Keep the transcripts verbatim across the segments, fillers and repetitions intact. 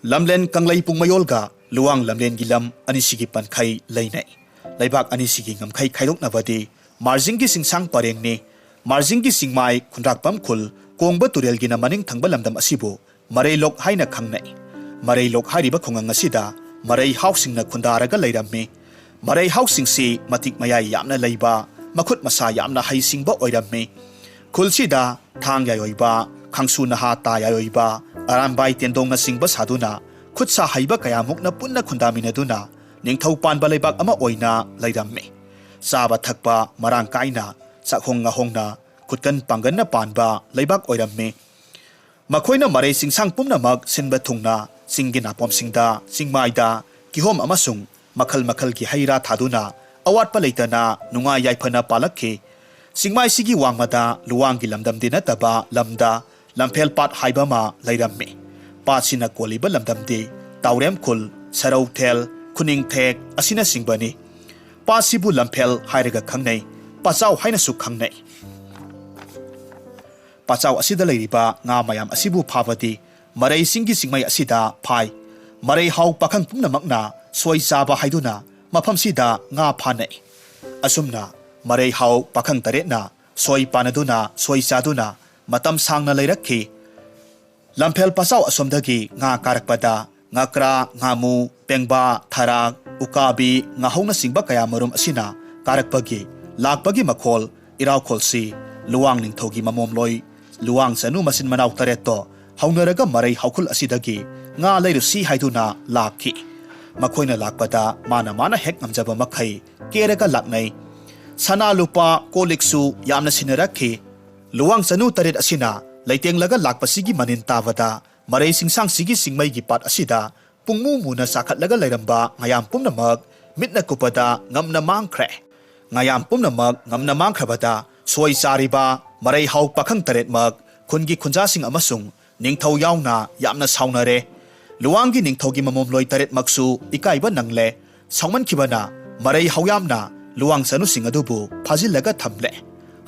ꯂꯝꯂꯦꯟ ꯀꯪꯂꯩ ꯄꯨꯡꯃꯌꯣꯜꯒ ꯂꯨꯋꯥꯡ ꯂꯝꯂꯦꯟꯒꯤ ꯂꯝ ꯑꯅꯤꯁꯤꯒꯤ ꯄꯟꯈꯩ ꯂꯩꯅꯩ꯫ ꯂꯩꯕꯥꯛ ꯑꯅꯤꯁꯤꯒꯤ ꯉꯝꯈꯩ ꯈꯥꯏꯗꯣꯛꯅꯕꯗꯤ ꯃꯥꯔꯖꯤꯡꯒꯤ ꯆꯤꯡꯁꯥꯡ ꯄꯔꯦꯡꯅꯤ꯫ ꯃꯥꯔꯖꯤꯡꯒꯤ ꯆꯤꯡꯃꯥꯏ ꯈꯨꯟꯗ꯭ꯔꯥꯛꯄꯝ ꯈꯨꯜ ꯀꯣꯡꯕ ꯇꯨꯔꯦꯜꯒꯤꯅ ꯃꯅꯤꯡ ꯊꯪꯕ ꯂꯝꯗꯝ ꯑꯁꯤꯕꯨ ꯃꯔꯩꯂꯣꯛ ꯍꯥꯏꯅ ꯈꯪꯅꯩ꯫ ꯃꯔꯩꯂꯣꯛ ꯍꯥꯏꯔꯤꯕ ꯈꯨꯡꯒꯪ ꯑꯁꯤꯗ ꯃꯔꯩ ꯍꯥꯎꯁꯤꯡꯅ ꯈꯨꯟꯗꯥꯔꯒ ꯂꯩꯔꯝꯃꯤ꯫ ꯃꯔꯩ ꯍꯥꯎꯁꯤꯡꯁꯤ ꯃꯇꯤꯛ ꯃꯌꯥꯏ ꯌꯥꯝꯅ ꯂꯩꯕ, ꯃꯈꯨꯠ ꯃꯁꯥ ꯌꯥꯝꯅ ꯍꯩꯁꯤꯡꯕ ꯑꯣꯏꯔꯝꯃꯤ꯫ ꯈꯨꯜꯁꯤꯗ ꯊꯥꯡ ꯌꯥꯏꯑꯣꯏꯕ, ꯈꯪꯁꯨ ꯅꯍꯥ ꯇꯥ ꯌꯥꯏꯑꯣꯏꯕ, ꯑꯔꯥꯟꯕꯥꯏ ꯇꯦꯟꯗꯣꯡꯅꯆꯤꯡꯕ ꯁꯥꯗꯨꯅ ꯈꯨꯠ ꯁꯥ ꯍꯩꯕ ꯀꯌꯥꯃꯨꯛꯅ ꯄꯨꯟꯅ ꯈꯨꯟꯗꯥꯃꯤꯟꯅꯗꯨꯅ ꯅꯤꯡꯊꯧ ꯄꯥꯟꯕ ꯂꯩꯕꯥꯛ ꯑꯃ ꯑꯣꯏꯅ ꯂꯩꯔꯝꯃꯤ꯫ ꯆꯥꯕ ꯊꯛꯄ ꯃꯔꯥꯡ ꯀꯥꯏꯅ, ꯆꯥꯛꯍꯣꯡ ꯉꯥꯍꯣꯡꯅ, ꯈꯨꯠꯀꯟ ꯄꯥꯡꯒꯟꯅ ꯄꯥꯟꯕ ꯂꯩꯕꯥꯛ ꯑꯣꯏꯔꯝꯃꯤ꯫ ꯃꯈꯣꯏꯅ ꯃꯔꯩ ꯆꯤꯡꯁꯥꯡ ꯄꯨꯝꯅꯃꯛ ꯁꯤꯟꯕ ꯊꯨꯡꯅ ꯆꯤꯡꯒꯤ ꯅꯥꯄꯣꯝꯁꯤꯡꯗ, ꯆꯤꯡꯃꯥꯏꯗ ꯀꯤꯍꯣꯝ ꯑꯃꯁꯨꯡ ꯃꯈꯜ ꯃꯈꯜꯒꯤ ꯍꯩ ꯔꯥ ꯊꯥꯗꯨꯅ ꯑꯋꯥꯠꯄ ꯂꯩꯇꯅ ꯅꯨꯡꯉꯥꯏ ꯌꯥꯏꯐꯅ ꯄꯥꯜꯂꯛꯈꯤ꯫ ꯆꯤꯡꯃꯥꯏꯁꯤꯒꯤ ꯋꯥꯡꯃꯗ ꯂꯨꯋꯥꯡꯒꯤ ꯂꯝꯗꯝꯗꯤ ꯅꯠꯇꯕ ꯂꯝꯗ ꯂꯝꯐꯦꯜ ꯄꯥꯠ ꯍꯥꯏꯕ ꯑꯃ ꯂꯩꯔꯝꯃꯤ꯫ ꯄꯥꯠꯁꯤꯅ ꯀꯣꯜꯂꯤꯕ ꯂꯝꯗꯝꯗꯤ ꯇꯥꯎꯔꯦꯝ ꯈꯨꯜ, ꯁꯔꯧꯊꯦꯜ, ꯈꯨꯅꯤꯡꯊꯦꯛ ꯑꯁꯤꯅꯆꯤꯡꯕꯅꯤ꯫ ꯄꯥꯠꯁꯤꯕꯨ ꯂꯝꯐꯦꯜ ꯍꯥꯏꯔꯒ ꯈꯪꯅꯩ, ꯄꯥꯠꯆꯥꯎ ꯍꯥꯏꯅꯁꯨ ꯈꯪꯅꯩ꯫ ꯄꯥꯠꯆꯥꯎ ꯑꯁꯤꯗ ꯂꯩꯔꯤꯕ ꯉꯥ ꯃꯌꯥꯝ ꯑꯁꯤꯕꯨ ꯐꯥꯕꯗꯤ ꯃꯔꯩ ꯆꯤꯡꯒꯤ ꯆꯤꯡꯃꯩ ꯑꯁꯤꯗ ꯐꯥꯏ꯫ ꯃꯔꯩ ꯍꯥꯎ ꯄꯥꯈꯪ ꯄꯨꯝꯅꯃꯛꯅ ꯁꯣꯏ ꯆꯥꯕ ꯍꯥꯏꯗꯨꯅ ꯃꯐꯝꯁꯤꯗ ꯉꯥ ꯐꯥꯅꯩ꯫ ꯑꯁꯨꯝꯅ ꯃꯔꯩ ꯍꯥꯎ ꯄꯥꯈꯪ ꯇꯔꯦꯠꯅ ꯁꯣꯏ ꯄꯥꯟꯅꯗꯨꯅ ꯁꯣꯏ ꯆꯥꯗꯨꯅ ꯃꯇꯝ ꯁꯥꯡꯅ ꯂꯩꯔꯛꯈꯤ꯫ ꯂꯝꯐꯦꯜ ꯄꯥꯠꯆꯥꯎ ꯑꯁꯣꯝꯗꯒꯤ ꯉꯥ ꯀꯥꯔꯛꯄꯗ ꯉꯀ꯭ꯔꯥ, ꯉꯥꯃꯨ, ꯄꯦꯡꯕꯥ, ꯊꯔꯥꯛ, ꯎꯀꯥꯕꯤ, ꯉꯥꯍꯧꯅꯆꯤꯡꯕ ꯀꯌꯥꯃꯔꯨꯝ ꯑꯁꯤꯅ ꯀꯥꯔꯛꯄꯒꯤ, ꯂꯥꯛꯄꯒꯤ ꯃꯈꯣꯜ, ꯏꯔꯥꯎꯈꯣꯜꯁꯤ ꯂꯨꯋꯥꯡ ꯅꯤꯡꯊꯧꯒꯤ ꯃꯃꯣꯝꯂꯣꯏ ꯂꯨꯋꯥꯡ ꯆꯅꯨ ꯃꯆꯤꯟ ꯃꯅꯥꯎ ꯇꯔꯦꯠꯇꯣ ꯍꯧꯅꯔꯒ ꯃꯔꯩ ꯍꯥꯎꯈꯨꯜ ꯑꯁꯤꯗꯒꯤ ꯉꯥ ꯂꯩꯔꯨꯁꯤ ꯍꯥꯏꯗꯨꯅ ꯂꯥꯛꯈꯤ꯫ ꯃꯈꯣꯏꯅ ꯂꯥꯛꯄꯗ ꯃꯥꯅ ꯃꯥꯅ ꯍꯦꯛ ꯉꯝꯖꯕ ꯃꯈꯩ ꯀꯦꯔꯒ ꯂꯥꯛꯅꯩ꯫ ꯁꯅꯥ ꯂꯨꯄꯥ ꯀꯣꯜ ꯂꯤꯛꯁꯨ ꯌꯥꯝꯅ ꯁꯤꯟꯅꯔꯛꯈꯤ꯫ ꯂꯨꯋꯥꯡ ꯆꯅꯨ ꯇꯔꯦꯠ ꯑꯁꯤꯅ ꯂꯩꯇꯦꯡꯂꯒ ꯂꯥꯛꯄꯁꯤꯒꯤ ꯃꯅꯤꯟ ꯇꯥꯕꯗ ꯃꯔꯩ ꯆꯤꯡꯁꯥꯡꯁꯤꯒꯤ ꯆꯤꯡꯃꯩꯒꯤ ꯄꯥꯠ ꯑꯁꯤꯗ ꯄꯨꯡꯃꯨ ꯃꯨꯅ ꯆꯥꯈꯠꯂꯒ ꯂꯩꯔꯝꯕ ꯃꯌꯥꯝ ꯄꯨꯝꯅꯃꯛ ꯃꯤꯠꯅ ꯀꯨꯞꯄꯗ ꯉꯝꯅ ꯃꯥꯡꯈ꯭ꯔꯦ꯫ ꯃꯌꯥꯝ ꯄꯨꯝꯅꯃꯛ ꯉꯝꯅ ꯃꯥꯡꯈ꯭ꯔꯕꯗ ꯁꯣꯏ ꯆꯥꯔꯤꯕ ꯃꯔꯩ ꯍꯥꯎ ꯄꯥꯈꯪ ꯇꯔꯦꯠꯃꯛ ꯈꯨꯟꯒꯤ ꯈꯨꯟꯖꯥꯁꯤꯡ ꯑꯃꯁꯨꯡ ꯅꯤꯡꯊꯧ ꯌꯥꯎꯅ ꯌꯥꯝꯅ ꯁꯥꯎꯅꯔꯦ꯫ ꯂꯨꯋꯥꯡꯒꯤ ꯅꯤꯡꯊꯧꯒꯤ ꯃꯃꯣꯝꯂꯣꯏ ꯇꯔꯦꯠꯃꯛꯁꯨ ꯏꯀꯥꯏꯕ ꯅꯪꯂꯦ꯫ ꯁꯥꯎꯃꯟꯈꯤꯕꯅ ꯃꯔꯩ ꯍꯥꯎꯌꯥꯝꯅ ꯂꯨꯋꯥꯡ ꯆꯅꯨꯁꯤꯡ ꯑꯗꯨꯕꯨ ꯐꯥꯖꯤꯜꯂꯒ ꯊꯝꯂꯦ꯫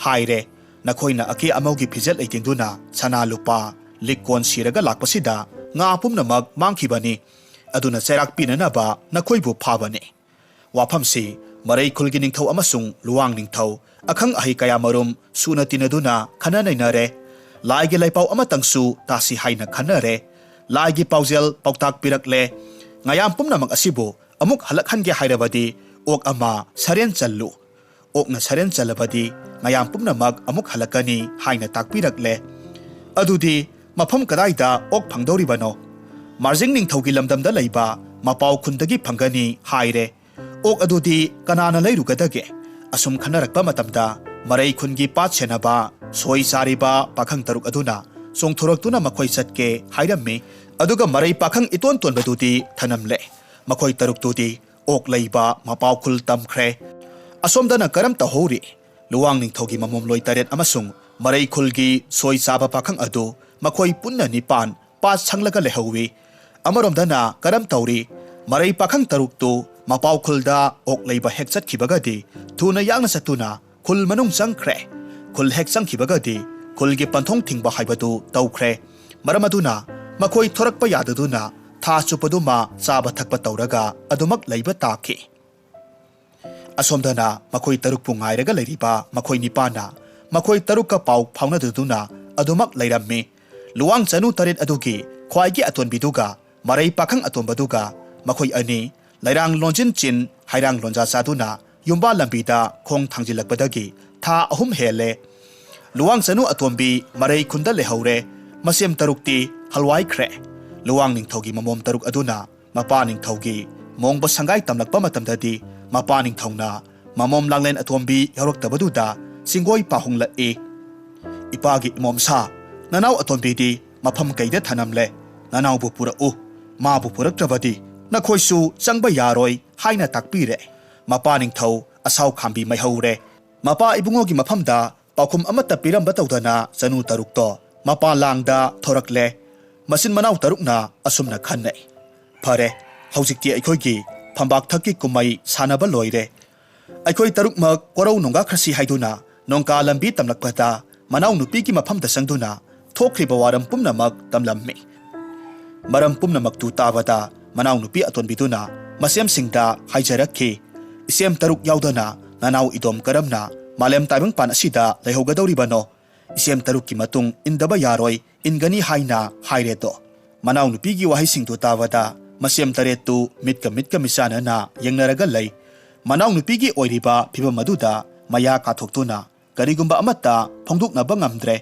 ꯍꯥꯏꯔꯦ, ꯅꯈꯣꯏꯅ ꯑꯀꯦ ꯑꯃꯧꯒꯤ ꯐꯤꯖꯦꯠ ꯂꯩꯇꯦꯡꯗꯨꯅ ꯁꯅꯥ ꯂꯨꯄꯥ ꯂꯤꯛ ꯀꯣꯟ ꯁꯤꯔꯒ ꯂꯥꯛꯄꯁꯤꯗ ꯉꯥ ꯄꯨꯝꯅꯃꯛ ꯃꯥꯡꯈꯤꯕꯅꯤ꯫ ꯑꯗꯨꯅ ꯆꯩꯔꯥꯛ ꯄꯤꯅꯅꯕ ꯅꯈꯣꯏꯕꯨ ꯐꯥꯕꯅꯤ꯫ ꯋꯥꯐꯝꯁꯤ ꯃꯔꯩ ꯈꯨꯜꯒꯤ ꯅꯤꯡꯊꯧ ꯑꯃꯁꯨꯡ ꯂꯨꯋꯥꯡ ꯅꯤꯡꯊꯧ, ꯑꯈꯪ ꯑꯍꯩ ꯀꯌꯥꯃꯔꯨꯝ ꯁꯨꯅ ꯇꯤꯟꯅꯗꯨꯅ ꯈꯟꯅ ꯅꯩꯅꯔꯦ꯫ ꯂꯥꯏꯒꯤ ꯂꯥꯏꯄꯥꯎ ꯑꯃꯇꯪꯁꯨ ꯇꯥꯁꯤ ꯍꯥꯏꯅ ꯈꯟꯅꯔꯦ꯫ ꯂꯥꯏꯒꯤ ꯄꯥꯎꯖꯦꯜ ꯄꯥꯎꯇꯥꯛ ꯄꯤꯔꯛꯂꯦ꯫ ꯉꯥꯌꯥꯝ ꯄꯨꯝꯅꯃꯛ ꯑꯁꯤꯕꯨ ꯑꯃꯨꯛ ꯍꯜꯂꯛꯍꯟꯒꯦ ꯍꯥꯏꯔꯕꯗꯤ ꯑꯣꯛ ꯑꯃ ꯁꯔꯦꯟ ꯆꯜꯂꯨ꯫ ꯑꯣꯛꯅ ꯁꯔꯦꯟ ꯆꯜꯂꯕꯗꯤ ꯉꯥꯌꯥꯝ ꯄꯨꯝꯅꯃꯛ ꯑꯃꯨꯛ ꯍꯜꯂꯛꯀꯅꯤ ꯍꯥꯏꯅ ꯇꯥꯛꯄꯤꯔꯛꯂꯦ꯫ ꯑꯗꯨꯗꯤ ꯃꯐꯝ ꯀꯗꯥꯏꯗ ꯑꯣꯛ ꯐꯪꯗꯧꯔꯤꯕꯅꯣ? ꯃꯥꯔꯖꯤꯡ ꯅꯤꯡꯊꯧꯒꯤ ꯂꯝꯗꯝꯗ ꯂꯩꯕ ꯃꯄꯥꯎ ꯈꯨꯟꯗꯒꯤ ꯐꯪꯒꯅꯤ ꯍꯥꯏꯔꯦ꯫ ꯑꯣꯛ ꯑꯗꯨꯗꯤ ꯀꯅꯥꯅ ꯂꯩꯔꯨꯒꯗꯒꯦ? ꯑꯁꯨꯝ ꯈꯟꯅꯔꯛꯄ ꯃꯇꯝꯗ ꯃꯔꯩ ꯈꯨꯟꯒꯤ ꯄꯥꯠ ꯁꯦꯟꯅꯕ ꯁꯣꯏ ꯆꯥꯔꯤꯕ ꯄꯥꯈꯪ ꯇꯔꯨꯛ ꯑꯗꯨꯅ ꯆꯣꯡꯊꯣꯔꯛꯇꯨꯅ ꯃꯈꯣꯏ ꯆꯠꯀꯦ ꯍꯥꯏꯔꯝꯃꯤ꯫ ꯑꯗꯨꯒ ꯃꯔꯩ ꯄꯥꯈꯪ ꯏꯇꯣꯟ ꯇꯣꯟꯕꯗꯨꯗꯤ ꯊꯅꯝꯂꯦ꯫ ꯃꯈꯣꯏ ꯇꯔꯨꯛꯇꯨꯗꯤ ꯑꯣꯛ ꯂꯩꯕ ꯃꯄꯥꯎ ꯈꯨꯜ ꯇꯝꯈ꯭ꯔꯦ꯫ ꯑꯁꯣꯝꯗꯅ ꯀꯔꯝ ꯇꯧꯍꯧꯔꯤ? ꯂꯨꯋꯥꯡ ꯅꯤꯡꯊꯧꯒꯤ ꯃꯃꯣꯝꯂꯣꯏ ꯇꯔꯦꯠ ꯑꯃꯁꯨꯡ ꯃꯔꯩ ꯈꯨꯜꯒꯤ ꯁꯣꯏ ꯆꯥꯕ ꯄꯥꯈꯪ ꯑꯗꯨ ꯃꯈꯣꯏ ꯄꯨꯟꯅ ꯅꯤꯄꯥꯟ ꯄꯥꯠ ꯁꯪꯂꯒ ꯂꯩꯍꯧꯋꯤ꯫ ꯑꯃꯔꯣꯝꯗꯅ ꯀꯔꯝ ꯇꯧꯔꯤ? ꯃꯔꯩ ꯄꯥꯈꯪ ꯇꯔꯨꯛꯇꯨ ꯃꯄꯥꯎ ꯈꯨꯜꯗ ꯑꯣꯛ ꯂꯩꯕ ꯍꯦꯛ ꯆꯠꯈꯤꯕꯒꯗꯤ ꯊꯨꯅ ꯌꯥꯡꯅ ꯆꯠꯇꯨꯅ ꯈꯨꯜ ꯃꯅꯨꯡ ꯆꯪꯈ꯭ꯔꯦ꯫ ꯈꯨꯜ ꯍꯦꯛ ꯆꯪꯈꯤꯕꯒꯗꯤ ꯈꯨꯜꯒꯤ ꯄꯟꯊꯨꯡ ꯊꯤꯡꯕ ꯍꯥꯏꯕꯗꯨ ꯇꯧꯈ꯭ꯔꯦ꯫ ꯃꯔꯝ ꯑꯗꯨꯅ ꯃꯈꯣꯏ ꯊꯣꯔꯛꯄ ꯌꯥꯗꯗꯨꯅ ꯊꯥ ꯆꯨꯞꯄꯗꯨꯃ ꯆꯥꯕ ꯊꯛꯄ ꯇꯧꯔꯒ ꯑꯗꯨꯃꯛ ꯂꯩꯕ ꯇꯥꯈꯤ꯫ ꯑꯁꯣꯝꯗꯅ ꯃꯈꯣꯏ ꯇꯔꯨꯛꯄꯨ ꯉꯥꯏꯔꯒ ꯂꯩꯔꯤꯕ ꯃꯈꯣꯏ ꯅꯤꯄꯥꯟꯅ ꯃꯈꯣꯏ ꯇꯔꯨꯛꯀ ꯄꯥꯎ ꯐꯥꯎꯅꯗꯗꯨꯅ ꯑꯗꯨꯃꯛ ꯂꯩꯔꯝꯃꯤ꯫ ꯂꯨꯋꯥꯡ ꯆꯅꯨ ꯇꯔꯦꯠ ꯑꯗꯨꯒꯤ ꯈ꯭ꯋꯥꯏꯒꯤ ꯑꯇꯣꯟꯕꯤꯗꯨꯒ ꯃꯔꯩ ꯄꯥꯈꯪ ꯑꯇꯣꯝꯕꯗꯨꯒ ꯃꯈꯣꯏ ꯑꯅꯤ ꯂꯩꯔꯥꯡ ꯂꯣꯟꯖꯤꯟ ꯆꯤꯟ ꯍꯩꯔꯥꯡ ꯂꯣꯟꯖꯥ ꯆꯥꯗꯨꯅ ꯌꯨꯝꯕꯥ ꯂꯝꯕꯤꯗ ꯈꯣꯡ ꯊꯥꯡꯖꯤꯜꯂꯛꯄꯗꯒꯤ ꯊꯥ ꯑꯍꯨꯝ ꯍꯦꯜꯂꯦ꯫ ꯂꯨꯋꯥꯡ ꯆꯅꯨ ꯑꯇꯣꯝꯕꯤ ꯃꯔꯩ ꯈꯨꯟꯗ ꯂꯩꯍꯧꯔꯦ꯫ ꯃꯁꯦꯝ ꯇꯔꯨꯛꯇꯤ ꯍꯜꯋꯥꯏꯈ꯭ꯔꯦ꯫ ꯂꯨꯋꯥꯡ ꯅꯤꯡꯊꯧꯒꯤ ꯃꯃꯣꯝ ꯇꯔꯨꯛ ꯑꯗꯨꯅ ꯃꯄꯥ ꯅꯤꯡꯊꯧꯒꯤ ꯃꯣꯡꯕ ꯁꯪꯒꯥꯏ ꯇꯝꯂꯛꯄ ꯃꯇꯝꯗꯗꯤ ꯃꯄꯥ ꯅꯤꯡꯊꯧꯅ ꯃꯃꯣꯝ ꯂꯥꯡꯂꯦꯟ ꯑꯇꯣꯝꯕꯤ ꯌꯥꯎꯔꯛꯇꯕꯗꯨꯗ ꯆꯤꯡꯒꯣꯏ ꯄꯥꯍꯨꯡꯂꯛꯏ꯫ "ꯏꯄꯥꯒꯤ ꯏꯃꯣꯝꯁꯥ, ꯅꯅꯥꯎ ꯑꯇꯣꯝꯕꯤꯗꯤ ꯃꯐꯝ ꯀꯩꯗ ꯊꯅꯝꯂꯦ? ꯅꯅꯥꯎꯕꯨ ꯄꯨꯔꯛꯎ꯫ ꯃꯥꯕꯨ ꯄꯨꯔꯛꯇ꯭ꯔꯕꯗꯤ ꯅꯈꯣꯏꯁꯨ ꯆꯪꯕ ꯌꯥꯔꯣꯏ" ꯍꯥꯏꯅ ꯇꯥꯛꯄꯤꯔꯦ꯫ ꯃꯄꯥ ꯅꯤꯡꯊꯧ ꯑꯁꯥꯎ ꯈꯥꯝꯕꯤ ꯃꯩꯍꯧꯔꯦ꯫ ꯃꯄꯥ ꯏꯕꯨꯡꯉꯣꯒꯤ ꯃꯐꯝꯗ ꯄꯥꯎꯈꯨꯝ ꯑꯃꯠꯇ ꯄꯤꯔꯝꯕ ꯇꯧꯗꯅ ꯆꯅꯨ ꯇꯔꯨꯛꯇꯣ ꯃꯄꯥꯟ ꯂꯥꯡꯗ ꯊꯣꯔꯛꯂꯦ꯫ ꯃꯆꯤꯟ ꯃꯅꯥꯎ ꯇꯔꯨꯛꯅ ꯑꯁꯨꯝꯅ ꯈꯟꯅꯩ, "ꯐꯔꯦ, ꯍꯧꯖꯤꯛꯇꯤ ꯑꯩꯈꯣꯏꯒꯤ ꯐꯝꯕꯥꯛ ꯊꯛꯀꯤ ꯀꯨꯝꯍꯩ ꯁꯥꯟꯅꯕ ꯂꯣꯏꯔꯦ꯫ ꯑꯩꯈꯣꯏ ꯇꯔꯨꯛꯃꯛ ꯀꯣꯔꯧ ꯅꯣꯡꯒꯥꯈ꯭ꯔꯁꯤ" ꯍꯥꯏꯗꯨꯅ ꯅꯣꯡꯀꯥ ꯂꯝꯕꯤ ꯇꯝꯂꯛꯄꯗ ꯃꯅꯥꯎꯅꯨꯄꯤꯒꯤ ꯃꯐꯝꯗ ꯆꯪꯗꯨꯅ ꯊꯣꯛꯈ꯭ꯔꯤꯕ ꯋꯥꯔꯝ ꯄꯨꯝꯅꯃꯛ ꯇꯝꯂꯝꯃꯤ꯫ ꯃꯔꯝ ꯄꯨꯝꯅꯃꯛꯇꯨ ꯇꯥꯕꯗ ꯃꯅꯥꯎꯅꯨꯄꯤ ꯑꯇꯣꯟꯕꯤꯗꯨꯅ ꯃꯁꯦꯝꯁꯤꯡꯗ ꯍꯥꯏꯖꯔꯛꯈꯤ, "ꯏꯁꯦꯝ ꯇꯔꯨꯛ ꯌꯥꯎꯗꯅ ꯅꯅꯥꯎ ꯏꯗꯣꯝ ꯀꯔꯝꯅ ꯃꯥꯂꯦꯝ ꯇꯥꯏꯕꯪꯄꯥꯟ ꯑꯁꯤꯗ ꯂꯩꯍꯧꯒꯗꯧꯔꯤꯕꯅꯣ? ꯏꯁꯦꯝ ꯇꯔꯨꯛꯀꯤ ꯃꯇꯨꯡ ꯏꯟꯗꯕ ꯌꯥꯔꯣꯏ, ꯏꯟꯒꯅꯤ ꯍꯥꯏꯅ ꯍꯥꯏꯔꯦꯗꯣ?" ꯃꯅꯥꯎꯅꯨꯄꯤꯒꯤ ꯋꯥꯍꯩꯁꯤꯡꯗꯨ ꯇꯥꯕꯗ ꯃꯁꯦꯝ ꯇꯔꯦꯠꯇꯨ ꯃꯤꯠꯀ ꯃꯤꯠꯀ ꯃꯤꯆꯥꯟꯅꯅ ꯌꯦꯡꯅꯔꯒ ꯂꯩ꯫ ꯃꯅꯥꯎꯅꯨꯄꯤꯒꯤ ꯑꯣꯏꯔꯤꯕ ꯐꯤꯚꯝ ꯑꯗꯨꯗ ꯃꯌꯥ ꯀꯥꯊꯣꯛꯇꯨꯅ ꯀꯔꯤꯒꯨꯝꯕ ꯑꯃꯠꯇ ꯐꯣꯡꯗꯣꯛꯅꯕ ꯉꯝꯗ꯭ꯔꯦ꯫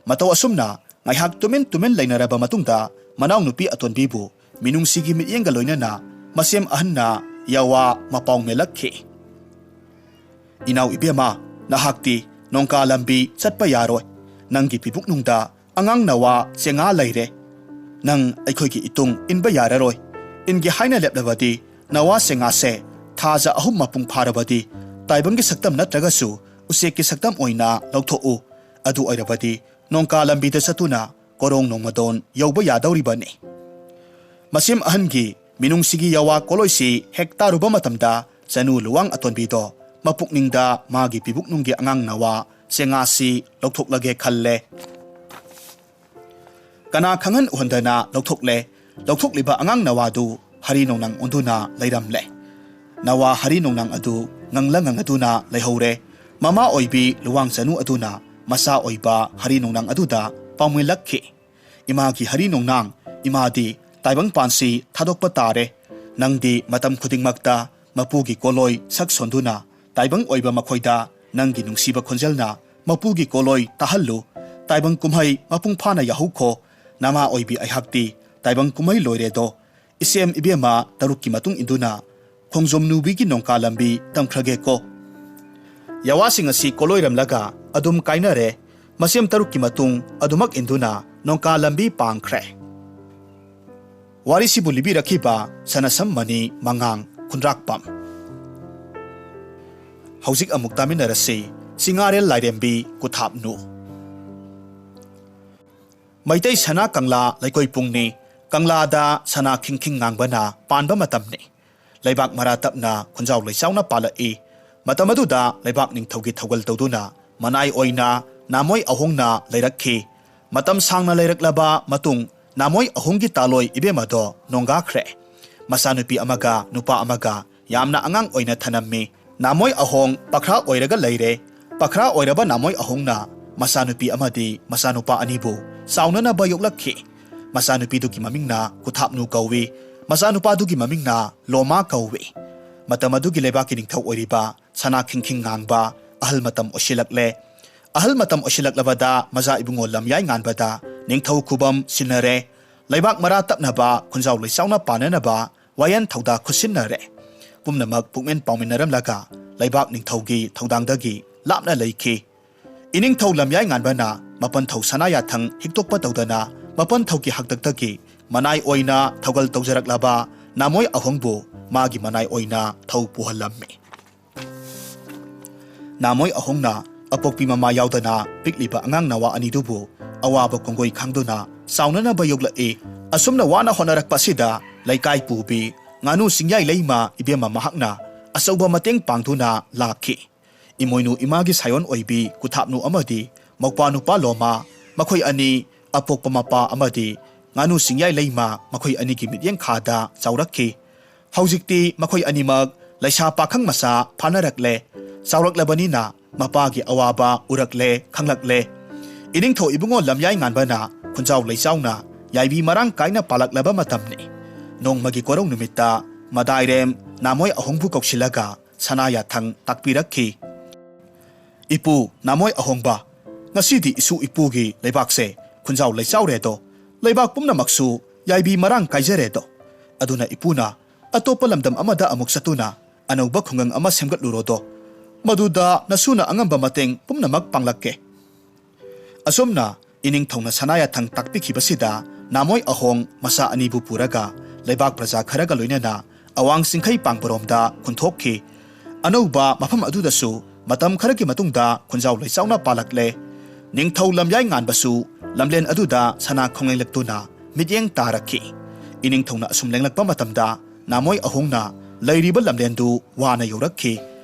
ꯃꯇꯧ ꯑꯁꯨꯝꯅ ꯉꯥꯏꯍꯥꯛ ꯇꯨꯃꯤꯟ ꯇꯨꯃꯤꯟ ꯂꯩꯅꯔꯕ ꯃꯇꯨꯡꯗ ꯃꯅꯥꯎꯅꯨꯄꯤ ꯑꯇꯣꯟꯕꯤꯕꯨ ꯃꯤꯅꯨꯡꯁꯤꯒꯤ ꯃꯤꯠꯌꯦꯡꯒ ꯂꯣꯏꯅꯅ ꯃꯁꯦꯝ ꯑꯍꯟꯅ ꯌꯥꯋꯥ ꯃꯄꯥꯎ ꯃꯦꯜꯂꯛꯈꯤ꯫ "ꯏꯅꯥꯎ ꯏꯕꯦꯝꯃ, ꯅꯍꯥꯛꯇꯤ ꯅꯣꯡꯀꯥ ꯂꯝꯕꯤ ꯆꯠꯄ ꯌꯥꯔꯣꯏ꯫ ꯅꯪꯒꯤ ꯄꯤꯕꯨꯛꯅꯨꯡꯗ ꯑꯉꯥꯡ ꯅꯋꯥ ꯆꯦꯉꯥ ꯂꯩꯔꯦ꯫ ꯅꯪ ꯑꯩꯈꯣꯏꯒꯤ ꯏꯇꯨꯡ ꯏꯟꯕ ꯌꯥꯔꯔꯣꯏ꯫ ꯏꯟꯒꯦ ꯍꯥꯏꯅ ꯂꯦꯞꯂꯕꯗꯤ ꯅꯋꯥ ꯆꯦꯉꯥꯁꯦ ꯊꯥꯖ ꯑꯍꯨꯝ ꯃꯄꯨꯡ ꯐꯥꯔꯕꯗꯤ ꯇꯥꯏꯕꯪꯒꯤ ꯁꯛꯇꯝ ꯅꯠꯇ꯭ꯔꯒꯁꯨ ꯎꯆꯦꯛꯀꯤ ꯁꯛꯇꯝ ꯑꯣꯏꯅ ꯂꯧꯊꯣꯛꯎ꯫ ꯑꯗꯨ ꯑꯣꯏꯔꯕꯗꯤ ꯅꯣꯡꯀꯥ ꯂꯝꯕꯤꯗ ꯆꯠꯇꯨꯅ ꯀꯣꯔꯣꯡ ꯅꯣꯡꯃꯗꯣꯟ ꯌꯧꯕ ꯌꯥꯗꯧꯔꯤꯕꯅꯤ꯫" ꯃꯁꯦꯝ ꯑꯍꯟꯒꯤ ꯃꯤꯅꯨꯡꯁꯤꯒꯤ ꯌꯥꯋꯥ ꯀꯣꯂꯣꯏꯁꯤ ꯍꯦꯛ ꯇꯥꯔꯨꯕ ꯃꯇꯝꯗ ꯆꯅꯨ ꯂꯨꯋꯥꯡ ꯑꯇꯣꯟꯕꯤꯗꯣ ꯃꯄꯨꯛꯅꯤꯡꯗ ꯃꯥꯒꯤ ꯄꯤꯕꯨꯛꯅꯨꯡꯒꯤ ꯑꯉꯥꯡ ꯅꯋꯥ ꯆꯦꯉꯥꯁꯤ ꯂꯧꯊꯣꯛꯂꯒꯦ ꯈꯜꯂꯦ꯫ ꯀꯅꯥ ꯈꯪꯍꯟ ꯎꯍꯟꯗꯅ ꯂꯧꯊꯣꯛꯂꯦ꯫ ꯂꯧꯊꯣꯛꯂꯤꯕ ꯑꯉꯥꯡ ꯅꯋꯥꯗꯨ ꯍꯔꯤ ꯅꯣꯡꯅꯥꯡ ꯑꯣꯟꯗꯨꯅ ꯂꯩꯔꯝꯂꯦ꯫ ꯅꯋꯥ ꯍꯔꯤ ꯅꯣꯡꯅꯥꯡ ꯑꯗꯨ ꯉꯪꯂ ꯉꯪꯂꯗꯨꯅ ꯂꯩꯍꯧꯔꯦ꯫ ꯃꯃꯥ ꯑꯣꯏꯕꯤ ꯂꯨꯋꯥꯡ ꯆꯅꯨ ꯑꯗꯨꯅ ꯃꯆꯥ ꯑꯣꯏꯕ ꯍꯔꯤ ꯅꯣꯡꯅꯥꯡ ꯑꯗꯨꯗ ꯄꯥꯎꯃꯤꯜꯂꯛꯈꯤ꯫ "ꯏꯃꯥꯒꯤ ꯍꯔꯤ ꯅꯣꯡꯅꯥꯡ, ꯏꯃꯥꯗꯤ ꯇꯥꯏꯕꯪꯄꯥꯟꯁꯤ ꯊꯥꯗꯣꯛꯄ ꯇꯥꯔꯦ꯫ ꯅꯪꯗꯤ ꯃꯇꯝ ꯈꯨꯗꯤꯡꯃꯛꯇ ꯃꯄꯨꯒꯤ ꯀꯣꯂꯣꯏ ꯁꯛ ꯁꯣꯟꯗꯨꯅ ꯇꯥꯏꯕꯪ ꯑꯣꯏꯕ ꯃꯈꯣꯏꯗ ꯅꯪꯒꯤ ꯅꯨꯡꯁꯤꯕ ꯈꯣꯟꯖꯦꯜꯅ ꯃꯄꯨꯒꯤ ꯀꯣꯂꯣꯏ ꯇꯥꯍꯜꯂꯨ꯫ ꯇꯥꯏꯕꯪ ꯀꯨꯝꯍꯩ ꯃꯄꯨꯡ ꯐꯥꯅ ꯌꯥꯍꯧꯈꯣ꯫ ꯅꯃꯥ ꯑꯣꯏꯕꯤ ꯑꯩꯍꯥꯛꯇꯤ ꯇꯥꯏꯕꯪ ꯀꯨꯝꯍꯩ ꯂꯣꯏꯔꯦꯗꯣ꯫ ꯏꯁꯦꯝ ꯏꯕꯦꯝꯃ ꯇꯔꯨꯛꯀꯤ ꯃꯇꯨꯡ ꯏꯟꯗꯨꯅ ꯈꯣꯡꯖꯣꯝ ꯅꯨꯕꯤꯒꯤ ꯅꯣꯡꯀꯥ ꯂꯝꯕꯤ ꯇꯝꯈ꯭ꯔꯒꯦꯀꯣ꯫" ꯌꯥꯋꯥꯁꯤꯡ ꯑꯁꯤ ꯀꯣꯂꯣꯏꯔꯝꯂꯒ ꯑꯗꯨꯝ ꯀꯥꯏꯅꯔꯦ꯫ ꯃꯁꯦꯝ ꯇꯔꯨꯛꯀꯤ ꯃꯇꯨꯡ ꯑꯗꯨꯃꯛ ꯏꯟꯗꯨꯅ ꯅꯣꯡꯀꯥ ꯂꯝꯕꯤ ꯄꯥꯡꯈ꯭ꯔꯦ꯫ ꯋꯥꯔꯤꯁꯤꯕꯨ ꯂꯤꯕꯤꯔꯛꯈꯤꯕ ꯁꯅꯥꯁꯝ ꯃꯅꯤ ꯃꯉꯥꯡ ꯈꯨꯟꯗ꯭ꯔꯥꯛꯄꯝ꯫ ꯍꯧꯖꯤꯛ ꯑꯃꯨꯛ ꯇꯥꯃꯤꯟꯅꯔꯁꯤ ꯆꯤꯉꯥꯔꯦꯜ ꯂꯥꯏꯔꯦꯝꯕꯤ ꯀꯨꯊꯥꯞꯅꯨ꯫ ꯃꯩꯇꯩ ꯁꯅꯥ ꯀꯪꯂꯥ ꯂꯩꯀꯣꯏ ꯄꯨꯡꯅꯤ꯫ ꯀꯪꯂꯥꯗ ꯁꯅꯥ ꯈꯤꯡ ꯈꯤꯡ ꯉꯥꯡꯕꯅ ꯄꯥꯟꯕ ꯃꯇꯝꯅꯤ꯫ ꯂꯩꯕꯥꯛ ꯃꯔꯥ ꯇꯞꯅ ꯈꯨꯟꯖꯥꯎ ꯂꯩꯆꯥꯎꯅ ꯄꯥꯜꯂꯛꯏ꯫ ꯃꯇꯝ ꯑꯗꯨꯗ ꯂꯩꯕꯥꯛ ꯅꯤꯡꯊꯧꯒꯤ ꯊꯧꯒꯜ ꯇꯧꯗꯨꯅ ꯃꯅꯥꯏ ꯑꯣꯏꯅ ꯅꯥꯃꯣꯏ ꯑꯍꯣꯡꯅ ꯂꯩꯔꯛꯈꯤ꯫ ꯃꯇꯝ ꯁꯥꯡꯅ ꯂꯩꯔꯛꯂꯕ ꯃꯇꯨꯡ ꯅꯥꯃꯣꯏ ꯑꯍꯣꯡꯒꯤ ꯇꯥꯂꯣꯏ ꯏꯕꯦꯝ ꯑꯗꯣ ꯅꯣꯡꯒꯥꯈ꯭ꯔꯦ꯫ ꯃꯆꯥꯅꯨꯄꯤ ꯑꯃꯒ ꯅꯨꯄꯥ ꯑꯃꯒ ꯌꯥꯝꯅ ꯑꯉꯥꯡ ꯑꯣꯏꯅ ꯊꯅꯝꯃꯤ꯫ ꯅꯥꯃꯣꯏ ꯑꯍꯣꯡ ꯄꯈ꯭ꯔꯥ ꯑꯣꯏꯔꯒ ꯂꯩꯔꯦ꯫ ꯄꯈ꯭ꯔꯥ ꯑꯣꯏꯔꯕ ꯅꯥꯃꯣꯏ ꯑꯍꯣꯡꯅ ꯃꯆꯥꯅꯨꯄꯤ ꯑꯃꯗꯤ ꯃꯆꯥꯅꯨꯄꯥ ꯑꯅꯤꯕꯨ ꯆꯥꯎꯅꯅꯕ ꯌꯣꯛꯂꯛꯈꯤ꯫ ꯃꯆꯥꯅꯨꯄꯤꯗꯨꯒꯤ ꯃꯃꯤꯡꯅ ꯀꯨꯊꯥꯞꯅꯨ ꯀꯧꯏ꯫ ꯃꯆꯥꯅꯨꯄꯥꯗꯨꯒꯤ ꯃꯃꯤꯡꯅ ꯂꯣꯃꯥ ꯀꯧꯏ꯫ ꯃꯇꯝ ꯑꯗꯨꯒꯤ ꯂꯩꯕꯥꯛꯀꯤ ꯅꯤꯡꯊꯧ ꯑꯣꯏꯔꯤꯕ ꯁꯅꯥ ꯈꯤꯡꯈꯤꯡ ꯉꯥꯡꯕ ꯑꯍꯜ ꯃꯇꯝ ꯑꯣꯏꯁꯤꯜꯂꯛꯂꯦ꯫ ꯑꯍꯜ ꯃꯇꯝ ꯑꯣꯏꯁꯤꯜꯂꯛꯂꯕꯗ ꯃꯆꯥ ꯏꯕꯨꯡꯉꯣ ꯂꯝꯌꯥꯏ ꯉꯥꯟꯕꯗ ꯅꯤꯡꯊꯧ ꯈꯨꯕꯝ ꯁꯤꯟꯅꯔꯦ꯫ ꯂꯩꯕꯥꯛ ꯃꯔꯥ ꯇꯞꯅꯕ ꯈꯨꯟꯖꯥꯎ ꯂꯩꯆꯥꯎꯅ ꯄꯥꯟꯅꯅꯕ ꯋꯥꯌꯦꯜ ꯊꯧꯗꯥ ꯈꯨꯠꯁꯤꯟꯅꯔꯦ꯫ ꯄꯨꯝꯅꯃꯛ ꯄꯨꯛꯃꯦꯟ ꯄꯥꯎꯃꯤꯟꯅꯔꯝꯂꯒ ꯂꯩꯕꯥꯛ ꯅꯤꯡꯊꯧꯒꯤ ꯊꯧꯗꯥꯡꯗꯒꯤ ꯂꯥꯞꯅ ꯂꯩꯈꯤ꯫ ꯏꯅꯤꯡꯊꯧ ꯂꯝꯌꯥꯏ ꯉꯥꯟꯕꯅ ꯃꯄꯟꯊꯧ ꯁꯅꯥ ꯌꯥꯊꯪ ꯍꯤꯛꯇꯣꯛꯄ ꯇꯧꯗꯅ ꯃꯄꯟꯊꯧꯒꯤ ꯍꯥꯛꯇꯛꯇꯒꯤ ꯃꯅꯥꯏ ꯑꯣꯏꯅ ꯊꯧꯒꯜ ꯇꯧꯖꯔꯛꯂꯕ ꯅꯥꯃꯣꯏ ꯑꯍꯣꯡꯕꯨ ꯃꯥꯒꯤ ꯃꯅꯥꯏ ꯑꯣꯏꯅ ꯊꯧ ꯄꯨꯍꯜꯂꯝꯃꯤ꯫ ꯅꯥꯃꯣꯏ ꯑꯍꯣꯡꯅ ꯑꯄꯣꯛꯄꯤ ꯃꯃꯥ ꯌꯥꯎꯗꯅ ꯄꯤꯛꯂꯤꯕ ꯑꯉꯥꯡ ꯅꯋꯥ ꯑꯅꯤꯗꯨꯕꯨ ꯑꯋꯥꯕ ꯀꯣꯡꯒꯣꯏ ꯈꯥꯡꯗꯨꯅ ꯆꯥꯎꯅꯅꯕ ꯌꯣꯛꯂꯛꯏ꯫ ꯑꯁꯨꯝꯅ ꯋꯥꯅ ꯍꯣꯠꯅꯔꯛꯄ ꯑꯁꯤꯗ ꯂꯩꯀꯥꯏ ꯄꯨꯕꯤ ꯉꯥꯅꯨ ꯆꯤꯡꯌꯥꯏ ꯂꯩꯃ ꯏꯕꯦꯝꯃ ꯃꯍꯥꯛꯅ ꯑꯆꯧꯕ ꯃꯇꯦꯡ ꯄꯥꯡꯗꯨꯅ ꯂꯥꯛꯈꯤ꯫ ꯏꯃꯣꯏꯅꯨ ꯏꯃꯥꯒꯤ ꯁꯥꯏꯑꯣꯟ ꯑꯣꯏꯕꯤ ꯀꯨꯊꯥꯞꯅꯨ ꯑꯃꯗꯤ ꯃꯧꯄ꯭ꯋꯥ ꯅꯨꯄꯥ ꯂꯣꯃꯥ, ꯃꯈꯣꯏ ꯑꯅꯤ ꯑꯄꯣꯛꯄ ꯃꯄꯥ ꯑꯃꯗꯤ ꯉꯥꯅꯨ ꯆꯤꯡꯌꯥꯏ ꯂꯩꯃ ꯃꯈꯣꯏ ꯑꯅꯤꯒꯤ ꯃꯤꯠꯌꯦꯡ ꯈꯥꯗ ꯆꯥꯎꯔꯛꯈꯤ꯫ ꯍꯧꯖꯤꯛꯇꯤ ꯃꯈꯣꯏ ꯑꯅꯤꯃꯛ ꯂꯩꯁꯥ ꯄꯥꯈꯪ ꯃꯆꯥ ꯐꯥꯅꯔꯛꯂꯦ꯫ ꯆꯥꯎꯔꯛꯂꯕꯅꯤꯅ ꯃꯄꯥꯒꯤ ꯑꯋꯥꯕ ꯎꯔꯛꯂꯦ, ꯈꯪꯂꯛꯂꯦ꯫ ꯏꯅꯤꯡꯊꯧ ꯏꯕꯨꯡꯉꯣ ꯂꯝꯌꯥꯏ ꯉꯥꯟꯕꯅ ꯈꯨꯟꯖꯥꯎ ꯂꯩꯆꯥꯎꯅ ꯌꯥꯏꯕꯤ ꯃꯔꯥꯡ ꯀꯥꯏꯅ ꯄꯥꯜꯂꯛꯂꯕ ꯃꯇꯝꯅꯤ꯫ ꯅꯣꯡꯃꯒꯤ ꯀꯣꯔꯧ ꯅꯨꯃꯤꯠꯇ ꯃꯗꯥꯏꯔꯦꯝ ꯅꯥꯃꯣꯏ ꯑꯍꯣꯡꯕꯨ ꯀꯧꯁꯤꯜꯂꯒ ꯁꯅꯥ ꯌꯥꯊꯪ ꯇꯥꯛꯄꯤꯔꯛꯈꯤ꯫ "ꯏꯄꯨ ꯅꯥꯃꯣꯏ ꯑꯍꯣꯡꯕ, ꯉꯁꯤꯗꯤ ꯏꯁꯨ ꯏꯄꯨꯒꯤ ꯂꯩꯕꯥꯛꯁꯦ ꯈꯨꯟꯖꯥꯎ ꯂꯩꯆꯥꯎꯔꯦꯗꯣ, ꯂꯩꯕꯥꯛ ꯄꯨꯝꯅꯃꯛꯁꯨ ꯌꯥꯏꯕꯤ ꯃꯔꯥꯡ ꯀꯥꯏꯖꯔꯦꯗꯣ꯫ ꯑꯗꯨꯅ ꯏꯄꯨꯅ ꯑꯇꯣꯞꯄ ꯂꯝꯗꯝ ꯑꯃꯗ ꯑꯃꯨꯛ ꯆꯠꯇꯨꯅ ꯑꯅꯧꯕ ꯈꯨꯡꯒꯪ ꯑꯃ ꯁꯦꯝꯒꯠꯂꯨꯔꯣꯗꯣ꯫ ꯃꯗꯨꯗ ꯅꯁꯨꯅ ꯑꯉꯝꯕ ꯃꯇꯦꯡ ꯄꯨꯝꯅꯃꯛ ꯄꯥꯡꯂꯛꯀꯦ꯫" ꯑꯁꯨꯝꯅ ꯏꯅꯤꯡꯊꯧꯅ ꯁꯅꯥ ꯌꯥꯊꯪ ꯇꯥꯛꯄꯤꯈꯤꯕꯁꯤꯗ ꯅꯥꯃꯣꯏ ꯑꯍꯣꯡ ꯃꯆꯥ ꯑꯅꯤꯕꯨ ꯄꯨꯔꯒ ꯂꯩꯕꯥꯛ ꯄ꯭ꯔꯖꯥ ꯈꯔꯒ ꯂꯣꯏꯅꯅ ꯑꯋꯥꯡ ꯆꯤꯡꯈꯩ ꯄꯥꯡꯕꯔꯣꯝꯗ ꯈꯨꯟꯊꯣꯛꯈꯤ꯫ ꯑꯅꯧꯕ ꯃꯐꯝ ꯑꯗꯨꯗꯁꯨ ꯃꯇꯝ ꯈꯔꯒꯤ ꯃꯇꯨꯡꯗ ꯈꯨꯟꯖꯥꯎ ꯂꯩꯆꯥꯎꯅ ꯄꯥꯜꯂꯛꯂꯦ꯫ ꯅꯤꯡꯊꯧ ꯂꯝꯌꯥꯏ ꯉꯥꯟꯕꯁꯨ ꯂꯝꯂꯦꯟ ꯑꯗꯨꯗ ꯁꯅꯥ ꯈꯣꯡꯂꯦꯡꯂꯛꯇꯨꯅ ꯃꯤꯠꯌꯦꯡ ꯇꯥꯔꯛꯈꯤ꯫ ꯏꯅꯤꯡꯊꯧꯅ ꯑꯁꯨꯝ ꯂꯦꯡꯂꯛꯄ ꯃꯇꯝꯗ ꯅꯥꯃꯣꯏ ꯑꯍꯣꯡꯅ ꯂꯩꯔꯤꯕ ꯂꯝꯂꯦꯟꯗꯨ ꯋꯥꯅ ꯌꯧꯔꯛꯈꯤ꯫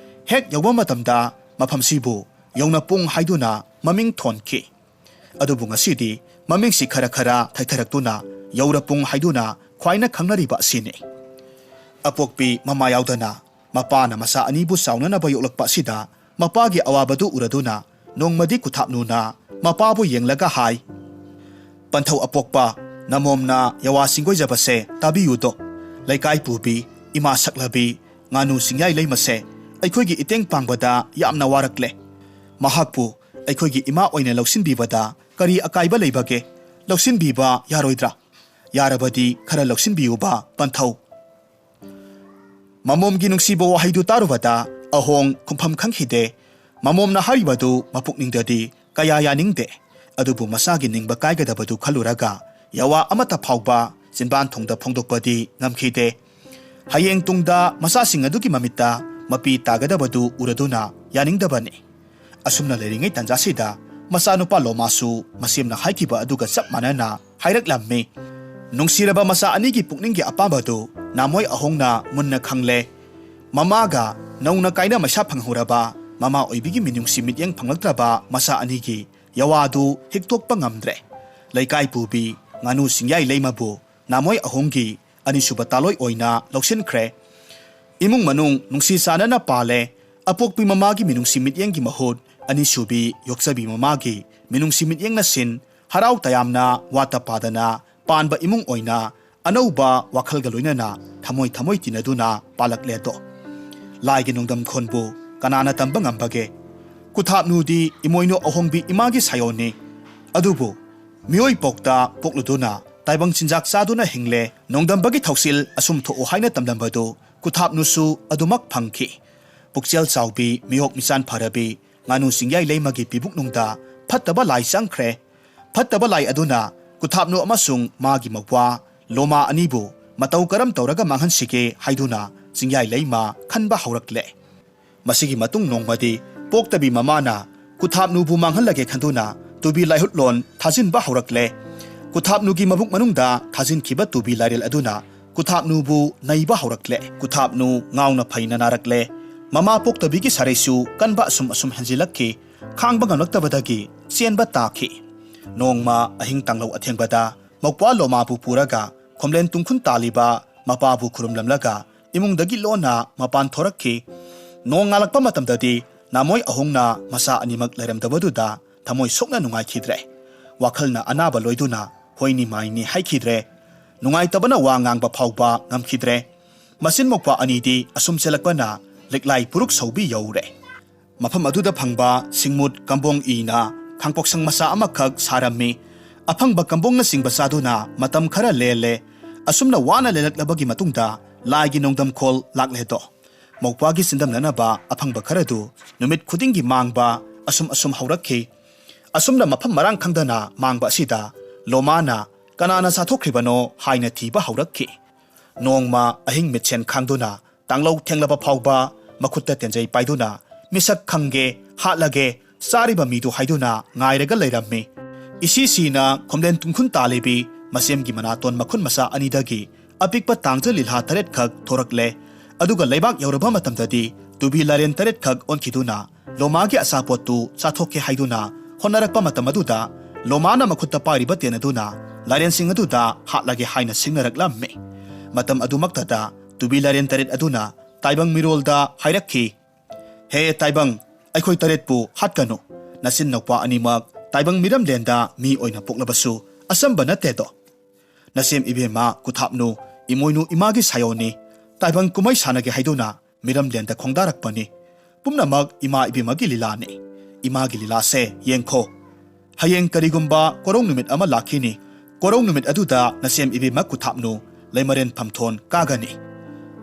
ꯍꯦꯛ ꯌꯧꯕ ꯃꯇꯝꯗ ꯃꯐꯝꯁꯤꯕꯨ ꯌꯧꯅꯄꯨꯡ ꯍꯥꯏꯗꯨꯅ ꯃꯃꯤꯡ ꯊꯣꯟꯈꯤ꯫ ꯑꯗꯨꯕꯨ ꯉꯁꯤꯗꯤ ꯃꯃꯤꯡꯁꯤ ꯈꯔ ꯈꯔ ꯊꯩꯊꯔꯛꯇꯨꯅ ꯌꯧꯔꯄꯨꯡ ꯍꯥꯏꯗꯨꯅ ꯈ꯭ꯋꯥꯏꯅ ꯈꯪꯅꯔꯤꯕ ꯑꯁꯤꯅꯤ꯫ ꯑꯄꯣꯛꯄꯤ ꯃꯃꯥ ꯌꯥꯎꯗꯅ ꯃꯄꯥꯅ ꯃꯆꯥ ꯑꯅꯤꯕꯨ ꯆꯥꯎꯅꯅꯕ ꯌꯣꯛꯂꯛꯄ ꯑꯁꯤꯗ ꯃꯄꯥꯒꯤ ꯑꯋꯥꯕꯗꯨ ꯎꯔꯗꯨꯅ ꯅꯣꯡꯃꯗꯤ ꯀꯨꯊꯥꯞꯅꯨꯅ ꯃꯄꯥꯕꯨ ꯌꯦꯡꯂꯒ ꯍꯥꯏ, "ꯄꯟꯊꯧ ꯑꯄꯣꯛꯄ, ꯅꯃꯣꯝꯅ ꯌꯥꯋꯥ ꯁꯤꯡꯒꯣꯏꯖꯕꯁꯦ ꯇꯥꯕꯤꯌꯨꯗꯣ꯫ ꯂꯩꯀꯥꯏ ꯄꯨꯕꯤ, ꯏꯃꯥ ꯁꯛꯂꯕꯤ, ꯉꯥꯅꯨ ꯆꯤꯡꯌꯥꯏ ꯂꯩꯃꯁꯦ ꯑꯩꯈꯣꯏꯒꯤ ꯏꯇꯦꯡ ꯄꯥꯡꯕꯗ ꯌꯥꯝꯅ ꯋꯥꯔꯛꯂꯦ꯫ ꯃꯍꯥꯛꯄꯨ ꯑꯩꯈꯣꯏꯒꯤ ꯏꯃꯥ ꯑꯣꯏꯅ ꯂꯧꯁꯤꯟꯕꯤꯕꯗ ꯀꯔꯤ ꯑꯀꯥꯏꯕ ꯂꯩꯕꯒꯦ? ꯂꯧꯁꯤꯟꯕꯤꯕ ꯌꯥꯔꯣꯏꯗ꯭ꯔꯥ? ꯌꯥꯔꯕꯗꯤ ꯈꯔ ꯂꯧꯁꯤꯟꯕꯤꯌꯨꯕ, ꯄꯟꯊꯧ꯫" ꯃꯃꯣꯝꯒꯤ ꯅꯨꯡꯁꯤꯕ ꯋꯥꯍꯩꯗꯨ ꯇꯥꯔꯨꯕꯗ ꯑꯍꯣꯡ ꯈꯨꯝꯐꯝ ꯈꯪꯈꯤꯗꯦ꯫ ꯃꯃꯣꯝꯅ ꯍꯥꯏꯔꯤꯕꯗꯨ ꯃꯄꯨꯛꯅꯤꯡꯗꯗꯤ ꯀꯌꯥ ꯌꯥꯅꯤꯡꯗꯦ꯫ ꯑꯗꯨꯕꯨ ꯃꯆꯥꯒꯤ ꯅꯤꯡꯕ ꯀꯥꯏꯒꯗꯕꯗꯨ ꯈꯜꯂꯨꯔꯒ ꯌꯥꯋꯥ ꯑꯃꯠꯇ ꯐꯥꯎꯕ ꯆꯤꯟꯕꯥꯟ ꯊꯣꯡꯗ ꯐꯣꯡꯗꯣꯛꯄꯗꯤ ꯉꯝꯈꯤꯗꯦ꯫ ꯍꯌꯦꯡ ꯇꯨꯡꯗ ꯃꯆꯥꯁꯤꯡ ꯑꯗꯨꯒꯤ ꯃꯃꯤꯠꯇ ꯃꯄꯤ ꯇꯥꯒꯗꯕꯗꯨ ꯎꯔꯗꯨꯅ ꯌꯥꯅꯤꯡꯗꯕꯅꯤ꯫ ꯑꯁꯨꯝꯅ ꯂꯩꯔꯤꯉꯩ ꯇꯥꯟꯖꯥꯁꯤꯗ ꯃꯆꯥꯅꯨꯄꯥ ꯂꯣꯃꯥꯁꯨ ꯃꯁꯦꯝꯅ ꯍꯥꯏꯈꯤꯕ ꯑꯗꯨꯒ ꯆꯞ ꯃꯥꯟꯅꯅ ꯍꯥꯏꯔꯛꯂꯝꯃꯤ꯫ ꯅꯨꯡꯁꯤꯔꯕ ꯃꯆꯥ ꯑꯅꯤꯒꯤ ꯄꯨꯛꯅꯤꯡꯒꯤ ꯑꯄꯥꯝꯕꯗꯨ ꯅꯥꯃꯣꯏ ꯑꯍꯣꯡꯅ ꯃꯨꯟꯅ ꯈꯪꯂꯦ꯫ ꯃꯃꯥꯒ ꯅꯧꯅ ꯀꯥꯏꯅ ꯃꯩꯁꯥ ꯐꯪꯍꯧꯔꯕ ꯃꯃꯥ ꯑꯣꯏꯕꯤꯒꯤ ꯃꯤꯅꯨꯡꯁꯤ ꯃꯤꯠꯌꯦꯡ ꯐꯪꯂꯛꯇ꯭ꯔꯕ ꯃꯆꯥ ꯑꯅꯤꯒꯤ ꯌꯥꯋꯥꯗꯨ ꯍꯤꯛꯇꯣꯛꯄ ꯉꯝꯗ꯭ꯔꯦ꯫ ꯂꯩꯀꯥꯏ ꯄꯨꯕꯤ ꯉꯥꯅꯨ ꯆꯤꯡꯌꯥꯏ ꯂꯩꯃꯕꯨ ꯅꯥꯃꯣꯏ ꯑꯍꯣꯡꯒꯤ ꯑꯅꯤꯁꯨꯕ ꯇꯥꯂꯣꯏ ꯑꯣꯏꯅ ꯂꯧꯁꯤꯟꯈ꯭ꯔꯦ꯫ ꯏꯃꯨꯡ ꯃꯅꯨꯡ ꯅꯨꯡꯁꯤ ꯆꯥꯟꯅꯅ ꯄꯥꯜꯂꯦ꯫ ꯑꯄꯣꯛꯄꯤ ꯃꯃꯥꯒꯤ ꯃꯤꯅꯨꯡꯁꯤ ꯃꯤꯠꯌꯦꯡꯒꯤ ꯃꯍꯨꯠ ꯑꯅꯤꯁꯨꯕꯤ ꯌꯣꯛꯆꯕꯤ ꯃꯃꯥꯒꯤ ꯃꯤꯅꯨꯡꯁꯤ ꯃꯤꯠꯌꯦꯡꯅ ꯁꯤꯟ ꯍꯔꯥꯎ ꯇꯌꯥꯝꯅ ꯋꯥꯠꯇ ꯄꯥꯗꯅ ꯄꯥꯟꯕ ꯏꯃꯨꯡ ꯑꯣꯏꯅ ꯑꯅꯧꯕ ꯋꯥꯈꯜꯒ ꯂꯣꯏꯅꯅ ꯊꯃꯣꯏ ꯊꯃꯣꯏ ꯇꯤꯟꯅꯗꯨꯅ ꯄꯥꯜꯂꯛꯂꯦꯗꯣ꯫ ꯂꯥꯏꯒꯤ ꯅꯣꯡꯗꯝ ꯈꯣꯟꯕꯨ ꯀꯅꯥꯅ ꯇꯝꯕ ꯉꯝꯕꯒꯦ? ꯀꯨꯊꯥꯞꯅꯨꯗꯤ ꯏꯃꯣꯏꯅꯨ ꯑꯍꯣꯡꯕꯤ ꯏꯃꯥꯒꯤ ꯁꯥꯌꯣꯟꯅꯤ꯫ ꯑꯗꯨꯕꯨ ꯃꯤꯑꯣꯏ ꯄꯣꯛꯇ ꯄꯣꯛꯂꯨꯗꯨꯅ ꯇꯥꯏꯕꯪ ꯆꯤꯟꯖꯥꯛ ꯆꯥꯗꯨꯅ ꯍꯤꯡꯂꯦ꯫ ꯅꯣꯡꯗꯝꯕꯒꯤ ꯊꯧꯁꯤꯜ ꯑꯁꯨꯝ ꯊꯣꯛꯎ ꯍꯥꯏꯅ ꯇꯝꯂꯝꯕꯗꯨ ꯀꯨꯊꯥꯞꯅꯨꯁꯨ ꯑꯗꯨꯃꯛ ꯐꯪꯈꯤ꯫ ꯄꯨꯛꯆꯦꯜ ꯆꯥꯎꯕꯤ, ꯃꯤꯑꯣꯛ ꯃꯤꯆꯥꯟ ꯐꯔꯕꯤ ꯉꯥꯅꯨ ꯆꯤꯡꯌꯥꯏ ꯂꯩꯃꯒꯤ ꯄꯤꯕꯨꯛꯅꯨꯡꯗ ꯐꯠꯇꯕ ꯂꯥꯏ ꯆꯪꯈ꯭ꯔꯦ꯫ ꯐꯠꯇꯕ ꯂꯥꯏ ꯑꯗꯨꯅ ꯀꯨꯊꯥꯞꯅꯨ ꯑꯃꯁꯨꯡ ꯃꯥꯒꯤ ꯃꯧꯄ꯭ꯋꯥ ꯂꯣꯃꯥ ꯑꯅꯤꯕꯨ ꯃꯇꯧ ꯀꯔꯝ ꯇꯧꯔꯒ ꯃꯥꯡꯍꯟꯁꯤꯒꯦ ꯍꯥꯏꯗꯨꯅ ꯆꯤꯡꯌꯥꯏ ꯂꯩꯃ ꯈꯟꯕ ꯍꯧꯔꯛꯂꯦ꯫ ꯃꯁꯤꯒꯤ ꯃꯇꯨꯡ ꯅꯣꯡꯃꯗꯤ ꯄꯣꯛꯇꯕꯤ ꯃꯃꯥꯅ ꯀꯨꯊꯥꯞꯅꯨꯕꯨ ꯃꯥꯡꯍꯜꯂꯒꯦ ꯈꯟꯗꯨꯅ ꯇꯨꯕꯤ ꯂꯥꯏꯍꯨꯠꯂꯣꯟ ꯊꯥꯖꯤꯟꯕ ꯍꯧꯔꯛꯂꯦ꯫ ꯀꯨꯊꯥꯞꯅꯨꯒꯤ ꯃꯕꯨꯛ ꯃꯅꯨꯡꯗ ꯊꯥꯖꯤꯟꯈꯤꯕ ꯇꯨꯕꯤ ꯂꯥꯏꯔꯦꯜ ꯑꯗꯨꯅ ꯀꯨꯊꯥꯞꯅꯨꯕꯨ ꯅꯩꯕ ꯍꯧꯔꯛꯂꯦ꯫ ꯀꯨꯊꯥꯞꯅꯨ ꯉꯥꯎꯅ ꯐꯩꯅ ꯅꯥꯔꯛꯂꯦ꯫ ꯃꯃꯥ ꯄꯣꯛꯇꯕꯤꯒꯤ ꯁꯥꯔꯩꯁꯨ ꯀꯟꯕ ꯑꯁꯨꯝ ꯑꯁꯨꯝ ꯍꯦꯟꯖꯤꯜꯂꯛꯈꯤ꯫ ꯈꯥꯡꯕ ꯉꯝꯂꯛꯇꯕꯗꯒꯤ ꯆꯦꯟꯕ ꯇꯥꯈꯤ꯫ ꯅꯣꯡꯃ ꯑꯍꯤꯡ ꯇꯥꯡꯂꯧ ꯑꯊꯦꯡꯕꯗ ꯃꯧꯄ꯭ꯋꯥ ꯂꯣꯃꯥꯕꯨ ꯄꯨꯔꯒ ꯈꯣꯝꯂꯦꯟ ꯇꯨꯡꯈꯨꯟ ꯇꯥꯜꯂꯤꯕ ꯃꯄꯥꯕꯨ ꯈꯨꯔꯨꯝꯂꯝꯂꯒ ꯏꯃꯨꯡꯗꯒꯤ ꯂꯣꯟꯅ ꯃꯄꯥꯟ ꯊꯣꯔꯛꯈꯤ꯫ ꯅꯣꯡ ꯉꯥꯜꯂꯛꯄ ꯃꯇꯝꯗꯗꯤ ꯅꯥꯃꯣꯏ ꯑꯍꯣꯡꯅ ꯃꯆꯥ ꯑꯅꯤꯃꯛ ꯂꯩꯔꯝꯗꯕꯗꯨꯗ ꯊꯃꯣꯏ ꯁꯣꯛꯅ ꯅꯨꯡꯉꯥꯏꯈꯤꯗ꯭ꯔꯦ꯫ ꯋꯥꯈꯜꯅ ꯑꯅꯥꯕ ꯂꯣꯏꯗꯨꯅ ꯍꯣꯏꯅꯤ ꯃꯥꯏꯅꯤ ꯍꯥꯏꯈꯤꯗ꯭ꯔꯦ꯫ ꯅꯨꯡꯉꯥꯏꯇꯕꯅ ꯋꯥ ꯉꯥꯡꯕ ꯐꯥꯎꯕ ꯉꯝꯈꯤꯗ꯭ꯔꯦ꯫ ꯃꯆꯤꯟ ꯃꯧꯄ꯭ꯋꯥ ꯑꯅꯤꯗꯤ ꯑꯁꯨꯝ ꯆꯦꯜꯂꯛꯄꯅ ꯂꯤꯛꯂꯥꯏ ꯄꯨꯔꯨꯛ ꯁꯧꯕꯤ ꯌꯧꯔꯦ꯫ ꯃꯐꯝ ꯑꯗꯨꯗ ꯐꯪꯕ ꯁꯤꯡꯃꯨꯠ ꯀꯝꯕꯣꯡ ꯏꯅ ꯈꯥꯡꯄꯣꯛꯁꯪ ꯃꯆꯥ ꯑꯃꯈꯛ ꯁꯥꯔꯝꯃꯤ꯫ ꯑꯐꯪꯕ ꯀꯝꯕꯣꯡꯅꯆꯤꯡꯕ ꯆꯥꯗꯨꯅ ꯃꯇꯝ ꯈꯔ ꯂꯦꯜꯂꯦ꯫ ꯑꯁꯨꯝꯅ ꯋꯥꯅ ꯂꯦꯜꯂꯛꯂꯕꯒꯤ ꯃꯇꯨꯡꯗ ꯂꯥꯏꯒꯤ ꯅꯣꯡꯗꯝꯈꯣꯜ ꯂꯥꯛꯂꯦꯗꯣ꯫ ꯃꯧꯄ꯭ꯋꯥꯒꯤ ꯆꯤꯟꯗꯝꯅꯅꯕ ꯑꯐꯪꯕ ꯈꯔꯗꯨ ꯅꯨꯃꯤꯠ ꯈꯨꯗꯤꯡꯒꯤ ꯃꯥꯡꯕ ꯑꯁꯨꯝ ꯑꯁꯨꯝ ꯍꯧꯔꯛꯈꯤ꯫ ꯑꯁꯨꯝꯅ ꯃꯐꯝ ꯃꯔꯥꯡ ꯈꯪꯗꯅ ꯃꯥꯡꯕ ꯑꯁꯤꯗ ꯂꯣꯃꯥꯅ ꯀꯅꯥꯅ ꯆꯥꯊꯣꯛꯈ꯭ꯔꯤꯕꯅꯣ ꯍꯥꯏꯅ ꯊꯤꯕ ꯍꯧꯔꯛꯈꯤ꯫ ꯅꯣꯡꯃ ꯑꯍꯤꯡ ꯃꯤꯠꯁꯦꯟ ꯈꯥꯡꯗꯨꯅ ꯇꯥꯡꯂꯧ ꯊꯦꯡꯂꯕ ꯐꯥꯎꯕ ꯃꯈꯨꯠꯇ ꯇꯦꯟꯖꯩ ꯄꯥꯏꯗꯨꯅ ꯃꯤꯁꯛ ꯈꯪꯒꯦ, ꯍꯥꯠꯂꯒꯦ, ꯆꯥꯔꯤꯕ ꯃꯤꯗꯨ ꯍꯥꯏꯗꯨꯅ ꯉꯥꯏꯔꯒ ꯂꯩꯔꯝꯃꯤ꯫ ꯏꯁꯤ ꯁꯤꯅ ꯈꯣꯝꯂꯦꯟ ꯇꯨꯡꯈꯨꯟ ꯇꯥꯂꯤꯕꯤ ꯃꯁꯦꯝꯒꯤ ꯃꯅꯥꯇꯣꯟ ꯃꯈꯨꯟ ꯃꯆꯥ ꯑꯅꯤꯗꯒꯤ ꯑꯄꯤꯛꯄ ꯇꯥꯡꯖ ꯂꯤꯂꯥ ꯇꯔꯦꯠꯈꯛ ꯊꯣꯔꯛꯂꯦ꯫ ꯑꯗꯨꯒ ꯂꯩꯕꯥꯛ ꯌꯧꯔꯕ ꯃꯇꯝꯗꯗꯤ ꯇꯨꯕꯤ ꯂꯥꯏꯔꯦꯟ ꯇꯔꯦꯠꯈꯛ ꯑꯣꯟꯈꯤꯗꯨꯅ ꯂꯣꯃꯥꯒꯤ ꯑꯆꯥꯄꯣꯠꯇꯨ ꯆꯥꯊꯣꯛꯀꯦ ꯍꯥꯏꯗꯨꯅ ꯍꯣꯠꯅꯔꯛꯄ ꯃꯇꯝ ꯑꯗꯨꯗ ꯂꯣꯃꯥꯅ ꯃꯈꯨꯠꯇ ꯄꯥꯏꯔꯤꯕ ꯇꯦꯟ ꯑꯗꯨꯅ ꯂꯥꯏꯔꯦꯟꯁꯤꯡ ꯑꯗꯨꯗ ꯍꯥꯠꯂꯒꯦ ꯍꯥꯏꯅ ꯁꯤꯡꯅꯔꯛꯂꯝꯃꯤ꯫ ꯃꯇꯝ ꯑꯗꯨꯃꯛꯇꯗ ꯇꯨꯕꯤ ꯂꯥꯏꯔꯦꯟ ꯇꯔꯦꯠ ꯑꯗꯨꯅ ꯇꯥꯏꯕꯪ ꯃꯤꯔꯣꯜꯗ ꯍꯥꯏꯔꯛꯈꯤ, "ꯍꯦ ꯇꯥꯏꯕꯪ, ꯑꯩꯈꯣꯏ ꯇꯔꯦꯠꯄꯨ ꯍꯥꯠꯀꯅꯨ꯫ ꯅꯆꯤꯟ ꯅꯧꯄꯥ ꯑꯅꯤꯃꯛ ꯇꯥꯏꯕꯪ ꯃꯤꯔꯝꯂꯦꯟꯗ ꯃꯤ ꯑꯣꯏꯅ ꯄꯣꯛꯂꯕꯁꯨ ꯑꯆꯝꯕ ꯅꯠꯇꯦꯗꯣ꯫ ꯅꯁꯦꯝ ꯏꯕꯦꯝꯃ ꯀꯨꯊꯥꯞꯅꯨ, ꯏꯃꯣꯏꯅꯨ ꯏꯃꯥꯒꯤ ꯁꯥꯌꯣꯟꯅꯤ꯫ ꯇꯥꯏꯕꯪ ꯀꯨꯝꯍꯩ ꯁꯥꯟꯅꯒꯦ ꯍꯥꯏꯗꯨꯅ ꯃꯤꯔꯝꯂꯦꯟꯗ ꯈꯣꯡꯗꯥꯔꯛꯄꯅꯤ꯫ ꯄꯨꯝꯅꯃꯛ ꯏꯃꯥ ꯏꯕꯦꯝꯃꯒꯤ ꯂꯤꯂꯥꯅꯤ꯫ ꯏꯃꯥꯒꯤ ꯂꯤꯂꯥꯁꯦ ꯌꯦꯡꯈꯣ꯫ ꯍꯌꯦꯡ ꯀꯔꯤꯒꯨꯝꯕ ꯀꯣꯔꯧ ꯅꯨꯃꯤꯠ ꯑꯃ ꯂꯥꯛꯈꯤꯅꯤ꯫ ꯀꯣꯔꯧ ꯅꯨꯃꯤꯠ ꯑꯗꯨꯗ ꯅꯁꯦꯝ ꯏꯕꯦꯝꯃ ꯀꯨꯊꯥꯞꯅꯨ ꯂꯩꯃꯔꯦꯟ ꯐꯝꯊꯣꯟ ꯀꯥꯒꯅꯤ꯫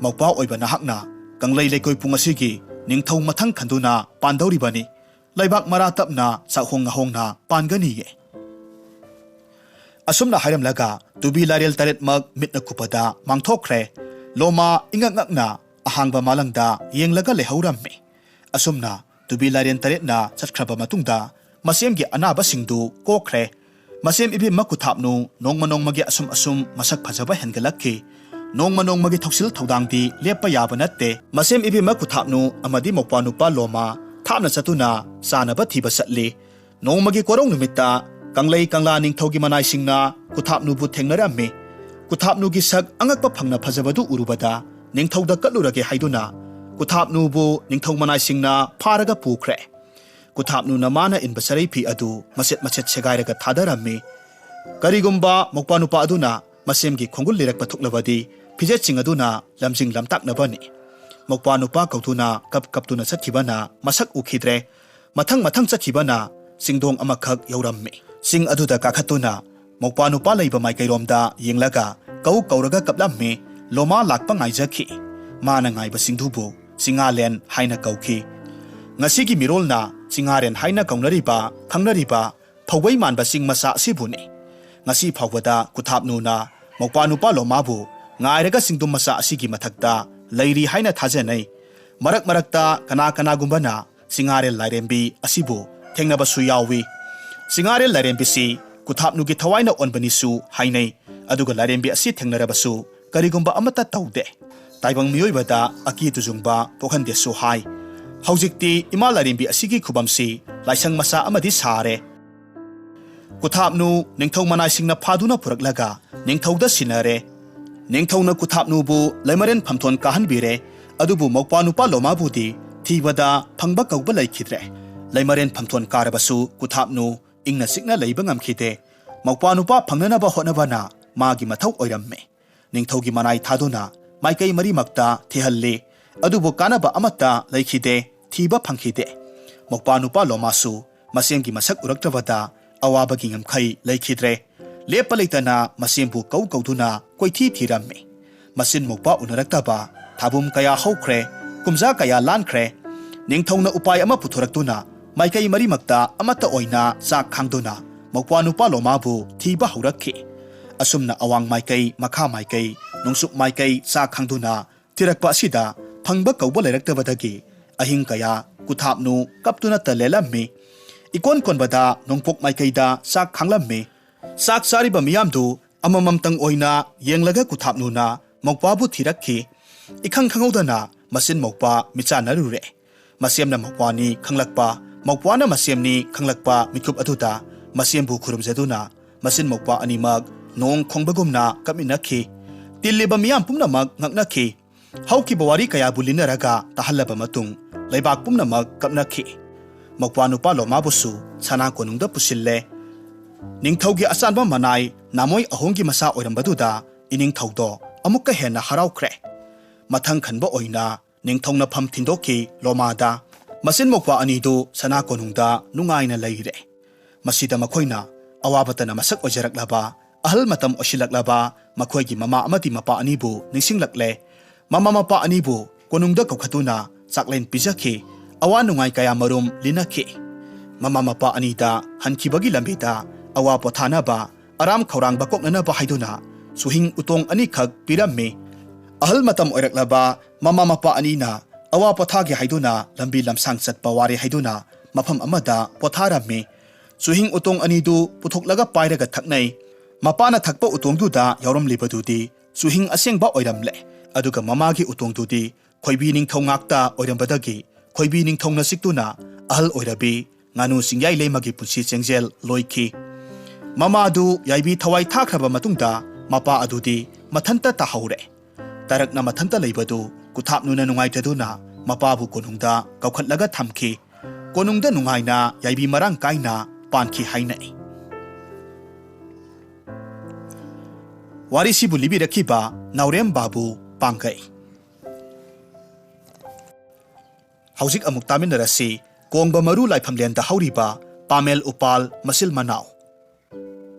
ꯃꯧꯄ꯭ꯋꯥ ꯑꯣꯏꯕ ꯅꯍꯥꯛꯅ ꯀꯪꯂꯩ ꯂꯩꯀꯣꯏ ꯄꯨꯡ ꯑꯁꯤꯒꯤ ꯅꯤꯡꯊꯧ ꯃꯊꯪ ꯈꯟꯗꯨꯅ ꯄꯥꯟꯗꯧꯔꯤꯕꯅꯤ꯫ ꯂꯩꯕꯥꯛ ꯃꯔꯥ ꯇꯞꯅ ꯆꯥꯛꯍꯣꯡ ꯉꯥꯍꯣꯡꯅ ꯄꯥꯟꯒꯅꯤꯌꯦ꯫" ꯑꯁꯨꯝꯅ ꯍꯥꯏꯔꯝꯂꯒ ꯇꯨꯕꯤ ꯂꯥꯏꯔꯦꯜ ꯇꯔꯦꯠꯃꯛ ꯃꯤꯠꯅ ꯀꯨꯞꯄꯗ ꯃꯥꯡꯊꯣꯛꯈ꯭ꯔꯦ꯫ ꯂꯣꯃꯥ ꯏꯉꯛ ꯉꯛꯅ ꯑꯍꯥꯡꯕ ꯃꯥꯂꯪꯗ ꯌꯦꯡꯂꯒ ꯂꯩꯍꯧꯔꯝꯃꯤ꯫ ꯑꯁꯨꯝꯅ ꯇꯨꯕꯤ ꯂꯥꯏꯔꯦꯟ ꯇꯔꯦꯠꯅ ꯆꯠꯈ꯭ꯔꯕ ꯃꯇꯨꯡꯗ ꯃꯁꯦꯝꯒꯤ ꯑꯅꯥꯕꯁꯤꯡꯗꯨ ꯀꯣꯛꯈ꯭ꯔꯦ꯫ ꯃꯁꯦꯝ ꯏꯕꯦꯝꯃ ꯀꯨꯊꯥꯞꯅꯨ ꯅꯣꯡꯃ ꯅꯣꯡꯃꯒꯤ ꯑꯁꯨꯝ ꯑꯁꯨꯝ ꯃꯁꯛ ꯐꯖꯕ ꯍꯦꯟꯒꯠꯂꯛꯈꯤ꯫ ꯅꯣꯡꯃ ꯅꯣꯡꯃꯒꯤ ꯊꯧꯁꯤꯜ ꯊꯧꯗꯥꯡꯗꯤ ꯂꯦꯞꯄ ꯌꯥꯕ ꯅꯠꯇꯦ꯫ ꯃꯁꯦꯝ ꯏꯕꯦꯝꯃ ꯀꯨꯊꯥꯞꯅꯨ ꯑꯃꯗꯤ ꯃꯧꯄ꯭ꯋꯥ ꯅꯨꯄꯥ ꯂꯣꯃꯥ ꯊꯥꯞꯅ ꯆꯠꯇꯨꯅ ꯆꯥꯅꯕ ꯊꯤꯕ ꯆꯠꯂꯤ꯫ ꯅꯣꯡꯃꯒꯤ ꯀꯣꯔꯧ ꯅꯨꯃꯤꯠꯇ ꯀꯪꯂꯩ ꯀꯪꯂꯥ ꯅꯤꯡꯊꯧꯒꯤ ꯃꯅꯥꯏꯁꯤꯡꯅ ꯀꯨꯊꯥꯞꯅꯨꯕꯨ ꯊꯦꯡꯅꯔꯝꯃꯤ꯫ ꯀꯨꯊꯥꯞꯅꯨꯒꯤ ꯁꯛ ꯑꯉꯛꯄ ꯐꯪꯅ ꯐꯖꯕꯗꯨ ꯎꯔꯨꯕꯗ ꯅꯤꯡꯊꯧꯗ ꯀꯠꯂꯨꯔꯒꯦ ꯍꯥꯏꯗꯨꯅ ꯀꯨꯊꯥꯞꯅꯨꯕꯨ ꯅꯤꯡꯊꯧ ꯃꯅꯥꯏꯁꯤꯡꯅ ꯐꯥꯔꯒ ꯄꯨꯈ꯭ꯔꯦ꯫ ꯀꯨꯊꯥꯞꯅꯨꯅ ꯃꯥꯅ ꯏꯟꯕ ꯁꯔꯩ ꯐꯤ ꯑꯗꯨ ꯃꯆꯦꯠ ꯃꯆꯦꯠ ꯁꯦꯒꯥꯏꯔꯒ ꯊꯥꯗꯔꯝꯃꯤ꯫ ꯀꯔꯤꯒꯨꯝꯕ ꯃꯧꯄ꯭ꯋꯥ ꯅꯨꯄꯥ ꯑꯗꯨꯅ ꯃꯁꯦꯝꯒꯤ ꯈꯣꯡꯒꯨꯜ ꯂꯤꯔꯛꯄ ꯊꯣꯛꯂꯕꯗꯤ ꯐꯤꯖꯦꯠꯁꯤꯡ ꯑꯗꯨꯅ ꯂꯝꯖꯤꯡ ꯂꯝꯇꯥꯛꯅꯕꯅꯤ꯫ ꯃꯧꯄ꯭ꯋꯥ ꯅꯨꯄꯥ ꯀꯧꯗꯨꯅ ꯀꯞ ꯀꯞꯇꯨꯅ ꯆꯠꯈꯤꯕꯅ ꯃꯁꯛ ꯎꯈꯤꯗ꯭ꯔꯦ꯫ ꯃꯊꯪ ꯃꯊꯪ ꯆꯠꯈꯤꯕꯅ ꯆꯤꯡꯗꯣꯡ ꯑꯃꯈꯛ ꯌꯧꯔꯝꯃꯤ꯫ ꯆꯤꯡ ꯑꯗꯨꯗ ꯀꯥꯈꯠꯇꯨꯅ ꯃꯧꯄ꯭ꯋꯥ ꯅꯨꯄꯥ ꯂꯩꯕ ꯃꯥꯏꯀꯩꯔꯣꯝꯗ ꯌꯦꯡꯂꯒ ꯀꯧ ꯀꯧꯔꯒ ꯀꯞꯂꯝꯃꯤ꯫ ꯂꯣꯃꯥ ꯂꯥꯛꯄ ꯉꯥꯏꯖꯈꯤ꯫ ꯃꯥꯅ ꯉꯥꯏꯕꯁꯤꯡꯗꯨꯕꯨ ꯆꯤꯡꯉꯥꯂꯦꯟ ꯍꯥꯏꯅ ꯀꯧꯈꯤ꯫ ꯉꯁꯤꯒꯤ ꯃꯤꯔꯣꯜꯅ ꯆꯤꯡꯉꯥꯔꯦꯟ ꯍꯥꯏꯅ ꯀꯧꯅꯔꯤꯕ, ꯈꯪꯅꯔꯤꯕ ꯐꯧꯒꯩ ꯃꯥꯟꯕ ꯆꯤꯡ ꯃꯆꯥ ꯑꯁꯤꯕꯨꯅꯤ꯫ ꯉꯁꯤ ꯐꯥꯎꯕꯗ ꯀꯨꯊꯥꯞꯅꯨꯅ ꯃꯧꯄ꯭ꯋꯥ ꯅꯨꯄꯥ ꯂꯣꯃꯥꯕꯨ ꯉꯥꯏꯔꯒ ꯆꯤꯡꯗꯨꯝ ꯃꯆꯥ ꯑꯁꯤꯒꯤ ꯃꯊꯛꯇ ꯂꯩꯔꯤ ꯍꯥꯏꯅ ꯊꯥꯖꯅꯩ꯫ ꯃꯔꯛ ꯃꯔꯛꯇ ꯀꯅꯥ ꯀꯅꯥꯒꯨꯝꯕꯅ ꯆꯤꯡꯉꯥꯔꯦꯜ ꯂꯥꯏꯔꯦꯝꯕꯤ ꯑꯁꯤꯕꯨ ꯊꯦꯡꯅꯕꯁꯨ ꯌꯥꯎꯏ꯫ ꯆꯤꯡꯉꯥꯔꯦꯜ ꯂꯥꯏꯔꯦꯝꯕꯤꯁꯤ ꯀꯨꯊꯥꯞꯅꯨꯒꯤ ꯊꯋꯥꯏꯅ ꯑꯣꯟꯕꯅꯤꯁꯨ ꯍꯥꯏꯅꯩ꯫ ꯑꯗꯨꯒ ꯂꯥꯏꯔꯦꯝꯕꯤ ꯑꯁꯤ ꯊꯦꯡꯅꯔꯕꯁꯨ ꯀꯔꯤꯒꯨꯝꯕ ꯑꯃꯠꯇ ꯇꯧꯗꯦ꯫ ꯇꯥꯏꯕꯪ ꯃꯤꯑꯣꯏꯕꯗ ꯑꯀꯤ ꯇꯨꯖꯨꯡꯕ ꯄꯣꯛꯍꯟꯗꯦꯁꯨ ꯍꯥꯏ꯫ ꯍꯧꯖꯤꯛꯇꯤ ꯏꯃꯥ ꯂꯥꯏꯔꯦꯝꯕꯤ ꯑꯁꯤꯒꯤ ꯈꯨꯕꯝꯁꯤ ꯂꯥꯏꯁꯪ ꯃꯆꯥ ꯑꯃꯗꯤ ꯁꯥꯔꯦ꯫ ꯀꯨꯊꯥꯞꯅꯨ ꯅꯤꯡꯊꯧ ꯃꯅꯥꯏꯁꯤꯡꯅ ꯐꯥꯗꯨꯅ ꯄꯨꯔꯛꯂꯒ ꯅꯤꯡꯊꯧꯗ ꯁꯤꯟꯅꯔꯦ꯫ ꯅꯤꯡꯊꯧꯅ ꯀꯨꯊꯥꯞꯅꯨꯕꯨ ꯂꯩꯃꯔꯦꯟ ꯐꯝꯊꯣꯟ ꯀꯥꯍꯟꯕꯤꯔꯦ꯫ ꯑꯗꯨꯕꯨ ꯃꯧꯄ꯭ꯋꯥ ꯅꯨꯄꯥ ꯂꯣꯃꯥꯕꯨꯗꯤ ꯊꯤꯕꯗ ꯐꯪꯕ ꯀꯧꯕ ꯂꯩꯈꯤꯗ꯭ꯔꯦ꯫ ꯂꯩꯃꯔꯦꯟ ꯐꯝꯊꯣꯟ ꯀꯥꯔꯕꯁꯨ ꯀꯨꯊꯥꯞꯅꯨ ꯏꯪꯅ ꯆꯤꯛꯅ ꯂꯩꯕ ꯉꯝꯈꯤꯗꯦ꯫ ꯃꯧꯄ꯭ꯋꯥ ꯅꯨꯄꯥ ꯐꯪꯅꯅꯕ ꯍꯣꯠꯅꯕꯅ ꯃꯥꯒꯤ ꯃꯊꯧ ꯑꯣꯏꯔꯝꯃꯦ꯫ ꯅꯤꯡꯊꯧꯒꯤ ꯃꯅꯥꯏ ꯊꯥꯗꯨꯅ ꯃꯥꯏꯀꯩ ꯃꯔꯤꯃꯛꯇ ꯊꯤꯍꯜꯂꯤ꯫ ꯑꯗꯨꯕꯨ ꯀꯥꯟꯅꯕ ꯑꯃꯠꯇ ꯂꯩꯈꯤꯗꯦ, ꯊꯤꯕ ꯐꯪꯈꯤꯗꯦ꯫ ꯃꯧꯄ꯭ꯋꯥ ꯅꯨꯄꯥ ꯂꯣꯃꯥꯁꯨ ꯃꯁꯦꯝꯒꯤ ꯃꯁꯛ ꯎꯔꯛꯇ꯭ꯔꯕꯗ ꯑꯋꯥꯕꯒꯤ ꯉꯝꯈꯩ ꯂꯩꯈꯤꯗ꯭ꯔꯦ꯫ ꯂꯦꯞꯄ ꯂꯩꯇꯅ ꯃꯁꯦꯝꯕꯨ ꯀꯧ ꯀꯧꯗꯨꯅ ꯀꯣꯏꯊꯤ ꯊꯤꯔꯝꯃꯤ꯫ ꯃꯆꯤꯟ ꯃꯧꯄ꯭ꯋꯥ ꯎꯅꯔꯛꯇꯕ ꯊꯥꯕꯨꯝ ꯀꯌꯥ ꯍꯧꯈ꯭ꯔꯦ, ꯀꯨꯝꯖꯥ ꯀꯌꯥ ꯂꯥꯟꯈ꯭ꯔꯦ꯫ ꯅꯤꯡꯊꯧꯅ ꯎꯄꯥꯏ ꯑꯃ ꯄꯨꯊꯣꯔꯛꯇꯨꯅ ꯃꯥꯏꯀꯩ ꯃꯔꯤꯃꯛꯇ ꯑꯃꯠꯇ ꯑꯣꯏꯅ ꯆꯥꯛ ꯈꯥꯡꯗꯨꯅ ꯃꯧꯄ꯭ꯋꯥ ꯅꯨꯄꯥ ꯂꯣꯃꯥꯕꯨ ꯊꯤꯕ ꯍꯧꯔꯛꯈꯤ꯫ ꯑꯁꯨꯝꯅ ꯑꯋꯥꯡ ꯃꯥꯏꯀꯩ, ꯃꯈꯥ ꯃꯥꯏꯀꯩ, ꯅꯣꯡꯆꯨꯞ ꯃꯥꯏꯀꯩ ꯆꯥꯛ ꯈꯥꯡꯗꯨꯅ ꯊꯤꯔꯛꯄ ꯑꯁꯤꯗ ꯐꯪꯕ ꯀꯧꯕ ꯂꯩꯔꯛꯇꯕꯗꯒꯤ ꯑꯍꯤꯡ ꯀꯌꯥ ꯀꯨꯊꯥꯞꯅꯨ ꯀꯞꯇꯨꯅꯇ ꯂꯦꯜꯂꯝꯃꯤ꯫ ꯏꯀꯣꯟ ꯀꯣꯟꯕꯗ ꯅꯣꯡꯄꯣꯛ ꯃꯥꯏꯀꯩꯗ ꯆꯥꯛ ꯈꯥꯡꯂꯝꯃꯤ꯫ ꯆꯥꯛ ꯆꯥꯔꯤꯕ ꯃꯤꯌꯥꯝꯗꯨ ꯑꯃꯃꯝꯇꯪ ꯑꯣꯏꯅ ꯌꯦꯡꯂꯒ ꯀꯨꯊꯥꯞꯅꯨꯅ ꯃꯧꯄ꯭ꯋꯥꯕꯨ ꯊꯤꯔꯛꯈꯤ꯫ ꯏꯈꯪ ꯈꯪꯍꯧꯗꯅ ꯃꯆꯤꯟ ꯃꯧꯄ꯭ꯋꯥ ꯃꯤꯆꯥꯟꯅꯔꯨꯔꯦ꯫ ꯃꯁꯦꯝꯅ ꯃꯧꯄ꯭ꯋꯥꯅꯤ ꯈꯪꯂꯛꯄ, ꯃꯧꯄ꯭ꯋꯥꯅ ꯃꯁꯦꯝꯅꯤ ꯈꯪꯂꯛꯄ ꯃꯤꯀꯨꯞ ꯑꯗꯨꯗ ꯃꯁꯦꯝꯕꯨ ꯈꯨꯔꯨꯝꯖꯗꯨꯅ ꯃꯆꯤꯟ ꯃꯧꯄ꯭ꯋꯥ ꯑꯅꯤꯃꯛ ꯅꯣꯡ ꯈꯣꯡꯕꯒꯨꯝꯅ ꯀꯞꯃꯤꯟꯅꯈꯤ꯫ ꯇꯤꯜꯂꯤꯕ ꯃꯤꯌꯥꯝ ꯄꯨꯝꯅꯃꯛ ꯉꯛꯅꯈꯤ꯫ ꯍꯧꯈꯤꯕ ꯋꯥꯔꯤ ꯀꯌꯥꯕꯨ ꯂꯤꯅꯔꯒ ꯇꯥꯍꯜꯂꯕ ꯃꯇꯨꯡ ꯂꯩꯕꯥꯛ ꯄꯨꯝꯅꯃꯛ ꯀꯞꯅꯈꯤ꯫ ꯃꯧꯄ꯭ꯋꯥ ꯅꯨꯄꯥ ꯂꯣꯃꯥꯕꯨꯁꯨ ꯁꯅꯥ ꯀꯣꯅꯨꯡꯗ ꯄꯨꯁꯤꯜꯂꯦ꯫ ꯅꯤꯡꯊꯧꯒꯤ ꯑꯆꯥꯟꯕ ꯃꯅꯥꯏ ꯅꯥꯃꯣꯏ ꯑꯍꯣꯡꯒꯤ ꯃꯆꯥ ꯑꯣꯏꯔꯝꯕꯗꯨꯗ ꯏꯅꯤꯡꯊꯧꯗꯣ ꯑꯃꯨꯛꯀ ꯍꯦꯟꯅ ꯍꯔꯥꯎꯈ꯭ꯔꯦ꯫ ꯃꯊꯪ ꯈꯟꯕ ꯑꯣꯏꯅ ꯅꯤꯡꯊꯧꯅ ꯐꯝ ꯊꯤꯟꯗꯣꯛꯈꯤ ꯂꯣꯃꯥꯗ꯫ ꯃꯆꯤꯟ ꯃꯧꯄ꯭ꯋꯥ ꯑꯅꯤꯗꯨ ꯁꯅꯥ ꯀꯣꯅꯨꯡꯗ ꯅꯨꯡꯉꯥꯏꯅ ꯂꯩꯔꯦ꯫ ꯃꯁꯤꯗ ꯃꯈꯣꯏꯅ ꯑꯋꯥꯕꯇꯅ ꯃꯁꯛ ꯑꯣꯏꯖꯔꯛꯂꯕ, ꯑꯍꯜ ꯃꯇꯝ ꯑꯣꯏꯁꯤꯜꯂꯛꯂꯕ ꯃꯈꯣꯏꯒꯤ ꯃꯃꯥ ꯑꯃꯗꯤ ꯃꯄꯥ ꯑꯅꯤꯕꯨ ꯅꯤꯡꯁꯤꯡꯂꯛꯂꯦ꯫ ꯃꯃꯥ ꯃꯄꯥ ꯑꯅꯤꯕꯨ ꯀꯣꯅꯨꯡꯗ ꯀꯧꯈꯠꯇꯨꯅ ꯆꯥꯛꯂꯦꯟ ꯄꯤꯖꯈꯤ꯫ ꯑꯋꯥ ꯅꯨꯡꯉꯥꯏ ꯀꯌꯥ ꯃꯔꯨꯝ ꯂꯤꯅꯈꯤ꯫ ꯃꯃꯥ ꯃꯄꯥ ꯑꯅꯤꯗ ꯍꯟꯈꯤꯕꯒꯤ ꯂꯝꯕꯤꯗ ꯑꯋꯥ ꯄꯣꯊꯥꯅꯕ, ꯑꯔꯥꯝ ꯈꯧꯔꯥꯡꯕ ꯀꯣꯛꯅꯅꯕ ꯍꯥꯏꯗꯨꯅ ꯁꯨꯍꯤꯡ ꯎꯇꯣꯡ ꯑꯅꯤꯈꯛ ꯄꯤꯔꯝꯃꯤ꯫ ꯑꯍꯜ ꯃꯇꯝ ꯑꯣꯏꯔꯛꯂꯕ ꯃꯃꯥ ꯃꯄꯥ ꯑꯅꯤꯅ ꯑꯋꯥ ꯄꯣꯊꯥꯒꯦ ꯍꯥꯏꯗꯨꯅ ꯂꯝꯕꯤ ꯂꯝꯁꯥꯡ ꯆꯠꯄ ꯋꯥꯔꯦ ꯍꯥꯏꯗꯨꯅ ꯃꯐꯝ ꯑꯃꯗ ꯄꯣꯊꯥꯔꯝꯃꯤ꯫ ꯆꯨꯍꯤꯡ ꯎꯇꯣꯡ ꯑꯅꯤꯗꯨ ꯄꯨꯊꯣꯛꯂꯒ ꯄꯥꯏꯔꯒ ꯊꯛꯅꯩ꯫ ꯃꯄꯥꯅ ꯊꯛꯄ ꯎꯇꯣꯡꯗꯨꯗ ꯌꯥꯎꯔꯝꯂꯤꯕꯗꯨꯗꯤ ꯆꯨꯍꯤꯡ ꯑꯁꯦꯡꯕ ꯑꯣꯏꯔꯝꯂꯦ꯫ ꯑꯗꯨꯒ ꯃꯃꯥꯒꯤ ꯎꯇꯣꯡꯗꯨꯗꯤ ꯈꯣꯏꯕꯤ ꯅꯤꯡꯊꯧ ꯉꯥꯛꯇ ꯑꯣꯏꯔꯝꯕꯗꯒꯤ ꯈꯣꯏꯕꯤ ꯅꯤꯡꯊꯧꯅ ꯆꯤꯛꯇꯨꯅ ꯑꯍꯜ ꯑꯣꯏꯔꯕꯤ ꯉꯥꯅꯨ ꯆꯤꯡꯌꯥꯏ ꯂꯩꯃꯒꯤ ꯄꯨꯟꯁꯤ ꯆꯦꯡꯖꯦꯜ ꯂꯣꯏꯈꯤ꯫ ꯃꯃꯥ ꯑꯗꯨ ꯌꯥꯏꯕꯤ ꯊꯋꯥꯏ ꯊꯥꯈ꯭ꯔꯕ ꯃꯇꯨꯡꯗ ꯃꯄꯥ ꯑꯗꯨꯗꯤ ꯃꯊꯟꯇ ꯇꯥꯍꯧꯔꯦ꯫ ꯇꯔꯛꯅ ꯃꯊꯟꯇ ꯂꯩꯕꯗꯨ ꯀꯨꯊꯥꯞꯅꯨꯅ ꯅꯨꯡꯉꯥꯏꯇꯗꯨꯅ ꯃꯄꯥꯕꯨ ꯀꯣꯅꯨꯡꯗ ꯀꯧꯈꯠꯂꯒ ꯊꯝꯈꯤ꯫ ꯀꯣꯅꯨꯡꯗ ꯅꯨꯡꯉꯥꯏꯅ ꯌꯥꯏꯕꯤ ꯃꯔꯥꯡ ꯀꯥꯏꯅ ꯄꯥꯟꯈꯤ ꯍꯥꯏꯅꯩ꯫ ꯋꯥꯔꯤꯁꯤꯕꯨ ꯂꯤꯕꯤꯔꯛꯈꯤꯕ ꯅꯥꯎꯔꯦꯝ ꯕꯥꯕꯨ ꯄꯥꯡꯒꯩ꯫ ꯍꯧꯖꯤꯛ ꯑꯃꯨꯛ ꯇꯥꯃꯤꯟꯅꯔꯁꯤ ꯀꯣꯡꯕ ꯃꯔꯨ ꯂꯥꯏꯐꯝꯂꯦꯟꯗ ꯍꯧꯔꯤꯕ ꯄꯥꯃꯦꯜ ꯎꯄꯥꯜ ꯃꯆꯤꯜ ꯃꯅꯥꯎ꯫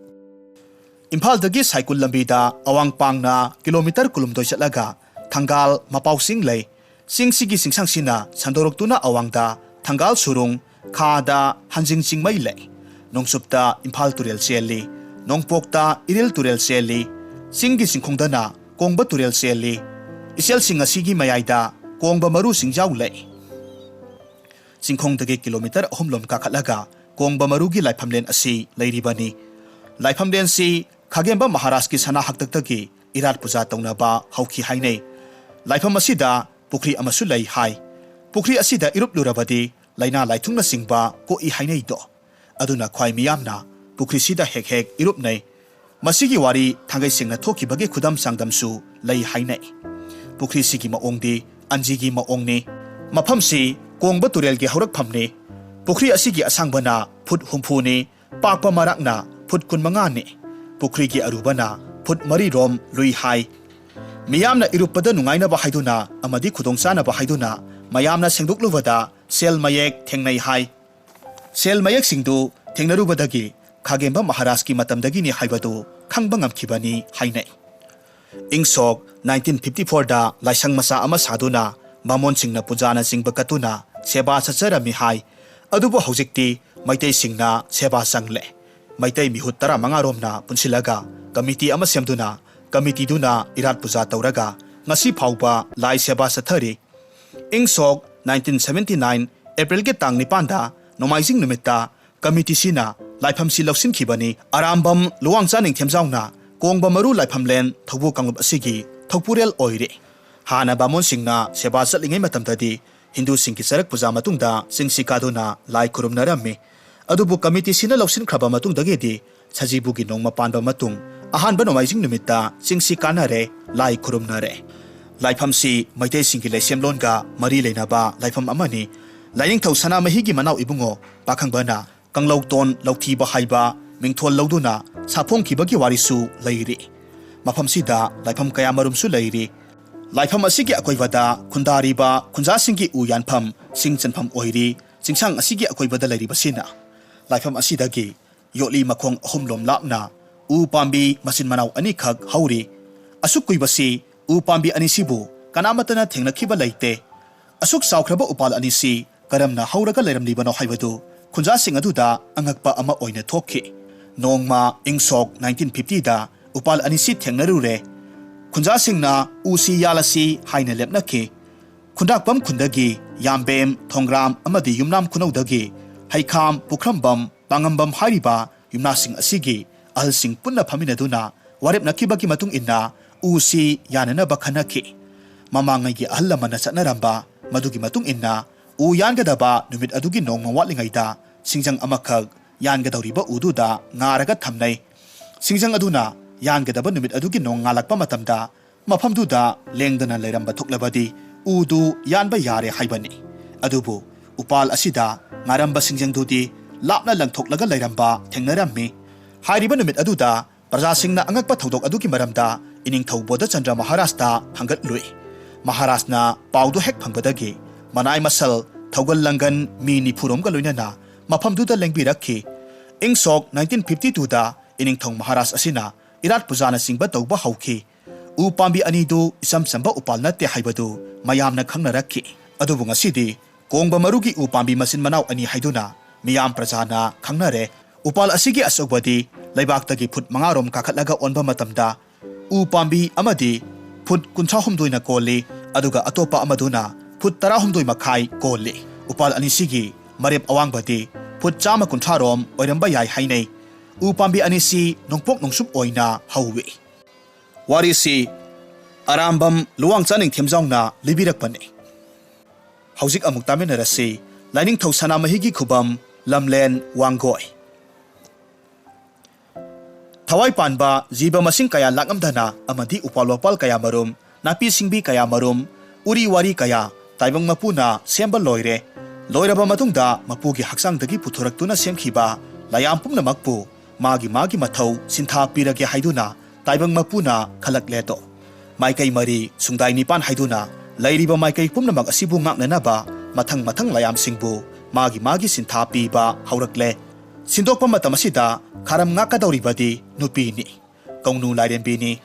ꯏꯝꯐꯥꯜꯗꯒꯤ ꯁꯥꯏꯀꯨꯜ ꯂꯝꯕꯤꯗ ꯑꯋꯥꯡ ꯄꯥꯡꯅ ꯀꯤꯂꯣꯃꯤꯇꯔ ꯀꯨꯟꯍꯨꯝꯗꯣꯏ ꯆꯠꯂꯒ ꯊꯪꯒꯥꯜ ꯃꯄꯥꯎ ꯆꯤꯡ ꯂꯩ꯫ ꯆꯤꯡꯁꯤꯒꯤ ꯆꯤꯡꯁꯥꯡꯁꯤꯅ ꯁꯟꯗꯣꯔꯛꯇꯨꯅ ꯑꯋꯥꯡꯗ ꯊꯪꯒꯥꯜ ꯁꯨꯔꯨꯡ, ꯈꯥꯗ ꯍꯟꯖꯤꯡ ꯆꯤꯡꯃꯩ ꯂꯩ꯫ ꯅꯣꯡꯆꯨꯞꯇ ꯏꯝꯐꯥꯜ ꯇꯨꯔꯦꯜ ꯆꯦꯜꯂꯤ꯫ ꯅꯣꯡꯄꯣꯛꯇ ꯏꯔꯤꯜ ꯇꯨꯔꯦꯜ ꯆꯦꯜꯂꯤ꯫ ꯆꯤꯡꯒꯤ ꯆꯤꯡꯈꯣꯡꯗꯅ ꯀꯣꯡꯕ ꯇꯨꯔꯦꯜ ꯆꯦꯜꯂꯤ꯫ ꯏꯆꯦꯜꯁꯤꯡ ꯑꯁꯤꯒꯤ ꯃꯌꯥꯏꯗ ꯀꯣꯡꯕ ꯃꯔꯨ ꯆꯤꯡꯖꯥꯎ ꯂꯩ꯫ ꯆꯤꯡꯈꯣꯡꯗꯒꯤ ꯀꯤꯂꯣꯃꯤꯇꯔ ꯑꯍꯨꯝ ꯂꯣꯝ ꯀꯥꯈꯠꯂꯒ ꯀꯣꯡꯕ ꯃꯔꯨꯒꯤ ꯂꯥꯏꯐꯝꯂꯦꯟ ꯑꯁꯤ ꯂꯩꯔꯤꯕꯅꯤ꯫ ꯂꯥꯏꯐꯝꯂꯦꯟꯁꯤ ꯈꯥꯒꯦꯝꯕ ꯃꯍꯥꯔꯥꯖꯀꯤ ꯁꯅꯥ ꯍꯥꯛꯇꯛꯇꯒꯤ ꯏꯔꯥꯠ ꯄꯨꯖꯥ ꯇꯧꯅꯕ ꯍꯧꯈꯤ ꯍꯥꯏꯅꯩ꯫ ꯂꯥꯏꯐꯝ ꯑꯁꯤꯗ ꯄꯨꯈ꯭ꯔꯤ ꯑꯃꯁꯨ ꯂꯩ ꯍꯥꯏ꯫ ꯄꯨꯈ꯭ꯔꯤ ꯑꯁꯤꯗ ꯏꯔꯨꯞꯂꯨꯔꯕꯗꯤ ꯂꯥꯏꯅꯥ ꯂꯥꯏꯊꯨꯡꯅꯆꯤꯡꯕ ꯀꯣꯛꯏ ꯍꯥꯏꯅꯩꯗꯣ꯫ ꯑꯗꯨꯅ ꯈ꯭ꯋꯥꯏ ꯃꯤꯌꯥꯝꯅ ꯄꯨꯈ꯭ꯔꯤꯁꯤꯗ ꯍꯦꯛ ꯍꯦꯛ ꯏꯔꯨꯞꯅꯩ꯫ ꯃꯁꯤꯒꯤ ꯋꯥꯔꯤ ꯊꯥꯡꯒꯩ ꯁꯦꯡꯅ ꯊꯣꯛꯈꯤꯕꯒꯤ ꯈꯨꯗꯝ ꯆꯥꯡꯗꯝꯁꯨ ꯂꯩ ꯍꯥꯏꯅꯩ꯫ ꯄꯨꯈ꯭ꯔꯤꯁꯤꯒꯤ ꯃꯑꯣꯡꯗꯤ ꯑꯟꯖꯤꯒꯤ ꯃꯑꯣꯡꯅꯤ꯫ ꯃꯐꯝꯁꯤ ꯀꯣꯡꯕ ꯇꯨꯔꯦꯜꯒꯤ ꯍꯧꯔꯛꯐꯝꯅꯤ꯫ ꯄꯨꯈ꯭ꯔꯤ ꯑꯁꯤꯒꯤ ꯑꯁꯥꯡꯕꯅ ꯐꯨꯠ ꯍꯨꯝꯐꯨꯅꯤ, ꯄꯥꯛꯄ ꯃꯔꯥꯛꯅ ꯐꯨꯠ ꯀꯨꯟꯃꯉꯥꯅꯤ, ꯄꯨꯈ꯭ꯔꯤꯒꯤ ꯑꯔꯨꯕꯅ ꯐꯨꯠ ꯃꯔꯤꯔꯣꯝ ꯂꯨꯏ ꯍꯥꯏ꯫ ꯃꯤꯌꯥꯝꯅ ꯏꯔꯨꯞꯄꯗ ꯅꯨꯡꯉꯥꯏꯅꯕ ꯍꯥꯏꯗꯨꯅ ꯑꯃꯗꯤ ꯈꯨꯗꯣꯡꯆꯥꯅꯕ ꯍꯥꯏꯗꯨꯅ ꯃꯌꯥꯝꯅ ꯁꯦꯡꯗꯣꯛꯂꯨꯕꯗ ꯁꯦꯜ ꯃꯌꯦꯛ ꯊꯦꯡꯅꯩ ꯍꯥꯏ꯫ ꯁꯦꯜ ꯃꯌꯦꯛꯁꯤꯡꯗꯨ ꯊꯦꯡꯅꯔꯨꯕꯗꯒꯤ ꯈꯥꯒꯦꯝꯕ ꯃꯍꯥꯔꯥꯖꯀꯤ ꯃꯇꯝꯗꯒꯤꯅꯤ ꯍꯥꯏꯕꯗꯨ ꯈꯪꯕ ꯉꯝꯈꯤꯕꯅꯤ ꯍꯥꯏꯅꯩ꯫ ꯏꯪ ꯁꯣꯛ ꯅꯥꯏꯟꯇꯤꯟ ꯐꯤꯐꯇꯤ ꯐꯣꯔꯗ ꯂꯥꯏꯁꯪ ꯃꯆꯥ ꯑꯃ ꯁꯥꯗꯨꯅ ꯕꯥꯃꯣꯟꯁꯤꯡꯅ ꯄꯨꯖꯥꯅꯆꯤꯡꯕ ꯀꯠꯇꯨꯅ ꯁꯦꯕꯥ ꯆꯠꯆꯔꯝꯃꯤ ꯍꯥꯏ꯫ ꯑꯗꯨꯕꯨ ꯍꯧꯖꯤꯛꯇꯤ ꯃꯩꯇꯩꯁꯤꯡꯅ ꯁꯦꯕꯥ ꯆꯪꯂꯦ꯫ ꯃꯩꯇꯩ ꯃꯤꯍꯨꯠ ꯇꯔꯥꯃꯉꯥ ꯔꯣꯝꯅ ꯄꯨꯟꯁꯤꯜꯂꯒ ꯀꯃꯤꯇꯤ ꯑꯃ ꯁꯦꯝꯗꯨꯅ, ꯀꯃꯤꯇꯤꯗꯨꯅ ꯏꯔꯥꯠ ꯄꯨꯖꯥ ꯇꯧꯔꯒ ꯉꯁꯤ ꯐꯥꯎꯕ ꯂꯥꯏ ꯁꯦꯕꯥ ꯆꯠꯊꯔꯤ꯫ ꯏꯪ ꯁꯣꯛ ꯅꯥꯏꯟꯇꯤꯟ ꯁꯚꯦꯟꯇꯤ ꯅꯥꯏꯟ ꯑꯦꯄ꯭ꯔꯤꯜꯒꯤ ꯇꯥꯡ ꯅꯤꯄꯥꯟꯗ, ꯅꯣꯡꯃꯥꯏꯖꯤꯡ ꯅꯨꯃꯤꯠꯇ, ꯀꯃꯤꯇꯤꯁꯤꯅ ꯂꯥꯏꯐꯝꯁꯤ ꯂꯧꯁꯤꯟꯈꯤꯕꯅꯤ꯫ ꯑꯔꯥꯝꯕꯝ ꯂꯨꯋꯥꯡꯆꯥ ꯅꯤꯡꯊꯦꯝꯖꯥꯎꯅ ꯀꯣꯡꯕ ꯃꯔꯨ ꯂꯥꯏꯐꯝꯂꯦꯟ ꯊꯧꯕꯨ ꯀꯥꯡꯂꯨꯞ ꯑꯁꯤꯒꯤ ꯊꯧꯄꯨꯔꯦꯜ ꯑꯣꯏꯔꯤ꯫ ꯍꯥꯟꯅ ꯕꯥꯃꯣꯟꯁꯤꯡꯅ ꯁꯦꯕꯥ ꯆꯠꯂꯤꯉꯩ ꯃꯇꯝꯗꯗꯤ ꯍꯤꯟꯗꯨꯁꯤꯡꯒꯤ ꯆꯔꯛ ꯄꯨꯖꯥ ꯃꯇꯨꯡꯗ ꯆꯤꯡꯁꯤ ꯀꯥꯗꯨꯅ ꯂꯥꯏ ꯈꯨꯔꯨꯝꯅꯔꯝꯃꯤ꯫ ꯑꯗꯨꯕꯨ ꯀꯃꯤꯇꯤꯁꯤꯅ ꯂꯧꯁꯤꯟꯈ꯭ꯔꯕ ꯃꯇꯨꯡꯗꯒꯤꯗꯤ ꯁꯖꯤꯕꯨꯒꯤ ꯅꯣꯡꯃ ꯄꯥꯟꯕ ꯃꯇꯨꯡ ꯑꯍꯥꯟꯕ ꯅꯣꯡꯃꯥꯏꯖꯤꯡ ꯅꯨꯃꯤꯠꯇ ꯆꯤꯡꯁꯤ ꯀꯥꯅꯔꯦ, ꯂꯥꯏ ꯈꯨꯔꯨꯝꯅꯔꯦ꯫ ꯂꯥꯏꯐꯝꯁꯤ ꯃꯩꯇꯩꯁꯤꯡꯒꯤ ꯂꯩꯁꯦꯝꯂꯣꯟꯒ ꯃꯔꯤ ꯂꯩꯅꯕ ꯂꯥꯏꯐꯝ ꯑꯃꯅꯤ꯫ ꯂꯥꯏꯅꯤꯡꯊꯧ ꯁꯅꯥꯃꯍꯤꯒꯤ ꯃꯅꯥꯎ ꯏꯕꯨꯡꯉꯣ ꯄꯥꯈꯪꯕꯅ ꯀꯪꯂꯧꯇꯣꯟ ꯂꯧꯊꯤꯕ ꯍꯥꯏꯕ ꯃꯤꯡꯊꯣꯜ ꯂꯧꯗꯨꯅ ꯁꯥꯐꯣꯡꯈꯤꯕꯒꯤ ꯋꯥꯔꯤꯁꯨ ꯂꯩꯔꯤ꯫ ꯃꯐꯝꯁꯤꯗ ꯂꯥꯏꯐꯝ ꯀꯌꯥꯃꯔꯨꯝꯁꯨ ꯂꯩꯔꯤ꯫ ꯂꯥꯏꯐꯝ ꯑꯁꯤꯒꯤ ꯑꯀꯣꯏꯕꯗ ꯈꯨꯟꯗꯥꯔꯤꯕ ꯈꯨꯟꯖꯥꯁꯤꯡꯒꯤ ꯎ ꯌꯥꯟꯐꯝ, ꯁꯤꯡ ꯆꯟꯐꯝ ꯑꯣꯏꯔꯤ꯫ ꯆꯤꯡꯁꯥꯡ ꯑꯁꯤꯒꯤ ꯑꯀꯣꯏꯕꯗ ꯂꯩꯔꯤꯕꯁꯤꯅ ꯂꯥꯏꯐꯝ ꯑꯁꯤꯗꯒꯤ ꯌꯣꯠꯂꯤ ꯃꯈꯣꯡ ꯑꯍꯨꯝ ꯂꯣꯝ ꯂꯥꯞꯅ ꯎ ꯄꯥꯝꯕꯤ ꯃꯆꯤꯟ ꯃꯅꯥꯎ ꯑꯅꯤꯈꯛ ꯍꯧꯔꯤ꯫ ꯑꯁꯨꯛ ꯀꯨꯏꯕꯁꯤ ꯎ ꯄꯥꯝꯕꯤ ꯑꯅꯤꯁꯤꯕꯨ ꯀꯅꯥꯃꯠꯇꯅ ꯊꯦꯡꯅꯈꯤꯕ ꯂꯩꯇꯦ꯫ ꯑꯁꯨꯛ ꯆꯥꯎꯈ꯭ꯔꯕ ꯎꯄꯥꯜ ꯑꯅꯤꯁꯤ ꯀꯔꯝꯅ ꯍꯧꯔꯒ ꯂꯩꯔꯝꯂꯤꯕꯅꯣ ꯍꯥꯏꯕꯗꯨ ꯈꯨꯟꯖꯥꯁꯤꯡ ꯑꯗꯨꯗ ꯑꯉꯛꯄ ꯑꯃ ꯑꯣꯏꯅ ꯊꯣꯛꯈꯤ꯫ ꯅꯣꯡꯃ ꯏꯪ ꯁꯣꯛ ꯅꯥꯏꯟꯇꯤꯟ ꯐꯤꯐꯇꯤꯗ ꯎꯄꯥꯜ ꯑꯅꯤꯁꯤ ꯊꯦꯡꯅꯔꯨꯔꯦ꯫ ꯈꯨꯟꯖꯥꯁꯤꯡꯅ ꯎꯁꯤ ꯌꯥꯜꯂꯁꯤ ꯍꯥꯏꯅ ꯂꯦꯞꯅꯈꯤ꯫ ꯈꯨꯟꯗ꯭ꯔꯥꯛꯄꯝ ꯈꯨꯟꯗꯒꯤ ꯌꯥꯝꯕꯦꯝ, ꯊꯣꯡꯒ꯭ꯔꯥꯝ ꯑꯃꯗꯤ ꯌꯨꯝꯅꯥꯝ ꯈꯨꯅꯧꯗꯒꯤ ꯍꯩꯈꯥꯝ, ꯄꯨꯈ꯭ꯔꯝꯕꯝ, ꯄꯥꯉꯝꯕꯝ ꯍꯥꯏꯔꯤꯕ ꯌꯨꯝꯅꯥꯁꯤꯡ ꯑꯁꯤꯒꯤ ꯑꯍꯜꯁꯤꯡ ꯄꯨꯟꯅ ꯐꯝꯃꯤꯟꯅꯗꯨꯅ ꯋꯥꯔꯦꯞꯅꯈꯤꯕꯒꯤ ꯃꯇꯨꯡ ꯏꯟꯅ ꯎꯁꯤ ꯌꯥꯅꯅꯕ ꯈꯟꯅꯈꯤ꯫ ꯃꯃꯥꯡꯉꯩꯒꯤ ꯑꯍꯜ ꯂꯃꯟꯅ ꯆꯠꯅꯔꯝꯕ ꯃꯗꯨꯒꯤ ꯃꯇꯨꯡ ꯏꯟꯅ ꯎ ꯌꯥꯟꯒꯗꯕ ꯅꯨꯃꯤꯠ ꯑꯗꯨꯒꯤ ꯅꯣꯡꯃ ꯋꯥꯠꯂꯤꯉꯩꯗ ꯁꯤꯡꯖꯪ ꯑꯃꯈꯛ ꯌꯥꯟꯒꯗꯧꯔꯤꯕ ꯎꯗꯨꯗ ꯉꯥꯔꯒ ꯊꯝꯅꯩ꯫ ꯁꯤꯡꯖꯪ ꯑꯗꯨꯅ ꯌꯥꯟꯒꯗꯕ ꯅꯨꯃꯤꯠ ꯑꯗꯨꯒꯤ ꯅꯣꯡꯉꯥꯜꯂꯛꯄ ꯃꯇꯝꯗ ꯃꯐꯝꯗꯨꯗ ꯂꯦꯡꯗꯅ ꯂꯩꯔꯝꯕ ꯊꯣꯛꯂꯕꯗꯤ ꯎꯗꯨ ꯌꯥꯟꯕ ꯌꯥꯔꯦ ꯍꯥꯏꯕꯅꯤ꯫ ꯑꯗꯨꯕꯨ ꯎꯄꯥꯜ ꯑꯁꯤꯗ ꯉꯥꯔꯝꯕ ꯁꯤꯡꯖꯪꯗꯨꯗꯤ ꯂꯥꯞꯅ ꯂꯪꯊꯣꯛꯂꯒ ꯂꯩꯔꯝꯕ ꯊꯦꯡꯅꯔꯝꯃꯤ꯫ ꯍꯥꯏꯔꯤꯕ ꯅꯨꯃꯤꯠ ꯑꯗꯨꯗ ꯄ꯭ꯔꯖꯥꯁꯤꯡꯅ ꯑꯉꯛꯄ ꯊꯧꯗꯣꯛ ꯑꯗꯨꯒꯤ ꯃꯔꯝꯗ ꯏꯅꯤꯡꯊꯧ ꯕꯣꯙꯆꯟꯗ꯭ꯔ ꯃꯍꯥꯔꯥꯖꯇ ꯊꯥꯡꯒꯠꯂꯨꯏ꯫ ꯃꯍꯥꯔꯥꯖꯅ ꯄꯥꯎꯗꯨ ꯍꯦꯛ ꯐꯪꯕꯗꯒꯤ ꯃꯅꯥꯏ ꯃꯁꯜ, ꯊꯧꯒꯜ ꯂꯪꯒꯟ, ꯃꯤ ꯅꯤꯐꯨꯔꯣꯝꯒ ꯂꯣꯏꯅꯅ ꯃꯐꯝꯗꯨꯗ ꯂꯦꯡꯕꯤꯔꯛꯈꯤ꯫ ꯏꯪ ꯁꯣꯛ ꯅꯥꯏꯟꯇꯤꯟ ꯐꯤꯐꯇꯤ ꯇꯨꯗ ꯏꯅꯤꯡꯊꯧ ꯃꯍꯥꯔꯥꯖ ꯑꯁꯤꯅ ꯏꯔꯥꯠ ꯄꯨꯖꯥꯅꯆꯤꯡꯕ ꯇꯧꯕ ꯍꯧꯈꯤ꯫ ꯎ ꯄꯥꯝꯕꯤ ꯑꯅꯤꯗꯨ ꯏꯆꯝ ꯆꯝꯕ ꯎꯄꯥꯜ ꯅꯠꯇꯦ ꯍꯥꯏꯕꯗꯨ ꯃꯌꯥꯝꯅ ꯈꯪꯅꯔꯛꯈꯤ꯫ ꯑꯗꯨꯕꯨ ꯉꯁꯤꯗꯤ ꯀꯣꯡꯕ ꯃꯔꯨꯒꯤ ꯎ ꯄꯥꯝꯕꯤ ꯃꯆꯤꯟ ꯃꯅꯥꯎ ꯑꯅꯤ ꯍꯥꯏꯗꯨꯅ ꯃꯤꯌꯥꯝ ꯄ꯭ꯔꯖꯥꯅ ꯈꯪꯅꯔꯦ꯫ ꯎꯄꯥꯜ ꯑꯁꯤꯒꯤ ꯑꯆꯧꯕꯗꯤ ꯂꯩꯕꯥꯛꯇꯒꯤ ꯐꯨꯠ ꯃꯉꯥꯔꯣꯝ ꯀꯥꯈꯠꯂꯒ ꯑꯣꯟꯕ ꯃꯇꯝꯗ ꯎ ꯄꯥꯝꯕꯤ ꯑꯃꯗꯤ ꯐꯨꯠ ꯀꯨꯟꯊ꯭ꯔꯥ ꯍꯨꯝꯗꯣꯏꯅ ꯀꯣꯜꯂꯤ, ꯑꯗꯨꯒ ꯑꯇꯣꯞꯄ ꯑꯃꯗꯨꯅ ꯐꯨꯠ ꯇꯔꯥꯍꯨꯝꯗꯣꯏ ꯃꯈꯥꯏ ꯀꯣꯜꯂꯤ꯫ ꯎꯄꯥꯜ ꯑꯅꯤꯁꯤꯒꯤ ꯃꯔꯦꯞ ꯑꯋꯥꯡꯕꯗꯤ ꯐꯨꯠ ꯆꯥꯝꯃ ꯀꯨꯟꯊ꯭ꯔꯥꯔꯣꯝ ꯑꯣꯏꯔꯝꯕ ꯌꯥꯏ ꯍꯥꯏꯅꯩ꯫ ꯎ ꯄꯥꯝꯕꯤ ꯑꯅꯤꯁꯤ ꯅꯣꯡꯄꯣꯛ ꯅꯣꯡꯆꯨꯞ ꯑꯣꯏꯅ ꯍꯧꯏ꯫ ꯋꯥꯔꯤꯁꯤ ꯑꯔꯥꯝꯕꯝ ꯂꯨꯋꯥꯡꯆꯥ ꯅꯤꯡꯊꯦꯝꯖꯥꯎꯅ ꯂꯤꯕꯤꯔꯛꯄꯅꯤ꯫ ꯍꯧꯖꯤꯛ ꯑꯃꯨꯛ ꯇꯥꯃꯤꯟꯅꯔꯁꯤ꯫ ꯂꯥꯏꯅꯤꯡꯊꯧ ꯁꯅꯥꯃꯍꯤꯒꯤ ꯈꯨꯕꯝ, ꯂꯝꯂꯦꯟ, ꯋꯥꯡꯒꯣꯏ꯫ ꯊꯋꯥꯏ ꯄꯥꯟꯕ ꯖꯤꯕ ꯃꯁꯤꯡ ꯀꯌꯥ ꯂꯥꯛꯂꯝꯗꯅ ꯑꯃꯗꯤ ꯎꯄꯥꯜ ꯋꯥꯄꯥꯜ ꯀꯌꯥ ꯃꯔꯨꯝ, ꯅꯥꯄꯤ ꯁꯤꯡꯕꯤ ꯀꯌꯥ ꯃꯔꯨꯝ, ꯎꯔꯤ ꯋꯥꯔꯤ ꯀꯌꯥ ꯇꯥꯏꯕꯪ ꯃꯄꯨꯅ ꯁꯦꯝꯕ ꯂꯣꯏꯔꯦ꯫ ꯂꯣꯏꯔꯕ ꯃꯇꯨꯡꯗ ꯃꯄꯨꯒꯤ ꯍꯛꯆꯥꯡꯗꯒꯤ ꯄꯨꯊꯣꯔꯛꯇꯨꯅ ꯁꯦꯝꯈꯤꯕ ꯂꯥꯌꯥꯝ ꯄꯨꯝꯅꯃꯛꯄꯨ ꯃꯥꯒꯤ ꯃꯥꯒꯤ ꯃꯊꯧ ꯁꯤꯟꯊꯥ ꯄꯤꯔꯒꯦ ꯍꯥꯏꯗꯨꯅ ꯇꯥꯏꯕꯪ ꯃꯄꯨꯅ ꯈꯜꯂꯛꯂꯦꯗꯣ꯫ ꯃꯥꯏꯀꯩ ꯃꯔꯤ, ꯁꯨꯡꯗꯥꯏ ꯅꯤꯄꯥꯟ ꯍꯥꯏꯗꯨꯅ ꯂꯩꯔꯤꯕ ꯃꯥꯏꯀꯩ ꯄꯨꯝꯅꯃꯛ ꯑꯁꯤꯕꯨ ꯉꯥꯛꯅꯅꯕ ꯃꯊꯪ ꯃꯊꯪ ꯂꯥꯌꯥꯝꯁꯤꯡꯕꯨ ꯃꯥꯒꯤ ꯃꯥꯒꯤ ꯁꯤꯟꯊꯥ ꯄꯤꯕ ꯍꯧꯔꯛꯂꯦ꯫ ꯁꯤꯟꯗꯣꯛꯄ ꯃꯇꯝ ꯑꯁꯤꯗ ꯈꯥꯔꯝ ꯉꯥꯛꯀꯗꯧꯔꯤꯕꯗꯤ ꯅꯨꯄꯤꯅꯤ꯫ ꯀꯧꯅꯨ ꯂꯥꯏꯔꯦꯝꯕꯤꯅꯤ꯫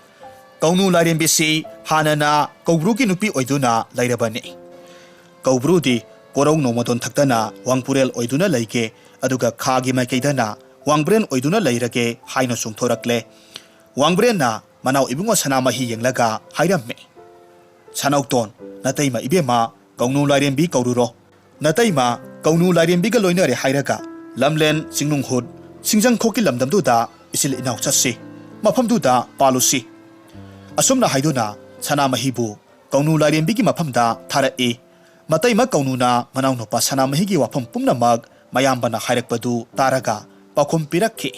ꯀꯧꯅꯨ ꯂꯥꯏꯔꯦꯝꯕꯤꯁꯤ ꯍꯥꯟꯅꯅ ꯀꯧꯕ꯭ꯔꯨꯒꯤ ꯅꯨꯄꯤ ꯑꯣꯏꯗꯨꯅ ꯂꯩꯔꯕꯅꯤ꯫ ꯀꯧꯕ꯭ꯔꯨꯗꯤ ꯀꯣꯔꯧ ꯅꯣꯡꯃꯗꯣꯟ ꯊꯛꯇꯅ ꯋꯥꯡꯄꯨꯔꯦꯜ ꯑꯣꯏꯗꯨꯅ ꯂꯩꯒꯦ, ꯑꯗꯨꯒ ꯈꯥꯒꯤ ꯃꯥꯏꯀꯩꯗꯅ ꯋꯥꯡꯕ꯭ꯔꯦꯟ ꯑꯣꯏꯗꯨꯅ ꯂꯩꯔꯒꯦ ꯍꯥꯏꯅ ꯆꯣꯡꯊꯣꯔꯛꯂꯦ꯫ ꯋꯥꯡꯕ꯭ꯔꯦꯟꯅ ꯃꯅꯥꯎ ꯏꯕꯨꯡꯉꯣ ꯁꯅꯥꯃꯍꯤ ꯌꯦꯡꯂꯒ ꯍꯥꯏꯔꯝꯃꯤ, "ꯁꯅꯥꯎꯇꯣꯟ, ꯅꯇꯩꯃ ꯏꯕꯦꯝꯃ ꯀꯧꯅꯨ ꯂꯥꯏꯔꯦꯝꯕꯤ ꯀꯧꯔꯨꯔꯣ꯫ ꯅꯇꯩꯃ ꯀꯧꯅꯨ ꯂꯥꯏꯔꯦꯝꯕꯤꯒ ꯂꯣꯏꯅꯔꯦ ꯍꯥꯏꯔꯒ ꯂꯝꯂꯦꯟ, ꯆꯤꯡꯅꯨꯡꯍꯨꯠ, ꯁꯤꯡꯖꯪꯈꯣꯛꯀꯤ ꯂꯝꯗꯝꯗꯨꯗ ꯏꯆꯤꯜ ꯏꯅꯥꯎ ꯆꯠꯁꯤ, ꯃꯐꯝꯗꯨꯗ ꯄꯥꯜꯂꯨꯁꯤ꯫" ꯑꯁꯨꯝꯅ ꯍꯥꯏꯗꯨꯅ ꯁꯅꯥꯃꯍꯤꯕꯨ ꯀꯧꯅꯨ ꯂꯥꯏꯔꯦꯝꯕꯤꯒꯤ ꯃꯐꯝꯗ ꯊꯥꯔꯛꯏ꯫ ꯃꯇꯩꯃ ꯀꯧꯅꯨꯅ ꯃꯅꯥꯎꯅꯨꯄꯥ ꯁꯅꯥꯃꯍꯤꯒꯤ ꯋꯥꯐꯝ ꯄꯨꯝꯅꯃꯛ ꯃꯌꯥꯝꯕꯅ ꯍꯥꯏꯔꯛꯄꯗꯨ ꯇꯥꯔꯒ ꯄꯥꯎꯈꯨꯝ ꯄꯤꯔꯛꯈꯤ,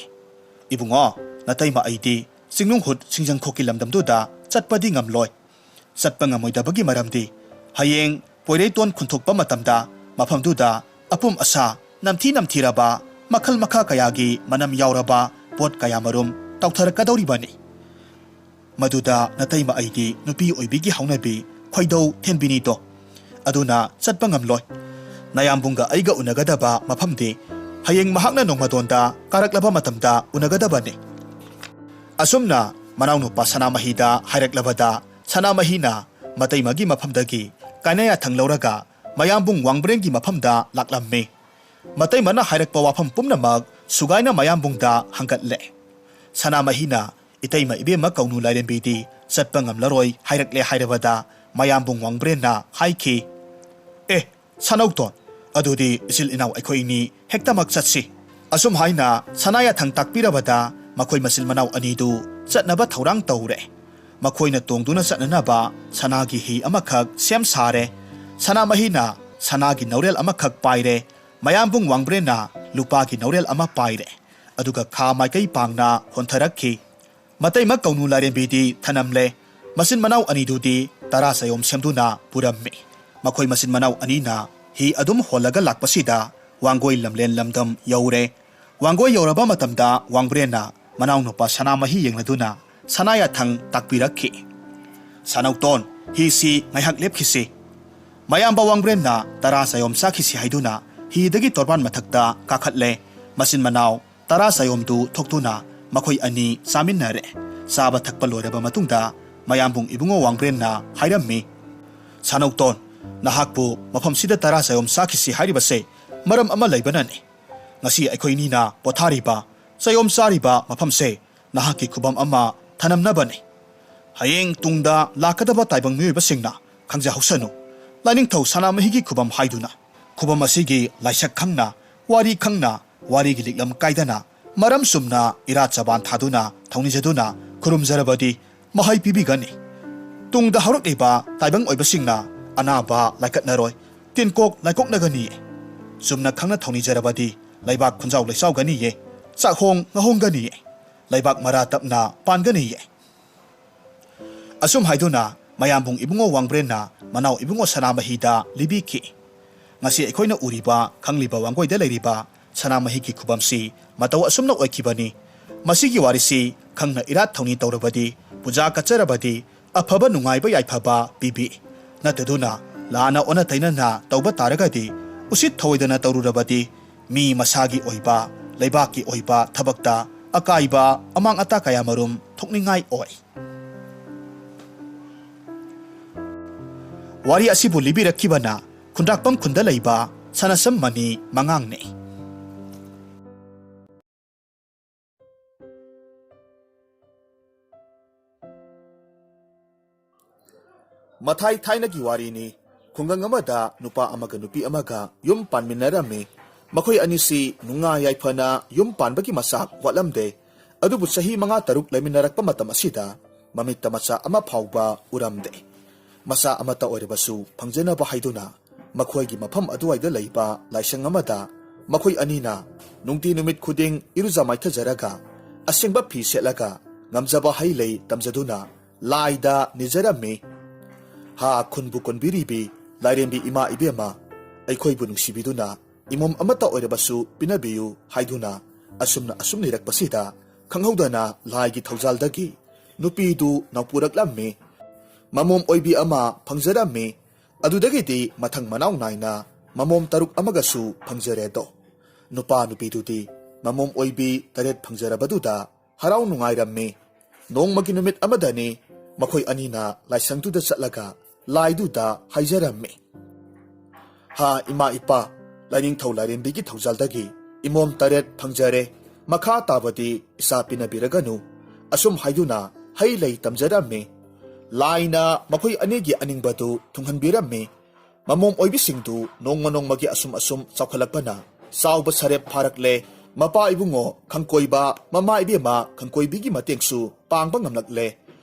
"ꯏꯕꯨꯡꯉꯣ, ꯅꯇꯩꯃ ꯑꯩꯗꯤ ꯆꯤꯡꯅꯨꯡꯍꯨꯠ ꯁꯤꯡꯖꯪꯈꯣꯛꯀꯤ ꯂꯝꯗꯝꯗꯨꯗ ꯆꯠꯄꯗꯤ ꯉꯝꯂꯣꯏ꯫ ꯆꯠꯄ ꯉꯝꯃꯣꯏꯗꯕꯒꯤ ꯃꯔꯝꯗꯤ ꯍꯌꯦꯡ ꯄꯣꯏꯔꯩꯇꯣꯟ ꯈꯨꯟꯊꯣꯛꯄ ꯃꯇꯝꯗ ꯃꯐꯝꯗꯨꯗ ꯑꯄꯨꯝ ꯑꯁꯥ ꯅꯝꯊꯤ ꯅꯝꯊꯤꯔꯕ ꯃꯈꯜ ꯃꯈꯥ ꯀꯌꯥꯒꯤ ꯃꯅꯝ ꯌꯥꯎꯔꯕ ꯄꯣꯠ ꯀꯌꯥ ꯃꯔꯨꯝ ꯇꯧꯊꯔꯛꯀꯗꯧꯔꯤꯕꯅꯤ꯫ ꯃꯗꯨꯗ ꯅꯇꯩꯃ ꯑꯩꯗꯤ ꯅꯨꯄꯤ ꯑꯣꯏꯕꯤꯒꯤ ꯍꯧꯅꯕꯤ ꯈꯣꯏꯗꯧ ꯊꯦꯟꯕꯤꯅꯤꯗꯣ꯫ ꯑꯗꯨꯅ ꯆꯠꯄ ꯉꯝꯂꯣꯏ꯫ ꯅꯌꯥꯝꯕꯨꯡꯒ ꯑꯩꯒ ꯎꯅꯒꯗꯕ ꯃꯐꯝꯗꯤ ꯍꯌꯦꯡ ꯃꯍꯥꯛꯅ ꯅꯣꯡꯃꯗꯣꯟꯗ ꯀꯥꯔꯛꯂꯕ ꯃꯇꯝꯗ ꯎꯅꯒꯗꯕꯅꯤ"꯫ ꯑꯁꯨꯝꯅ ꯃꯅꯥꯎꯅꯨꯄꯥ ꯁꯅꯥꯃꯍꯤꯗ ꯍꯥꯏꯔꯛꯂꯕꯗ ꯁꯅꯥꯃꯍꯤꯅ ꯃꯇꯩꯃꯒꯤ ꯃꯐꯝꯗꯒꯤ ꯀꯥꯏꯅ ꯌꯥꯊꯪ ꯂꯧꯔꯒ ꯃꯌꯥꯝꯕꯨꯡ ꯋꯥꯡꯕ꯭ꯔꯦꯟꯒꯤ ꯃꯐꯝꯗ ꯂꯥꯛꯂꯝꯃꯤ꯫ ꯃꯇꯩꯃꯅ ꯍꯥꯏꯔꯛꯄ ꯋꯥꯐꯝ ꯄꯨꯝꯅꯃꯛ ꯁꯨꯒꯥꯏꯅ ꯃꯌꯥꯝꯕꯨꯡꯗ ꯍꯪꯒꯠꯂꯦ꯫ ꯁꯅꯥꯃꯍꯤꯅ ꯏꯇꯩꯃ ꯏꯕꯦꯝꯃ ꯀꯧꯅꯨ ꯂꯥꯏꯔꯦꯝꯕꯤꯗꯤ ꯆꯠꯄ ꯉꯝꯂꯔꯣꯏ ꯍꯥꯏꯔꯛꯂꯦ ꯍꯥꯏꯔꯕꯗ ꯃꯌꯥꯝꯕꯨꯡ ꯋꯥꯡꯕ꯭ꯔꯦꯟꯅ ꯍꯥꯏꯈꯤ, "ꯑꯦ, ꯁꯅꯧꯇꯣꯟ, ꯑꯗꯨꯗꯤ ꯏꯆꯤꯜ ꯏꯅꯥꯎ ꯑꯩꯈꯣꯏ ꯑꯅꯤ ꯍꯦꯛꯇꯃꯛ ꯆꯠꯁꯤ"꯫ ꯑꯁꯨꯝ ꯍꯥꯏꯅ ꯁꯅꯥ ꯌꯥꯊꯪ ꯇꯥꯛꯄꯤꯔꯕꯗ ꯃꯈꯣꯏ ꯃꯆꯤꯟ ꯃꯅꯥꯎ ꯑꯅꯤꯗꯨ ꯆꯠꯅꯕ ꯊꯧꯔꯥꯡ ꯇꯧꯔꯦ꯫ ꯃꯈꯣꯏꯅ ꯇꯣꯡꯗꯨꯅ ꯆꯠꯅꯅꯕ ꯁꯅꯥꯒꯤ ꯍꯤ ꯑꯃꯈꯛ ꯁꯦꯝ ꯁꯥꯔꯦ꯫ ꯁꯅꯥꯃꯍꯤꯅ ꯁꯅꯥꯒꯤ ꯅꯧꯔꯦꯜ ꯑꯃꯈꯛ ꯄꯥꯏꯔꯦ꯫ ꯃꯌꯥꯝꯕꯨꯡ ꯋꯥꯡꯕ꯭ꯔꯦꯟꯅ ꯂꯨꯄꯥꯒꯤ ꯅꯧꯔꯦꯜ ꯑꯃ ꯄꯥꯏꯔꯦ꯫ ꯑꯗꯨꯒ ꯈꯥ ꯃꯥꯏꯀꯩ ꯄꯥꯡꯅ ꯍꯣꯟꯊꯔꯛꯈꯤ꯫ ꯃꯇꯩꯃ ꯀꯧꯅꯨ ꯂꯥꯏꯔꯦꯝꯕꯤꯗꯤ ꯊꯅꯝꯂꯦ꯫ ꯃꯆꯤꯟ ꯃꯅꯥꯎ ꯑꯅꯤꯗꯨꯗꯤ ꯇꯔꯥ ꯆꯌꯣꯝ ꯁꯦꯝꯗꯨꯅ ꯄꯨꯔꯝꯃꯤ꯫ ꯃꯈꯣꯏ ꯃꯆꯤꯟ ꯃꯅꯥꯎ ꯑꯅꯤꯅ ꯍꯤ ꯑꯗꯨꯝ ꯍꯣꯜꯂꯒ ꯂꯥꯛꯄꯁꯤꯗ ꯋꯥꯡꯒꯣꯏ ꯂꯝꯂꯦꯟ ꯂꯝꯗꯝ ꯌꯧꯔꯦ꯫ ꯋꯥꯡꯒꯣꯏ ꯌꯧꯔꯕ ꯃꯇꯝꯗ ꯋꯥꯡꯕ꯭ꯔꯦꯟꯅ ꯃꯅꯥꯎꯅꯨꯄꯥ ꯁꯅꯥꯃꯍꯤ ꯌꯦꯡꯂꯗꯨꯅ ꯁꯅꯥ ꯌꯥꯊꯪ ꯇꯥꯛꯄꯤꯔꯛꯈꯤ꯫ "ꯁꯅꯧꯇꯣꯟ, ꯍꯤꯁꯤ ꯉꯥꯏꯍꯥꯛ ꯂꯦꯞꯈꯤꯁꯤ"꯫ ꯃꯌꯥꯝꯕ ꯋꯥꯡꯕ꯭ꯔꯦꯟꯅ ꯇꯔꯥ ꯆꯌꯣꯝ ꯆꯥꯈꯤꯁꯤ ꯍꯥꯏꯗꯨꯅ ꯍꯤꯗꯒꯤ ꯇꯣꯔꯕꯥꯟ ꯃꯊꯛꯇ ꯀꯥꯈꯠꯂꯦ꯫ ꯃꯆꯤꯟ ꯃꯅꯥꯎ ꯇꯔꯥ ꯆꯌꯣꯝꯗꯨ ꯊꯣꯛꯇꯨꯅ ꯃꯈꯣꯏ ꯑꯅꯤ ꯆꯥꯃꯤꯟꯅꯔꯦ꯫ ꯆꯥꯕ ꯊꯛꯄ ꯂꯣꯏꯔꯕ ꯃꯇꯨꯡꯗ ꯃꯌꯥꯝꯕꯨꯡ ꯏꯕꯨꯡꯉꯣ ꯋꯥꯡꯕ꯭ꯔꯦꯟꯅ ꯍꯥꯏꯔꯝꯃꯤ, "ꯁꯅꯧꯇꯣꯟ, ꯅꯍꯥꯛꯄꯨ ꯃꯐꯝꯁꯤꯗ ꯇꯔꯥ ꯆꯌꯣꯝ ꯆꯥꯈꯤꯁꯤ ꯍꯥꯏꯔꯤꯕꯁꯦ ꯃꯔꯝ ꯑꯃ ꯂꯩꯕꯅꯅꯤ꯫ ꯉꯁꯤ ꯑꯩꯈꯣꯏꯅꯤꯅ ꯄꯣꯊꯥꯔꯤꯕ, ꯆꯌꯣꯝ ꯆꯥꯔꯤꯕ ꯃꯐꯝꯁꯦ ꯅꯍꯥꯛꯀꯤ ꯈꯨꯕꯝ ꯑꯃ ꯊꯅꯝꯅꯕꯅꯤ꯫ ꯍꯌꯦꯡ ꯇꯨꯡꯗ ꯂꯥꯛꯀꯗꯕ ꯇꯥꯏꯕꯪ ꯃꯤꯑꯣꯏꯕꯁꯤꯡꯅ ꯈꯪꯖꯍꯧꯁꯅꯨ, ꯂꯥꯏꯅꯤꯡꯊꯧ ꯁꯅꯥꯃꯍꯤꯒꯤ ꯈꯨꯕꯝ ꯍꯥꯏꯗꯨꯅ ꯈꯨꯕꯝ ꯑꯁꯤꯒꯤ ꯂꯥꯏꯁꯛ ꯈꯪꯅ, ꯋꯥꯔꯤ ꯈꯪꯅ, ꯋꯥꯔꯤꯒꯤ ꯂꯤꯛꯂꯝ ꯀꯥꯏꯗꯅ, ꯃꯔꯝ ꯆꯨꯝꯅ ꯏꯔꯥꯠ ꯆꯕꯥꯟ ꯊꯥꯗꯨꯅ ꯊꯧꯅꯤꯖꯗꯨꯅ ꯈꯨꯔꯨꯝꯖꯔꯕꯗꯤ ꯃꯍꯩ ꯄꯤꯕꯤꯒꯅꯤ꯫ ꯇꯨꯡꯗ ꯍꯧꯔꯛꯂꯤꯕ ꯇꯥꯏꯕꯪ ꯑꯣꯏꯕꯁꯤꯡꯅ ꯑꯅꯥꯕ ꯂꯥꯏꯀꯠꯅꯔꯣꯏ, ꯇꯤꯟꯀꯣꯛ ꯂꯥꯏꯀꯣꯛꯅꯒꯅꯤ"꯫ ꯆꯨꯝꯅ ꯈꯪꯅ ꯊꯧꯅꯤꯖꯔꯕꯗꯤ ꯂꯩꯕꯥꯛ ꯈꯨꯟꯖꯥꯎ ꯂꯩꯆꯥꯎꯒꯅꯤꯌꯦ, ꯆꯥꯛꯍꯣꯡ ꯉꯥꯍꯣꯡꯒꯅꯤꯌꯦ, ꯂꯩꯕꯥꯛ ꯃꯔꯥ ꯇꯞꯅ ꯄꯥꯟꯒꯅꯤꯌꯦ꯫ ꯑꯁꯨꯝ ꯍꯥꯏꯗꯨꯅ ꯃꯌꯥꯝꯕꯨꯡ ꯏꯕꯨꯡꯉꯣ ꯋꯥꯡꯕ꯭ꯔꯦꯟꯅ ꯃꯅꯥꯎ ꯏꯕꯨꯡꯉꯣ ꯁꯅꯥꯃꯍꯤꯗ ꯂꯤꯕꯤꯈꯤ꯫ ꯉꯁꯤ ꯑꯩꯈꯣꯏꯅ ꯎꯔꯤꯕ, ꯈꯪꯂꯤꯕ ꯋꯥꯡꯒꯣꯏꯗ ꯂꯩꯔꯤꯕ ꯁꯅꯥꯃꯍꯤꯒꯤ ꯈꯨꯕꯝꯁꯤ ꯃꯇꯧ ꯑꯁꯨꯝꯅ ꯑꯣꯏꯈꯤꯕꯅꯤ꯫ ꯃꯁꯤꯒꯤ ꯋꯥꯔꯤꯁꯤ ꯈꯪꯅ ꯏꯔꯥꯠ ꯊꯧꯅꯤ ꯇꯧꯔꯕꯗꯤ, ꯄꯨꯖꯥ ꯀꯠꯆꯔꯕꯗꯤ, ꯑꯐꯕ ꯅꯨꯡꯉꯥꯏꯕ ꯌꯥꯏꯐꯕ ꯄꯤꯕꯤ꯫ ꯅꯠꯇꯗꯨꯅ ꯂꯥꯟꯅ ꯑꯣꯟꯅ ꯇꯩꯅꯅ ꯇꯧꯕ ꯇꯥꯔꯒꯗꯤ, ꯎꯁꯤꯠ ꯊꯑꯣꯏꯗꯅ ꯇꯧꯔꯨꯔꯕꯗꯤ, ꯃꯤ ꯃꯁꯥꯒꯤ ꯑꯣꯏꯕ, ꯂꯩꯕꯥꯛꯀꯤ ꯑꯣꯏꯕ ꯊꯕꯛꯇ ꯑꯀꯥꯏꯕ, ꯑꯃꯥꯡ ꯑꯇꯥ ꯀꯌꯥꯃꯔꯨꯝ ꯊꯣꯛꯅꯤꯡꯉꯥꯏ ꯑꯣꯏ꯫ ꯋꯥꯔꯤ ꯑꯁꯤꯕꯨ ꯂꯤꯕꯤꯔꯛꯈꯤꯕꯅ ꯈꯨꯟꯗ꯭ꯔꯥꯛꯄꯝ ꯈꯨꯟꯗ ꯂꯩꯕ ꯁꯅꯥꯁꯝ ꯃꯅꯤ ꯃꯉꯥꯡꯅꯤ꯫ ꯃꯊꯥꯏ ꯊꯥꯏꯅꯒꯤ ꯋꯥꯔꯤꯅꯤ꯫ ꯈꯨꯡꯒꯪ ꯑꯃꯗ ꯅꯨꯄꯥ ꯑꯃꯒ ꯅꯨꯄꯤ ꯑꯃꯒ ꯌꯨꯝ ꯄꯥꯟꯃꯤꯟꯅꯔꯝꯃꯤ꯫ ꯃꯈꯣꯏ ꯑꯅꯤꯁꯤ ꯅꯨꯡꯉꯥꯏ ꯌꯥꯏꯐꯅ ꯌꯨꯝ ꯄꯥꯟꯕꯒꯤ ꯃꯆꯥꯛ ꯋꯥꯠꯂꯝꯗꯦ꯫ ꯑꯗꯨꯕꯨ ꯆꯍꯤ ꯃꯉꯥ ꯇꯔꯨꯛ ꯂꯩꯃꯤꯟꯅꯔꯛꯄ ꯃꯇꯝ ꯑꯁꯤꯗ ꯃꯃꯤꯠꯇ ꯃꯆꯥ ꯑꯃ ꯐꯥꯎꯕ ꯎꯔꯝꯗꯦ꯫ ꯃꯆꯥ ꯑꯃꯠꯇ ꯑꯣꯏꯔꯕꯁꯨ ꯐꯪꯖꯅꯕ ꯍꯥꯏꯗꯨꯅ ꯃꯈꯣꯏꯒꯤ ꯃꯐꯝ ꯑꯗꯨꯋꯥꯏꯗ ꯂꯩꯕ ꯂꯥꯏꯁꯪ ꯑꯃꯗ ꯃꯈꯣꯏ ꯑꯅꯤꯅ ꯅꯨꯡꯇꯤ ꯅꯨꯃꯤꯠ ꯈꯨꯗꯤꯡ ꯏꯔꯨꯖ ꯃꯥꯏꯊꯖꯔꯒ ꯑꯁꯦꯡꯕ ꯐꯤ ꯁꯦꯠꯂꯒ ꯉꯝꯖꯕ ꯍꯩ ꯂꯩ ꯇꯝꯖꯗꯨꯅ ꯂꯥꯏꯗ ꯅꯤꯖꯔꯝꯃꯤ꯫ ꯍꯥ ꯈꯨꯟꯕꯨ ꯀꯣꯟꯕꯤꯔꯤꯕꯤ ꯂꯥꯏꯔꯦꯝꯕꯤ ꯏꯃꯥ ꯏꯕꯦꯝꯃ, ꯑꯩꯈꯣꯏꯕꯨ ꯅꯨꯡꯁꯤꯕꯤꯗꯨꯅ ꯏꯃꯣꯝ ꯑꯃꯠꯇ ꯑꯣꯏꯔꯕꯁꯨ ꯄꯤꯅꯕꯤꯌꯨ ꯍꯥꯏꯗꯨꯅ ꯑꯁꯨꯝꯅ ꯑꯁꯨꯝ ꯅꯤꯔꯛꯄꯁꯤꯗ ꯈꯪꯍꯧꯗꯅ ꯂꯥꯏꯒꯤ ꯊꯧꯖꯥꯜꯗꯒꯤ ꯅꯨꯄꯤꯗꯨ ꯅꯧꯄꯨꯔꯛꯂꯝꯃꯤ꯫ ꯃꯃꯣꯝ ꯑꯣꯏꯕꯤ ꯑꯃ ꯐꯪꯖꯔꯝꯃꯤ꯫ ꯑꯗꯨꯗꯒꯤꯗꯤ ꯃꯊꯪ ꯃꯅꯥꯎ ꯅꯥꯏꯅ ꯃꯃꯣꯝ ꯇꯔꯨꯛ ꯑꯃꯒꯁꯨ ꯐꯪꯖꯔꯦꯗꯣ꯫ ꯅꯨꯄꯥ ꯅꯨꯄꯤꯗꯨꯗꯤ ꯃꯃꯣꯝ ꯑꯣꯏꯕꯤ ꯇꯔꯦꯠ ꯐꯪꯖꯔꯕꯗꯨꯗ ꯍꯔꯥꯎ ꯅꯨꯡꯉꯥꯏꯔꯝꯃꯤ꯫ ꯅꯣꯡꯃꯒꯤ ꯅꯨꯃꯤꯠ ꯑꯃꯗꯅꯤ ꯃꯈꯣꯏ ꯑꯅꯤꯅ ꯂꯥꯏꯁꯪꯗꯨꯗ ꯆꯠꯂꯒ ꯂꯥꯏꯗꯨꯗ ꯍꯥꯏꯖꯔꯝꯃꯤ꯫ ꯍꯥ ꯏꯃꯥ ꯏꯄꯥ, ꯂꯥꯏꯅꯤꯡꯊꯧ ꯂꯥꯏꯔꯦꯝꯕꯤꯒꯤ ꯊꯧꯖꯥꯜꯗꯒꯤ ꯏꯃꯣꯝ ꯇꯔꯦꯠ ꯐꯪꯖꯔꯦ, ꯃꯈꯥ ꯇꯥꯕꯗꯤ ꯏꯆꯥ ꯄꯤꯅꯕꯤꯔꯒꯅꯨ꯫ ꯑꯁꯨꯝ ꯍꯥꯏꯗꯨꯅ ꯍꯩ ꯂꯩ ꯇꯝꯖꯔꯝꯃꯤ꯫ ꯂꯥꯏꯅ ꯃꯈꯣꯏ ꯑꯅꯤꯒꯤ ꯑꯅꯤꯡꯕꯗꯨ ꯊꯨꯡꯍꯟꯕꯤꯔꯝꯃꯤ꯫ ꯃꯃꯣꯝ ꯑꯣꯏꯕꯤꯁꯤꯡꯗꯨ ꯅꯣꯡꯃ ꯅꯣꯡꯃꯒꯤ ꯑꯁꯨꯝ ꯑꯁꯨꯝ ꯆꯥꯎꯈꯠꯂꯛꯄꯅ ꯆꯥꯎꯕ ꯁꯔꯦꯞ ꯐꯥꯔꯛꯂꯦ꯫ ꯃꯄꯥ ꯏꯕꯨꯡꯉꯣ ꯈꯪꯀꯣꯏꯕ, ꯃꯃꯥ ꯏꯕꯦꯝꯃ ꯈꯪꯀꯣꯏꯕꯤꯒꯤ ꯃꯇꯦꯡꯁꯨ ꯄꯥꯡꯕ ꯉꯝꯂꯛꯂꯦ꯫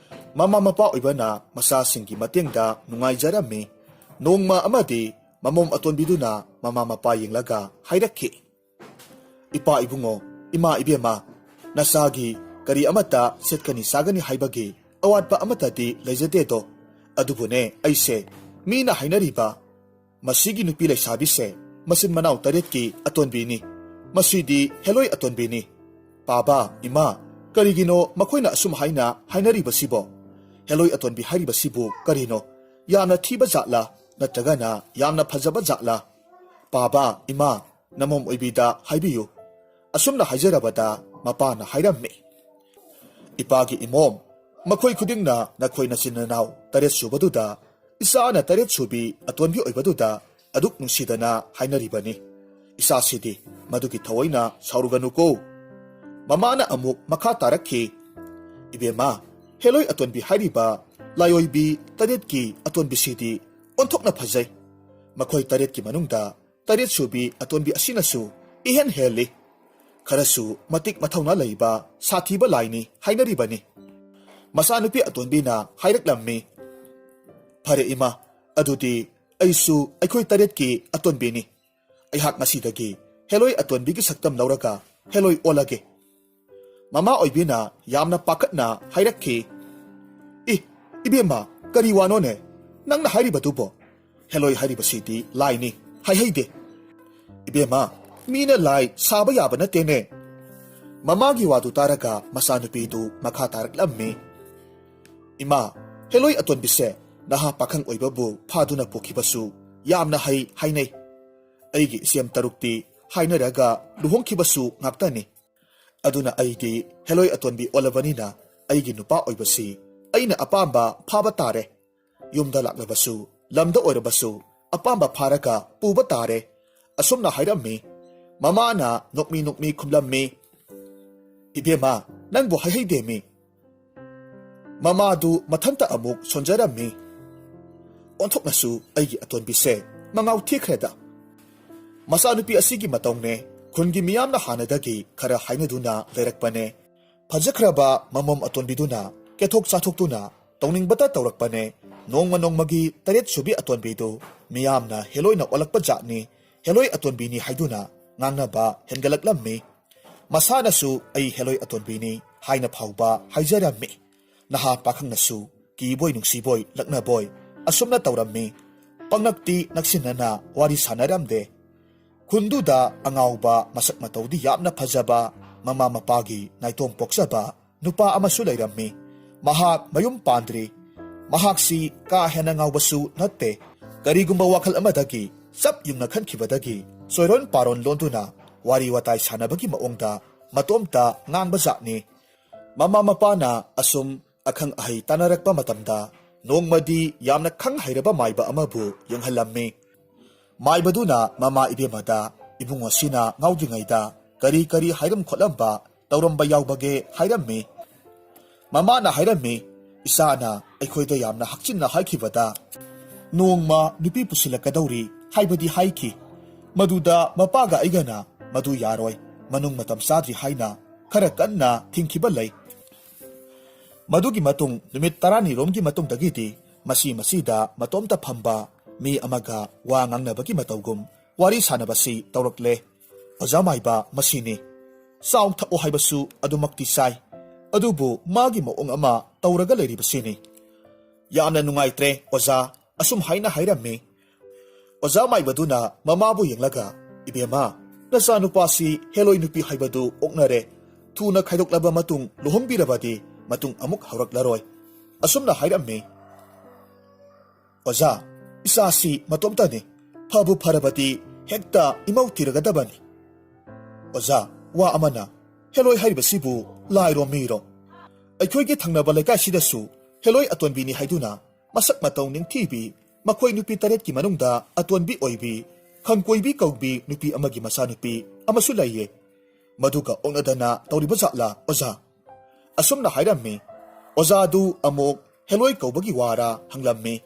ꯃꯃꯥ ꯃꯄꯥ ꯑꯣꯏꯕꯅ ꯃꯆꯥꯁꯤꯡꯒꯤ ꯃꯇꯦꯡꯗ ꯅꯨꯡꯉꯥꯏꯖꯔꯝꯃꯤ꯫ ꯅꯣꯡꯃ ꯑꯃꯗꯤ ꯃꯃꯣꯝ ꯑꯇꯣꯟꯕꯤꯗꯨꯅ ꯃꯃꯥ ꯃꯄꯥ ꯌꯦꯡꯂꯒ ꯍꯥꯏꯔꯛꯈꯤ, "ꯏꯄꯥ ꯏꯕꯨꯡꯉꯣ, ꯏꯃꯥ ꯏꯕꯦꯝꯃ, ꯅꯆꯥꯒꯤ ꯀꯔꯤ ꯑꯃꯠꯇ ꯁꯦꯠꯀꯅꯤ ꯆꯥꯒꯅꯤ ꯍꯥꯏꯕꯒꯤ ꯑꯋꯥꯠꯄ ꯑꯃꯠꯇꯗꯤ ꯂꯩꯖꯗꯦꯗꯣ꯫ ꯑꯗꯨꯕꯨꯅꯦ, ꯑꯩꯁꯦ ꯃꯤꯅ ꯍꯥꯏꯅꯔꯤꯕ ꯃꯁꯤꯒꯤ ꯅꯨꯄꯤ ꯂꯩꯁꯥꯕꯤꯁꯦ ꯃꯆꯤꯟ ꯃꯅꯥꯎ ꯇꯔꯦꯠꯀꯤ ꯑꯇꯣꯟꯕꯤꯅꯤ꯫ ꯃꯁꯤꯗꯤ ꯍꯦꯂꯣꯏ ꯑꯇꯣꯟꯕꯤꯅꯤ꯫ ꯄꯥꯕ, ꯏꯃꯥ, ꯀꯔꯤꯒꯤꯅꯣ ꯃꯈꯣꯏꯅ ꯑꯁꯨꯝ ꯍꯥꯏꯅ ꯍꯥꯏꯅꯔꯤꯕꯁꯤꯕꯣ? ꯍꯦꯂꯣꯏ ꯑꯇꯣꯟꯕꯤ ꯍꯥꯏꯔꯤꯕꯁꯤꯕꯨ ꯀꯔꯤꯅꯣ? ꯌꯥꯝꯅ ꯊꯤꯕ ꯖꯥꯠꯂꯥ? ꯅꯠꯇ꯭ꯔꯒꯅ ꯌꯥꯝꯅ ꯐꯖꯕ ꯖꯥꯠꯂꯥ?" "ꯄꯥꯕ, ꯏꯃꯥ, ꯅꯃꯣꯝ ꯑꯣꯏꯕꯤꯗ ꯍꯥꯏꯕꯤꯌꯨ꯫" ꯑꯁꯨꯝꯅ ꯍꯥꯏꯖꯔꯕꯗ ꯃꯄꯥꯅ ꯍꯥꯏꯔꯝꯃꯤ, "ꯏꯄꯥꯒꯤ ꯏꯃꯣꯝ, ꯃꯈꯣꯏ ꯈꯨꯗꯤꯡꯅ ꯅꯈꯣꯏ ꯅꯆꯤꯟ ꯅꯅꯥꯎ ꯇꯔꯦꯠ ꯁꯨꯕꯗꯨꯗ, ꯏꯆꯥꯅ ꯇꯔꯦꯠ ꯁꯨꯕꯤ ꯑꯇꯣꯟꯕꯤ ꯑꯣꯏꯕꯗꯨꯗ ꯑꯗꯨꯛ ꯅꯨꯡꯁꯤꯗꯅ ꯍꯥꯏꯅꯔꯤꯕꯅꯤ꯫ ꯏꯆꯥꯁꯤꯗꯤ ꯃꯗꯨꯒꯤ ꯊꯑꯣꯏꯅ ꯁꯥꯎꯔꯨꯒꯅꯨꯀꯣ꯫" ꯃꯃꯥꯅ ꯑꯃꯨꯛ ꯃꯈꯥ ꯇꯥꯔꯛꯈꯤ, "ꯏꯕꯦꯝꯃ, ꯍꯦꯂꯣꯏ ꯑꯇꯣꯟꯕꯤ ꯍꯥꯏꯔꯤꯕ ꯂꯥꯏꯑꯣꯏꯕꯤ ꯇꯔꯦꯠꯀꯤ ꯑꯇꯣꯟꯕꯤꯁꯤꯗꯤ ꯑꯣꯟꯊꯣꯛꯅ ꯐꯖꯩ꯫ ꯃꯈꯣꯏ ꯇꯔꯦꯠꯀꯤ ꯃꯅꯨꯡꯗ ꯇꯔꯦꯠ ꯁꯨꯕꯤ ꯑꯇꯣꯟꯕꯤ ꯑꯁꯤꯅꯁꯨ ꯏꯍꯦꯟ ꯍꯦꯜꯂꯤ꯫ ꯈꯔꯁꯨ ꯃꯇꯤꯛ ꯃꯊꯧꯅꯥ ꯂꯩꯕ ꯁꯥꯊꯤꯕ ꯂꯥꯏꯅꯤ ꯍꯥꯏꯅꯔꯤꯕꯅꯤ꯫" ꯃꯆꯥꯅꯨꯄꯤ ꯑꯇꯣꯟꯕꯤꯅ ꯍꯥꯏꯔꯛꯂꯝꯃꯤ, "ꯐꯔꯦ ꯏꯃꯥ, ꯑꯗꯨꯗꯤ ꯑꯩꯁꯨ ꯑꯩꯈꯣꯏ ꯇꯔꯦꯠꯀꯤ ꯑꯇꯣꯟꯕꯤꯅꯤ꯫ ꯑꯩꯍꯥꯛ ꯉꯁꯤꯗꯒꯤ ꯍꯦꯂꯣꯏ ꯑꯇꯣꯟꯕꯤꯒꯤ ꯁꯛꯇꯝ ꯂꯧꯔꯒ ꯍꯦꯂꯣꯏ ꯑꯣꯜꯂꯒꯦ꯫" ꯃꯃꯥ ꯑꯣꯏꯕꯤꯅ ꯌꯥꯝꯅ ꯄꯥꯈꯠꯅ ꯍꯥꯏꯔꯛꯈꯤ, "ꯏ, ꯏꯕꯦꯝꯃ, ꯀꯔꯤ ꯋꯥꯅꯣꯅꯦ ꯅꯪꯅ ꯍꯥꯏꯔꯤꯕꯗꯨꯕꯣ? ꯍꯦꯂꯣꯏ ꯍꯥꯏꯔꯤꯕꯁꯤꯗꯤ ꯂꯥꯏꯅꯤ, ꯍꯥꯏꯍꯩꯗꯦ꯫" "ꯏꯕꯦꯝꯃ, ꯃꯤꯅ ꯂꯥꯏ ꯁꯥꯕ ꯌꯥꯕ ꯅꯠꯇꯦꯅꯦ꯫" ꯃꯃꯥꯒꯤ ꯋꯥꯗꯨ ꯇꯥꯔꯒ ꯃꯆꯥꯅꯨꯄꯤꯗꯨ ꯃꯈꯥ ꯇꯥꯔꯛꯂꯝꯃꯤ, "ꯏꯃꯥ, ꯍꯦꯂꯣꯏ ꯑꯇꯣꯟꯕꯤꯁꯦ ꯅꯍꯥ ꯄꯥꯈꯪ ꯑꯣꯏꯕꯕꯨ ꯐꯥꯗꯨꯅ ꯄꯨꯈꯤꯕꯁꯨ ꯌꯥꯝꯅ ꯍꯩ ꯍꯥꯏꯅꯩ꯫ ꯑꯩꯒꯤ ꯏꯆꯦꯝ ꯇꯔꯨꯛꯇꯤ ꯍꯥꯏꯅꯔꯒ ꯂꯨꯍꯣꯡꯈꯤꯕꯁꯨ ꯉꯥꯛꯇꯅꯤ꯫ ꯑꯗꯨꯅ ꯑꯩꯗꯤ ꯍꯦꯂꯣꯏ ꯑꯇꯣꯟꯕꯤ ꯑꯣꯜꯂꯕꯅꯤꯅ ꯑꯩꯒꯤ ꯅꯨꯄꯥ ꯑꯣꯏꯕꯁꯤ ꯑꯩꯅ ꯑꯄꯥꯝꯕ ꯐꯥꯕ ꯇꯥꯔꯦ꯫ ꯌꯨꯝꯗ ꯂꯥꯛꯂꯕꯁꯨ, ꯂꯝꯗ ꯑꯣꯏꯔꯕꯁꯨ ꯑꯄꯥꯝꯕ ꯐꯥꯔꯒ ꯄꯨꯕ ꯇꯥꯔꯦ꯫" ꯑꯁꯨꯝꯅ ꯍꯥꯏꯔꯝꯃꯤ꯫ ꯃꯃꯥꯅ ꯅꯣꯛꯃꯤ ꯅꯣꯛꯃꯤ ꯈꯨꯝꯂꯝꯃꯤ, "ꯏꯕꯦꯝꯃ, ꯅꯪꯕꯨ ꯍꯥꯏꯍꯩꯗꯦꯃꯤ꯫" ꯃꯃꯥꯗꯨ ꯃꯊꯟꯇ ꯑꯃꯨꯛ ꯁꯣꯟꯖꯔꯝꯃꯤ꯫ "ꯑꯣꯟꯊꯣꯛꯅꯁꯨ ꯑꯩꯒꯤ ꯑꯇꯣꯟꯕꯤꯁꯦ ꯃꯉꯥꯎ ꯊꯤꯈ꯭ꯔꯦꯗ꯫ ꯃꯆꯥꯅꯨꯄꯤ ꯑꯁꯤꯒꯤ ꯃꯇꯧꯅꯦ ꯈꯨꯟꯒꯤ ꯃꯤꯌꯥꯝꯅ ꯍꯥꯟꯅꯗꯒꯤ ꯈꯔ ꯍꯥꯏꯅꯗꯨꯅ ꯂꯩꯔꯛꯄꯅꯦ꯫ ꯐꯖꯈ꯭ꯔꯕ ꯃꯃꯣꯝ ꯑꯇꯣꯟꯕꯤꯗꯨꯅ ꯀꯦꯊꯣꯛ ꯆꯥꯊꯣꯛꯇꯨꯅ ꯇꯧꯅꯤꯡꯕꯇ ꯇꯧꯔꯛꯄꯅꯦ꯫ ꯅꯣꯡꯃ ꯅꯣꯡꯃꯒꯤ ꯇꯔꯦꯠ ꯁꯨꯕꯤ ꯑꯇꯣꯟꯕꯤꯗꯨ ꯃꯤꯌꯥꯝꯅ ꯍꯦꯂꯣꯏꯅ ꯑꯣꯜꯂꯛꯄ ꯖꯥꯠꯅꯤ, ꯍꯦꯂꯣꯏ ꯑꯇꯣꯟꯕꯤꯅꯤ ꯍꯥꯏꯗꯨꯅ ꯉꯥꯡꯅꯕ ꯍꯦꯟꯒꯠꯂꯛꯂꯝꯃꯤ꯫ ꯃꯁꯥꯅꯁꯨ "ꯑꯩ ꯍꯦꯂꯣꯏ ꯑꯇꯣꯟꯕꯤꯅꯤ" ꯍꯥꯏꯅ ꯐꯥꯎꯕ ꯍꯥꯏꯖꯔꯝꯃꯤ꯫ ꯅꯍꯥ ꯄꯥꯈꯪꯅꯁꯨ ꯀꯤꯕꯣꯏ ꯅꯨꯡꯁꯤꯕꯣꯏ ꯂꯛꯅꯕꯣꯏ ꯑꯁꯨꯝꯅ ꯇꯧꯔꯝꯃꯤ꯫ ꯄꯪꯅꯛꯇꯤ ꯅꯛꯁꯤꯟꯅꯅ ꯋꯥꯔꯤ ꯁꯥꯟꯅꯔꯝꯗꯦ꯫ ꯈꯨꯟꯗꯨꯗ ꯑꯉꯥꯎꯕ, ꯃꯁꯛ ꯃꯇꯧꯗꯤ ꯌꯥꯝꯅ ꯐꯖꯕ, ꯃꯃꯥ ꯃꯄꯥꯒꯤ ꯅꯥꯏꯇꯣꯝ ꯄꯣꯛꯆꯕ ꯅꯨꯄꯥ ꯑꯃꯁꯨ ꯂꯩꯔꯝꯃꯤ꯫ ꯃꯍꯥꯛ ꯃꯌꯨꯝ ꯄꯥꯟꯗ꯭ꯔꯤ꯫ ꯃꯍꯥꯛꯁꯤ ꯀꯥ ꯍꯦꯟꯅ ꯉꯥꯎꯕꯁꯨ ꯅꯠꯇꯦ꯫ ꯀꯔꯤꯒꯨꯝꯕ ꯋꯥꯈꯜ ꯑꯃꯗꯒꯤ ꯆꯞ ꯌꯨꯡꯅ ꯈꯟꯈꯤꯕꯗꯒꯤ ꯆꯣꯏꯔꯣꯟ ꯄꯥꯔꯣꯟ ꯂꯣꯟꯗꯨꯅ ꯋꯥꯔꯤ ꯋꯥꯇꯥꯏ ꯁꯥꯟꯅꯕꯒꯤ ꯃꯑꯣꯡꯗ ꯃꯇꯣꯝꯇ ꯉꯥꯡꯕ ꯖꯥꯠꯅꯤ꯫ ꯃꯃꯥ ꯃꯄꯥꯅ ꯑꯁꯨꯝ ꯑꯈꯪ ꯑꯍꯩ ꯇꯥꯟꯅꯔꯛꯄ ꯃꯇꯝꯗ ꯅꯣꯡꯃꯗꯤ ꯌꯥꯝꯅ ꯈꯪ ꯍꯩꯔꯕ ꯃꯥꯏꯕ ꯑꯃꯕꯨ ꯌꯦꯡꯍꯜꯂꯝꯃꯤ꯫ ꯃꯥꯏꯕꯗꯨꯅ ꯃꯃꯥ ꯏꯕꯦꯝꯃꯗ ꯏꯕꯨꯡ ꯑꯁꯤꯅ ꯉꯥꯎꯗ꯭ꯔꯤꯉꯩꯗ ꯀꯔꯤ ꯀꯔꯤ ꯍꯥꯏꯔꯝ ꯈꯣꯠꯂꯝꯕ ꯇꯧꯔꯝꯕ ꯌꯥꯎꯕꯒꯦ ꯍꯥꯏꯔꯝꯃꯤ꯫ ꯃꯃꯥꯅ ꯍꯥꯏꯔꯝꯃꯤ, "ꯏꯆꯥꯅ ꯑꯩꯈꯣꯏꯗ ꯌꯥꯝꯅ ꯍꯛꯆꯤꯟꯅ ꯍꯥꯏꯈꯤꯕꯗ ꯅꯣꯡꯃ ꯅꯨꯄꯤ ꯄꯨꯁꯤꯜꯂꯛꯀꯗꯧꯔꯤ ꯍꯥꯏꯕꯗꯤ ꯍꯥꯏꯈꯤ꯫ ꯃꯗꯨꯗ ꯃꯄꯥꯒ ꯑꯩꯒꯅ ꯃꯗꯨ ꯌꯥꯔꯣꯏ, ꯃꯅꯨꯡ ꯃꯇꯝ ꯆꯥꯗ꯭ꯔꯤ ꯍꯥꯏꯅ ꯈꯔ ꯀꯟꯅ ꯊꯤꯡꯈꯤꯕ ꯂꯩ꯫ ꯃꯗꯨꯒꯤ ꯃꯇꯨꯡ ꯅꯨꯃꯤꯠ ꯇꯔꯥꯅꯤꯔꯣꯝꯒꯤ ꯃꯇꯨꯡꯗꯒꯤꯗꯤ ꯃꯁꯤ ꯃꯁꯤꯗ ꯃꯇꯣꯝꯇ ꯐꯝꯕ, ꯃꯤ ꯑꯃꯒ ꯋꯥ ꯉꯥꯡꯅꯕꯒꯤ ꯃꯇꯧꯒꯨꯝ ꯋꯥꯔꯤ ꯁꯥꯟꯅꯕꯁꯤ ꯇꯧꯔꯛꯂꯦ꯫ ꯑꯣꯖꯥ ꯃꯥꯏꯕ ꯃꯁꯤꯅꯤ꯫ ꯆꯥꯎ ꯊꯛꯎ ꯍꯥꯏꯕꯁꯨ ꯑꯗꯨꯃꯛꯇꯤ ꯆꯥꯏ, ꯑꯗꯨꯕꯨ ꯃꯥꯒꯤ ꯃꯑꯣꯡ ꯑꯃ ꯇꯧꯔꯒ ꯂꯩꯔꯤꯕꯁꯤꯅꯤ꯫ ꯌꯥꯝꯅ ꯅꯨꯡꯉꯥꯏꯇ꯭ꯔꯦ ꯑꯣꯖꯥ", ꯑꯁꯨꯝ ꯍꯥꯏꯅ ꯍꯥꯏꯔꯝꯃꯤ꯫ ꯑꯣꯖꯥ ꯃꯥꯏꯕꯗꯨꯅ ꯃꯃꯥꯕꯨ ꯌꯦꯡꯂꯒ, "ꯏꯕꯦꯝꯃ, ꯅꯆꯥꯅꯨꯄꯥꯁꯤ ꯍꯦꯂꯣꯏ ꯅꯨꯄꯤ ꯍꯥꯏꯕꯗꯨ ꯑꯣꯛꯅꯔꯦ꯫ ꯊꯨꯅ ꯈꯥꯏꯗꯣꯛꯂꯕ ꯃꯇꯨꯡ ꯂꯨꯍꯣꯡꯕꯤꯔꯕꯗꯤ ꯃꯇꯨꯡ ꯑꯃꯨꯛ ꯍꯧꯔꯛꯂꯔꯣꯏ", ꯑꯁꯨꯝꯅ ꯍꯥꯏꯔꯝꯃꯤ꯫ "ꯑꯣꯖꯥ, ꯏꯆꯥꯁꯤ ꯃꯇꯣꯝꯇꯅꯤ꯫ ꯐꯕꯨ ꯐꯔꯕꯗꯤ ꯍꯦꯛꯇ ꯏꯃꯧ ꯊꯤꯔꯒꯗꯕꯅꯤ꯫ ꯑꯣꯖꯥ, ꯋꯥ ꯑꯃꯅ, ꯍꯦꯂꯣꯏ ꯍꯥꯏꯔꯤꯕꯁꯤꯕꯨ ꯂꯥꯏꯔꯣ ꯃꯤꯔꯣ? ꯑꯩꯈꯣꯏꯒꯤ ꯊꯪꯅꯕ ꯂꯩꯀꯥꯏꯁꯤꯗꯁꯨ ꯍꯦꯂꯣꯏ ꯑꯇꯣꯟꯕꯤꯅꯤ ꯍꯥꯏꯗꯨꯅ ꯃꯁꯛ ꯃꯇꯧ ꯅꯤꯡꯊꯤꯕꯤ, ꯃꯈꯣꯏ ꯅꯨꯄꯤ ꯇꯔꯦꯠꯀꯤ ꯃꯅꯨꯡꯗ ꯑꯇꯣꯟꯕꯤ ꯑꯣꯏꯕꯤ, ꯈꯪꯀꯣꯏꯕꯤ ꯀꯧꯕꯤ ꯅꯨꯄꯤ ꯑꯃꯒꯤ ꯃꯆꯥꯅꯨꯄꯤ ꯑꯃꯁꯨ ꯂꯩꯌꯦ꯫ ꯃꯗꯨꯒ ꯑꯣꯛꯅꯗꯅ ꯇꯧꯔꯤꯕ ꯖꯥꯠꯂꯥ, ꯑꯣꯖꯥ?" ꯑꯁꯨꯝꯅ ꯍꯥꯏꯔꯝꯃꯤ꯫ ꯑꯣꯖꯥꯗꯨ ꯑꯃꯨꯛ ꯍꯦꯂꯣꯏ ꯀꯧꯕꯒꯤ ꯋꯥꯔꯥ ꯍꯪꯂꯝꯃꯤ꯫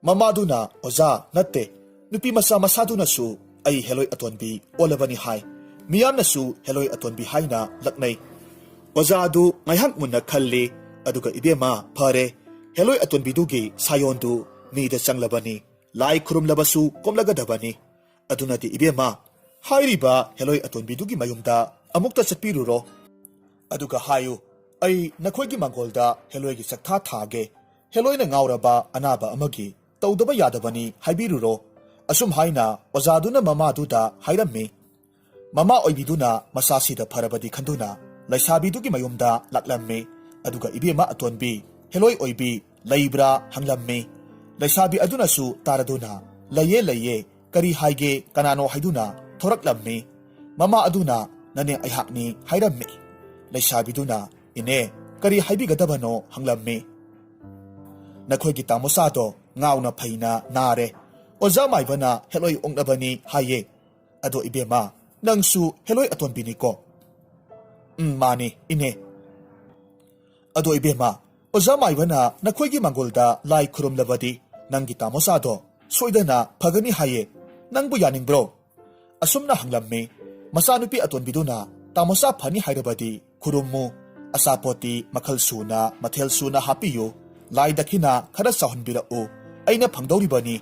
ꯃꯃꯥꯗꯨꯅ, "ꯑꯣꯖꯥ, ꯅꯠꯇꯦ, ꯅꯨꯄꯤ ꯃꯆꯥ ꯃꯁꯥꯗꯨꯅꯁꯨ ꯑꯩ ꯍꯦꯂꯣꯏ ꯑꯇꯣꯟꯕꯤ ꯑꯣꯜꯂꯕꯅꯤ ꯍꯥꯏ꯫ ꯃꯤꯌꯥꯝꯅꯁꯨ ꯍꯦꯂꯣꯏ ꯑꯇꯣꯟꯕꯤ ꯍꯥꯏꯅ ꯂꯛꯅꯩ꯫" ꯑꯣꯖꯥꯗꯨ ꯉꯥꯏꯍꯥꯛ ꯃꯨꯟꯅ ꯈꯜꯂꯤ, ꯑꯗꯨꯒ, "ꯏꯕꯦꯝꯃ, ꯐꯔꯦ, ꯍꯦꯂꯣꯏ ꯑꯇꯣꯟꯕꯤꯗꯨꯒꯤ ꯁꯥꯌꯣꯟꯗꯨ ꯃꯤꯗ ꯆꯪꯂꯕꯅꯤ꯫ ꯂꯥꯏ ꯈꯨꯔꯨꯝꯂꯕꯁꯨ ꯀꯣꯝꯂꯒꯗꯕꯅꯤ꯫ ꯑꯗꯨꯅꯗꯤ ꯏꯕꯦꯝꯃ, ꯍꯥꯏꯔꯤꯕ ꯍꯦꯂꯣꯏ ꯑꯇꯣꯟꯕꯤꯗꯨꯒꯤ ꯃꯌꯨꯝꯗ ꯑꯃꯨꯛꯇ ꯆꯠꯄꯤꯔꯨꯔꯣ꯫ ꯑꯗꯨꯒ ꯍꯥꯏꯌꯨ, "ꯑꯩ ꯅꯈꯣꯏꯒꯤ ꯃꯪꯒꯣꯜꯗ ꯍꯦꯂꯣꯏꯒꯤ ꯆꯥꯛꯊꯥ ꯊꯥꯒꯦ꯫ ꯍꯦꯂꯣꯏꯅ ꯉꯥꯎꯔꯕ ꯑꯅꯥꯕ ꯑꯃꯒꯤ ꯇꯧꯗꯕ ꯌꯥꯗꯕꯅꯤ ꯍꯥꯏꯕꯤꯔꯨꯔꯣ"꯫ ꯑꯁꯨꯝ ꯍꯥꯏꯅ ꯑꯣꯖꯥꯗꯨꯅ ꯃꯃꯥꯗꯨꯗ ꯍꯥꯏꯔꯝꯃꯤ꯫ ꯃꯃꯥ ꯑꯣꯏꯕꯤꯗꯨꯅ ꯃꯆꯥꯁꯤꯗ ꯐꯔꯕꯗꯤ ꯈꯟꯗꯨꯅ ꯂꯩꯁꯥꯕꯤꯗꯨꯒꯤ ꯃꯌꯨꯝꯗ ꯂꯥꯛꯂꯝꯃꯤ꯫ ꯑꯗꯨꯒ ꯏꯕꯦꯝꯃ ꯑꯇꯣꯟꯕꯤ, ꯍꯦꯂꯣꯏ ꯑꯣꯏꯕꯤ, ꯂꯩꯕ꯭ꯔꯥ ꯍꯪꯂꯝꯃꯤ꯫ ꯂꯩꯁꯥꯕꯤ ꯑꯗꯨꯅꯁꯨ ꯇꯥꯔꯗꯨꯅ, "ꯂꯩꯌꯦ, ꯂꯩꯌꯦ, ꯀꯔꯤ ꯍꯥꯏꯒꯦ, ꯀꯅꯥꯅꯣ?" ꯍꯥꯏꯗꯨꯅ ꯊꯣꯔꯛꯂꯝꯃꯤ꯫ ꯃꯃꯥ ꯑꯗꯨꯅ, "ꯅꯅꯦ ꯑꯩꯍꯥꯛꯅꯤ" ꯍꯥꯏꯔꯝꯃꯤ꯫ ꯂꯩꯁꯥꯕꯤꯗꯨꯅ, "ꯏꯅꯦ, ꯀꯔꯤ ꯍꯥꯏꯕꯤꯒꯗꯕꯅꯣ?" ꯍꯪꯂꯝꯃꯤ꯫ "ꯅꯈꯣꯏꯒꯤ ꯇꯥꯃꯣꯆꯥꯗꯣ ꯉꯥꯎꯅ ꯐꯩꯅ ꯅꯥꯔꯦ꯫ ꯑꯣꯖꯥ ꯃꯥꯏꯕꯅ ꯍꯦꯂꯣꯏ ꯑꯣꯛꯅꯕꯅꯤ ꯍꯥꯏꯌꯦ꯫ ꯑꯗꯣ ꯏꯕꯦꯝꯃ, ꯅꯪꯁꯨ ꯍꯦꯂꯣꯏ ꯑꯇꯣꯟꯕꯤꯅꯤꯀꯣ?" "ꯎꯝ, ꯃꯥꯅꯤ, ꯏꯅꯦ"꯫ "ꯑꯗꯣ ꯏꯕꯦꯝꯃ, ꯑꯣꯖꯥ ꯃꯥꯏꯕꯅ ꯅꯈꯣꯏꯒꯤ ꯃꯪꯒꯣꯜꯗ ꯂꯥꯏ ꯈꯨꯔꯨꯝꯂꯕꯗꯤ ꯅꯪꯒꯤ ꯇꯥꯃꯣꯆꯥꯗꯣ ꯁꯣꯏꯗꯅ ꯐꯒꯅꯤ ꯍꯥꯏꯌꯦ꯫ ꯅꯪꯕꯨ ꯌꯥꯅꯤꯡꯕ꯭ꯔꯣ?" ꯑꯁꯨꯝꯅ ꯍꯪꯂꯝꯃꯤ꯫ ꯃꯆꯥꯅꯨꯄꯤ ꯑꯇꯣꯟꯕꯤꯗꯨꯅ, "ꯇꯥꯃꯣꯆꯥ ꯐꯅꯤ ꯍꯥꯏꯔꯕꯗꯤ ꯈꯨꯔꯨꯝꯃꯨ꯫ ꯑꯆꯥꯄꯣꯠꯇꯤ ꯃꯈꯜ ꯁꯨꯅ, ꯃꯊꯦꯜ ꯁꯨꯅ ꯍꯥꯞꯄꯤꯌꯨ꯫ ꯂꯥꯏ ꯗꯈꯤꯅꯥ ꯈꯔ ꯆꯥꯎꯍꯟꯕꯤꯔꯛꯎ꯫ ꯑꯩꯅ ꯐꯪꯗꯧꯔꯤꯕꯅꯤ꯫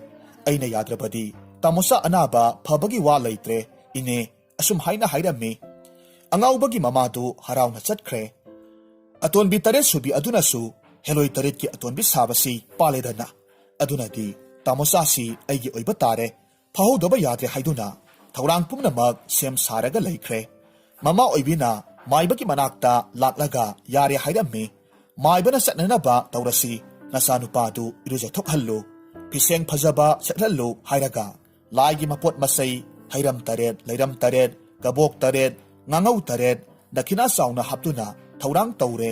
ꯑꯩꯅ ꯌꯥꯗ꯭ꯔꯕꯗꯤ ꯇꯥꯃꯣꯆꯥ ꯑꯅꯥꯕ ꯐꯕꯒꯤ ꯋꯥ ꯂꯩꯇ꯭ꯔꯦ, ꯏꯅꯦ"꯫ ꯑꯁꯨꯝ ꯍꯥꯏꯅ ꯍꯥꯏꯔꯝꯃꯤ꯫ ꯑꯉꯥꯎꯕꯒꯤ ꯃꯃꯥꯗꯨ ꯍꯔꯥꯎꯅ ꯆꯠꯈ꯭ꯔꯦ꯫ ꯑꯇꯣꯟꯕꯤ ꯇꯔꯦꯠ ꯁꯨꯕꯤ ꯑꯗꯨꯅꯁꯨ ꯍꯦꯂꯣꯏ ꯇꯔꯦꯠꯀꯤ ꯑꯇꯣꯟꯕꯤ ꯁꯥꯕꯁꯤ ꯄꯥꯜꯂꯦꯗꯅ꯫ ꯑꯗꯨꯅꯗꯤ ꯇꯥꯃꯣꯆꯥꯁꯤ ꯑꯩꯒꯤ ꯑꯣꯏꯕ ꯇꯥꯔꯦ, ꯐꯍꯧꯗꯕ ꯌꯥꯗ꯭ꯔꯦ ꯍꯥꯏꯗꯨꯅ ꯊꯧꯔꯥꯡ ꯄꯨꯝꯅꯃꯛ ꯁꯦꯝ ꯁꯥꯔꯒ ꯂꯩꯈ꯭ꯔꯦ꯫ ꯃꯃꯥ ꯑꯣꯏꯕꯤꯅ ꯃꯥꯏꯕꯒꯤ ꯃꯅꯥꯛꯇ ꯂꯥꯛꯂꯒ ꯌꯥꯔꯦ ꯍꯥꯏꯔꯝꯃꯤ꯫ ꯃꯥꯏꯕꯅ ꯆꯠꯅꯅꯕ ꯇꯧꯔꯁꯤ, ꯅꯆꯥꯅꯨꯄꯥꯗꯨ ꯏꯔꯨꯖꯊꯣꯛꯍꯜꯂꯨ, ꯐꯤꯁꯦꯡ ꯐꯖꯕ ꯁꯦꯠꯍꯜꯂꯨ ꯍꯥꯏꯔꯒ ꯂꯥꯏꯒꯤ ꯃꯄꯣꯠ ꯃꯆꯩ, ꯍꯩꯔꯝ ꯇꯔꯦꯠ, ꯂꯩꯔꯝ ꯇꯔꯦꯠ, ꯀꯕꯣꯛ ꯇꯔꯦꯠ, ꯉꯥꯉꯧ ꯇꯔꯦꯠ, ꯗꯈꯤꯅꯥ ꯆꯥꯎꯅ ꯍꯥꯞꯇꯨꯅ ꯊꯧꯔꯥꯡ ꯇꯧꯔꯦ꯫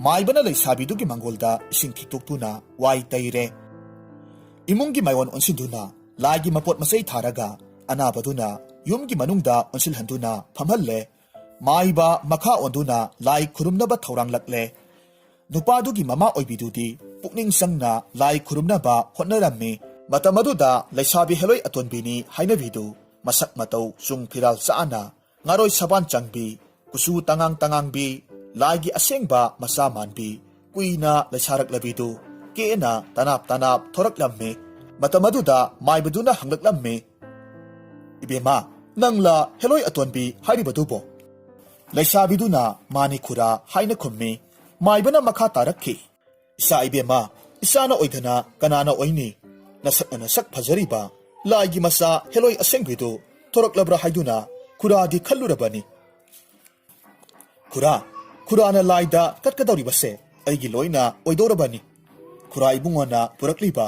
ꯃꯥꯏꯕꯅ ꯂꯩꯁꯥꯕꯤꯗꯨꯒꯤ ꯃꯪꯒꯣꯜꯗ ꯏꯁꯤꯡ ꯈꯤꯛꯇꯣꯛꯇꯨꯅ ꯋꯥꯏ ꯇꯩꯔꯦ꯫ ꯏꯃꯨꯡꯒꯤ ꯃꯥꯏꯑꯣꯟ ꯑꯣꯟꯁꯤꯟꯗꯨꯅ ꯂꯥꯏꯒꯤ ꯃꯄꯣꯠ ꯃꯆꯩ ꯊꯥꯔꯒ ꯑꯅꯥꯕꯗꯨꯅ ꯌꯨꯝꯒꯤ ꯃꯅꯨꯡꯗ ꯑꯣꯟꯁꯤꯜꯍꯟꯗꯨꯅ ꯐꯝꯍꯜꯂꯦ꯫ ꯃꯥꯏꯕ ꯃꯈꯥ ꯑꯣꯟꯗꯨꯅ ꯂꯥꯏ ꯈꯨꯔꯨꯝꯅꯕ ꯊꯧꯔꯥꯡꯂꯛꯂꯦ꯫ ꯅꯨꯄꯥꯗꯨꯒꯤ ꯃꯃꯥ ꯑꯣꯏꯕꯤꯗꯨꯗꯤ ꯄꯨꯛꯅꯤꯡ ꯆꯪꯅ ꯂꯥꯏ ꯈꯨꯔꯨꯝꯅꯕ ꯍꯣꯠꯅꯔꯝꯃꯤ꯫ ꯃꯇꯝ ꯑꯗꯨꯗ ꯂꯩꯁꯥꯕꯤ ꯍꯦꯂꯣꯏ ꯑꯇꯣꯟꯕꯤꯅꯤ ꯍꯥꯏꯅꯕꯤꯗꯨ ꯃꯁꯛ ꯃꯇꯧ ꯆꯨꯡ ꯐꯤꯔꯥꯜ ꯆꯥꯅ, ꯉꯥꯔꯣꯏ ꯁꯕꯥꯟ ꯆꯪꯕꯤ, ꯀꯨꯆꯨ ꯇꯉꯥꯡ ꯇꯉꯥꯡꯕꯤ, ꯂꯥꯏꯒꯤ ꯑꯁꯦꯡꯕ ꯃꯆꯥ ꯃꯥꯟꯕꯤ, ꯀꯨꯏꯅ ꯂꯩꯁꯥꯔꯛꯂꯕꯤꯗꯨ ꯀꯦꯅ ꯇꯅꯥꯞ ꯇꯅꯥꯞ ꯊꯣꯔꯛꯂꯝꯃꯤ꯫ ꯃꯇꯝ ꯑꯗꯨꯗ ꯃꯥꯏꯕꯗꯨꯅ ꯍꯪꯂꯛꯂꯝꯃꯤ, "ꯏꯕꯦꯝꯃ, ꯅꯪꯂꯥ ꯍꯦꯂꯣꯏ ꯑꯇꯣꯟꯕꯤ ꯍꯥꯏꯔꯤꯕꯗꯨꯕꯣ?" ꯂꯩꯁꯥꯕꯤꯗꯨꯅ, "ꯃꯥꯅꯤ ꯈꯨꯔꯥ" ꯍꯥꯏꯅ ꯈꯨꯝꯃꯤ꯫ ꯃꯥꯏꯕꯅ ꯃꯈꯥ ꯇꯥꯔꯛꯈꯤ, "ꯏꯆꯥ ꯏꯕꯦꯝꯃ, ꯏꯆꯥꯅ ꯑꯣꯏꯗꯅ ꯀꯅꯥꯅ ꯑꯣꯏꯅꯤ? ꯅꯁꯛꯅ ꯅꯁꯛ ꯐꯖꯔꯤꯕ ꯂꯥꯏꯒꯤ ꯃꯆꯥ ꯍꯦꯂꯣꯏ ꯑꯁꯦꯡꯕꯤꯗꯨ ꯊꯣꯔꯛꯂꯕ꯭ꯔꯥ ꯍꯥꯏꯗꯨꯅ ꯈꯨꯔꯥꯗꯤ ꯈꯜꯂꯨꯔꯕꯅꯤ꯫ ꯈꯨꯔꯥ, ꯈꯨꯔꯥꯅ ꯂꯥꯏꯗ ꯀꯠꯀꯗꯧꯔꯤꯕꯁꯦ ꯑꯩꯒꯤ ꯂꯣꯏꯅ ꯑꯣꯏꯗꯧꯔꯕꯅꯤ꯫ ꯈꯨꯔꯥ ꯏꯕꯨꯡꯉꯣꯅ ꯄꯨꯔꯛꯂꯤꯕ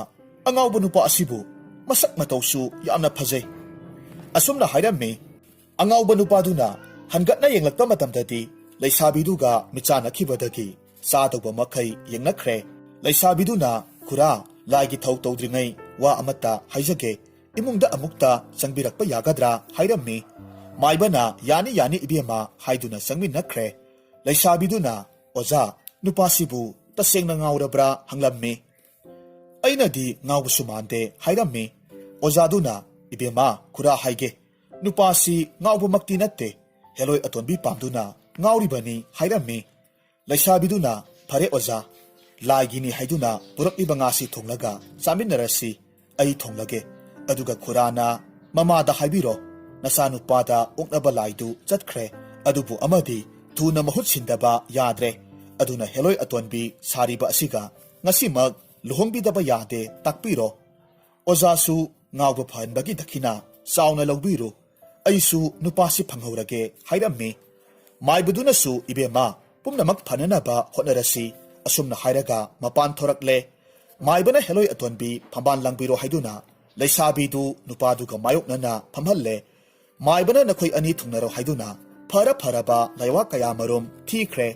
ꯑꯉꯥꯎꯕ ꯅꯨꯄꯥ ꯑꯁꯤꯕꯨ ꯃꯁꯛ ꯃꯇꯧꯁꯨ ꯌꯥꯝꯅ ꯐꯖꯩ" ꯑꯁꯨꯝꯅ ꯍꯥꯏꯔꯝꯃꯤ꯫ ꯑꯉꯥꯎꯕ ꯅꯨꯄꯥꯗꯨꯅ ꯍꯟꯒꯠꯅ ꯌꯦꯡꯂꯛꯄ ꯃꯇꯝꯗꯗꯤ ꯂꯩꯁꯥꯕꯤꯗꯨꯒ ꯃꯤꯠꯆꯥꯟꯅꯈꯤꯕꯗꯒꯤ ꯆꯥꯗꯧꯕ ꯃꯈꯩ ꯌꯦꯡꯅꯈ꯭ꯔꯦ꯫ ꯂꯩꯁꯥꯕꯤꯗꯨꯅ, "ꯈꯨꯔꯥ, ꯂꯥꯏꯒꯤ ꯊꯧ ꯇꯧꯗ꯭ꯔꯤꯉꯩ ꯋꯥ ꯑꯃꯠꯇ ꯍꯥꯏꯖꯒꯦ, ꯏꯃꯨꯡꯗ ꯑꯃꯨꯛꯇ ꯆꯪꯕꯤꯔꯛꯄ ꯌꯥꯒꯗ꯭ꯔꯥ?" ꯍꯥꯏꯔꯝꯃꯤ꯫ ꯃꯥꯏꯕꯅ, "ꯌꯥꯅꯤ, ꯌꯥꯅꯤ ꯏꯕꯦꯝꯃ" ꯍꯥꯏꯗꯨꯅ ꯆꯪꯃꯤꯟꯅꯈ꯭ꯔꯦ꯫ ꯂꯩꯁꯥꯕꯤꯗꯨꯅ, "ꯑꯣꯖꯥ, ꯅꯨꯄꯥꯁꯤꯕꯨ ꯇꯁꯦꯡꯅ ꯉꯥꯎꯔꯕ꯭ꯔꯥ?" ꯍꯪꯂꯝꯃꯤ꯫ "ꯑꯩꯅꯗꯤ ꯉꯥꯎꯕꯁꯨ ꯃꯥꯟꯗꯦ" ꯍꯥꯏꯔꯝꯃꯤ꯫ ꯑꯣꯖꯥꯗꯨꯅ, "ꯏꯕꯦꯝꯃ, ꯈꯨꯔꯥ ꯍꯥꯏꯒꯦ, ꯅꯨꯄꯥꯁꯤ ꯉꯥꯎꯕꯃꯛꯇꯤ ꯅꯠꯇꯦ, ꯍꯦꯂꯣꯏ ꯑꯇꯣꯟꯕꯤ ꯄꯥꯝꯗꯨꯅ ꯉꯥꯎꯔꯤꯕꯅꯤ" ꯍꯥꯏꯔꯝꯃꯤ꯫ ꯂꯩꯁꯥꯕꯤꯗꯨꯅ, "ꯐꯔꯦ ꯑꯣꯖꯥ, ꯂꯥꯏꯒꯤꯅꯤ ꯍꯥꯏꯗꯨꯅ ꯄꯨꯔꯛꯂꯤꯕ ꯉꯥꯁꯤ ꯊꯣꯡꯂꯒ ꯆꯥꯃꯤꯟꯅꯔꯁꯤ꯫ ꯑꯩ ꯊꯣꯡꯂꯒꯦ꯫ ꯑꯗꯨꯒ ꯈꯨꯔꯥꯅ ꯃꯃꯥꯗ ꯍꯥꯏꯕꯤꯔꯣ, ꯅꯆꯥꯅꯨꯄꯥꯗ ꯑꯣꯛꯅꯕ ꯂꯥꯏꯗꯨ ꯆꯠꯈ꯭ꯔꯦ, ꯑꯗꯨꯕꯨ ꯑꯃꯗꯤ ꯊꯨꯅ ꯃꯍꯨꯠ ꯁꯤꯟꯗꯕ ꯌꯥꯗ꯭ꯔꯦ꯫ ꯑꯗꯨꯅ ꯍꯦꯂꯣꯏ ꯑꯇꯣꯟꯕꯤ ꯁꯥꯔꯤꯕ ꯑꯁꯤꯒ ꯉꯁꯤꯃꯛ ꯂꯨꯍꯣꯡꯕꯤꯗꯕ ꯌꯥꯗꯦ, ꯇꯥꯛꯄꯤꯔꯣ꯫ ꯑꯣꯖꯥꯁꯨ ꯉꯥꯎꯕ ꯐꯍꯟꯕꯒꯤ ꯗꯈꯤꯅꯥ ꯆꯥꯎꯅ ꯂꯧꯕꯤꯔꯨ꯫ ꯑꯩꯁꯨ ꯅꯨꯄꯥꯁꯤ ꯐꯪꯍꯧꯔꯒꯦ" ꯍꯥꯏꯔꯝꯃꯤ꯫ ꯃꯥꯏꯕꯗꯨꯅꯁꯨ, "ꯏꯕꯦꯝꯃ, ꯄꯨꯝꯅꯃꯛ ꯐꯅꯅꯕ ꯍꯣꯠꯅꯔꯁꯤ" ꯑꯁꯨꯝꯅ ꯍꯥꯏꯔꯒ ꯃꯄꯥꯟ ꯊꯣꯔꯛꯂꯦ꯫ ꯃꯥꯏꯕꯅ ꯍꯦꯂꯣꯏ ꯑꯇꯣꯟꯕꯤ ꯐꯝꯕꯥꯜ ꯂꯥꯡꯕꯤꯔꯣ ꯍꯥꯏꯗꯨꯅ ꯂꯩꯁꯥꯕꯤꯗꯨ ꯅꯨꯄꯥꯗꯨꯒ ꯃꯥꯌꯣꯛꯅꯅ ꯐꯝꯍꯜꯂꯦ꯫ ꯃꯥꯏꯕꯅ ꯅꯈꯣꯏ ꯑꯅꯤ ꯊꯨꯡꯅꯔꯣ ꯍꯥꯏꯗꯨꯅ ꯐꯔ ꯐꯔꯕ ꯂꯥꯏꯋꯥ ꯀꯌꯥꯃꯔꯨꯝ ꯊꯤꯈ꯭ꯔꯦ꯫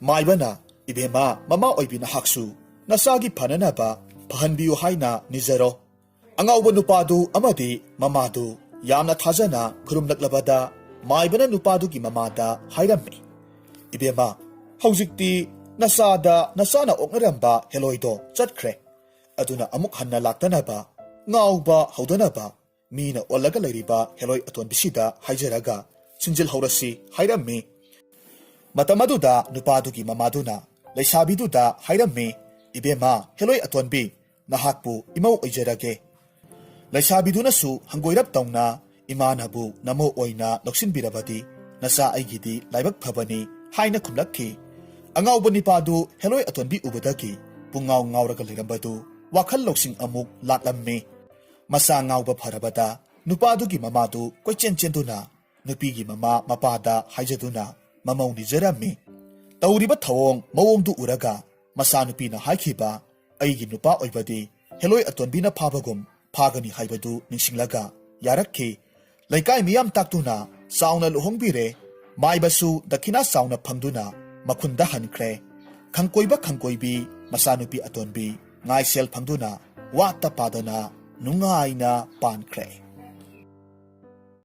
ꯃꯥꯏꯕꯅ, "ꯏꯕꯦꯝꯃ, ꯃꯃꯥ ꯑꯣꯏꯕꯤ ꯅꯍꯥꯛꯁꯨ ꯅꯆꯥꯒꯤ ꯐꯅꯅꯕ ꯐꯍꯟꯕꯤꯌꯨ ꯍꯥꯏꯅ ꯅꯤꯖꯔꯣ"꯫ ꯑꯉꯥꯎꯕ ꯅꯨꯄꯥꯗꯨ ꯑꯃꯗꯤ ꯃꯃꯥꯗꯨ ꯌꯥꯝꯅ ꯊꯥꯖꯅ ꯈꯨꯔꯨꯝꯂꯛꯂꯕꯗ ꯃꯥꯏꯕꯅ ꯅꯨꯄꯥꯗꯨꯒꯤ ꯃꯃꯥꯗ ꯍꯥꯏꯔꯝꯃꯤ, "ꯏꯕꯦꯝꯃ, ꯍꯧꯖꯤꯛꯇꯤ ꯅꯆꯥꯗ ꯅꯆꯥꯅ ꯑꯣꯛꯅꯔꯝꯕ ꯍꯦꯂꯣꯏꯗꯣ ꯆꯠꯈ꯭ꯔꯦ꯫ ꯑꯗꯨꯅ ꯑꯃꯨꯛ ꯍꯟꯅ ꯂꯥꯛꯇꯅꯕ ꯉꯥꯎꯕ ꯍꯧꯗꯅꯕ ꯃꯤꯅ ꯑꯣꯜꯂꯒ ꯂꯩꯔꯤꯕ ꯍꯦꯂꯣꯏ ꯑꯇꯣꯟꯕꯤꯁꯤꯗ ꯍꯥꯏꯖꯔꯒ ꯁꯤꯟꯖꯤꯜꯍꯧꯔꯁꯤ" ꯍꯥꯏꯔꯝꯃꯤ꯫ ꯃꯇꯝ ꯑꯗꯨꯗ ꯅꯨꯄꯥꯗꯨꯒꯤ ꯃꯃꯥꯗꯨꯅ, ꯂꯩꯁꯥꯕꯤꯗꯨꯗ ꯍꯥꯏꯔꯝꯃꯤ, "ꯏꯕꯦꯝꯃ ꯍꯦꯂꯣꯏ ꯑꯇꯣꯟꯕꯤ, ꯅꯍꯥꯛꯄꯨ ꯏꯃꯧ ꯑꯣꯏꯖꯔꯒꯦ꯫" ꯂꯩꯁꯥꯕꯤꯗꯨꯅꯁꯨ ꯍꯪꯒꯣꯏꯔꯞ ꯇꯧꯅ, "ꯏꯃꯥꯅꯕꯨ ꯅꯃꯧ ꯑꯣꯏꯅ ꯂꯧꯁꯤꯟꯕꯤꯔꯕꯗꯤ ꯅꯆꯥ ꯑꯩꯒꯤꯗꯤ ꯂꯥꯏꯕꯛ ꯐꯕꯅꯤ" ꯍꯥꯏꯅ ꯈꯨꯝꯂꯛꯈꯤ꯫ ꯑꯉꯥꯎꯕ ꯅꯤꯄꯥꯗꯨ ꯍꯦꯂꯣꯏ ꯑꯇꯣꯟꯕꯤ ꯎꯕꯗꯒꯤ ꯄꯨꯡꯉꯥꯎ ꯉꯥꯎꯔꯒ ꯂꯩꯔꯝꯕꯗꯨ ꯋꯥꯈꯜ ꯂꯧꯁꯤꯡ ꯑꯃꯨꯛ ꯂꯥꯛꯂꯝꯃꯤ꯫ ꯃꯆꯥ ꯉꯥꯎꯕ ꯐꯔꯕꯗ ꯅꯨꯄꯥꯗꯨꯒꯤ ꯃꯃꯥꯗꯨ ꯀꯣꯏꯆꯦꯟ ꯆꯦꯟꯗꯨꯅ ꯅꯨꯄꯤꯒꯤ ꯃꯃꯥ ꯃꯄꯥꯗ ꯍꯥꯏꯖꯗꯨꯅ ꯃꯃꯧ ꯅꯤꯖꯔꯝꯃꯤ꯫ ꯇꯧꯔꯤꯕ ꯊꯧꯑꯣꯡ ꯃꯑꯣꯡꯗꯨ ꯎꯔꯒ ꯃꯆꯥꯅꯨꯄꯤꯅ ꯍꯥꯏꯈꯤꯕ, "ꯑꯩꯒꯤ ꯅꯨꯄꯥ ꯑꯣꯏꯕꯗꯤ ꯍꯦꯂꯣꯏ ꯑꯇꯣꯟꯕꯤꯅ ꯐꯥꯕꯒꯨꯝ ꯐꯥꯒꯅꯤ" ꯍꯥꯏꯕꯗꯨ ꯅꯤꯡꯁꯤꯡꯂꯒ ꯌꯥꯔꯛꯈꯤ꯫ ꯂꯩꯀꯥꯏ ꯃꯤꯌꯥꯝ ꯇꯥꯛꯇꯨꯅ ꯆꯥꯎꯅ ꯂꯨꯍꯣꯡꯕꯤꯔꯦ꯫ ꯃꯥꯏꯕꯁꯨ ꯗꯈꯤꯅꯥ ꯆꯥꯎꯅ ꯐꯪꯗꯨꯅ ꯃꯈꯨꯟꯗ ꯍꯟꯈ꯭ꯔꯦ꯫ ꯈꯪꯀꯣꯏꯕ ꯈꯪꯀꯣꯏꯕꯤ ꯃꯆꯥꯅꯨꯄꯤ ꯑꯇꯣꯟꯕꯤ ꯉꯥꯏꯁꯦꯜ ꯐꯪꯗꯨꯅ ꯋꯥꯠꯇ ꯄꯥꯗꯅ ꯅꯨꯡꯉꯥꯏꯅ ꯄꯥꯟꯈ꯭ꯔꯦ꯫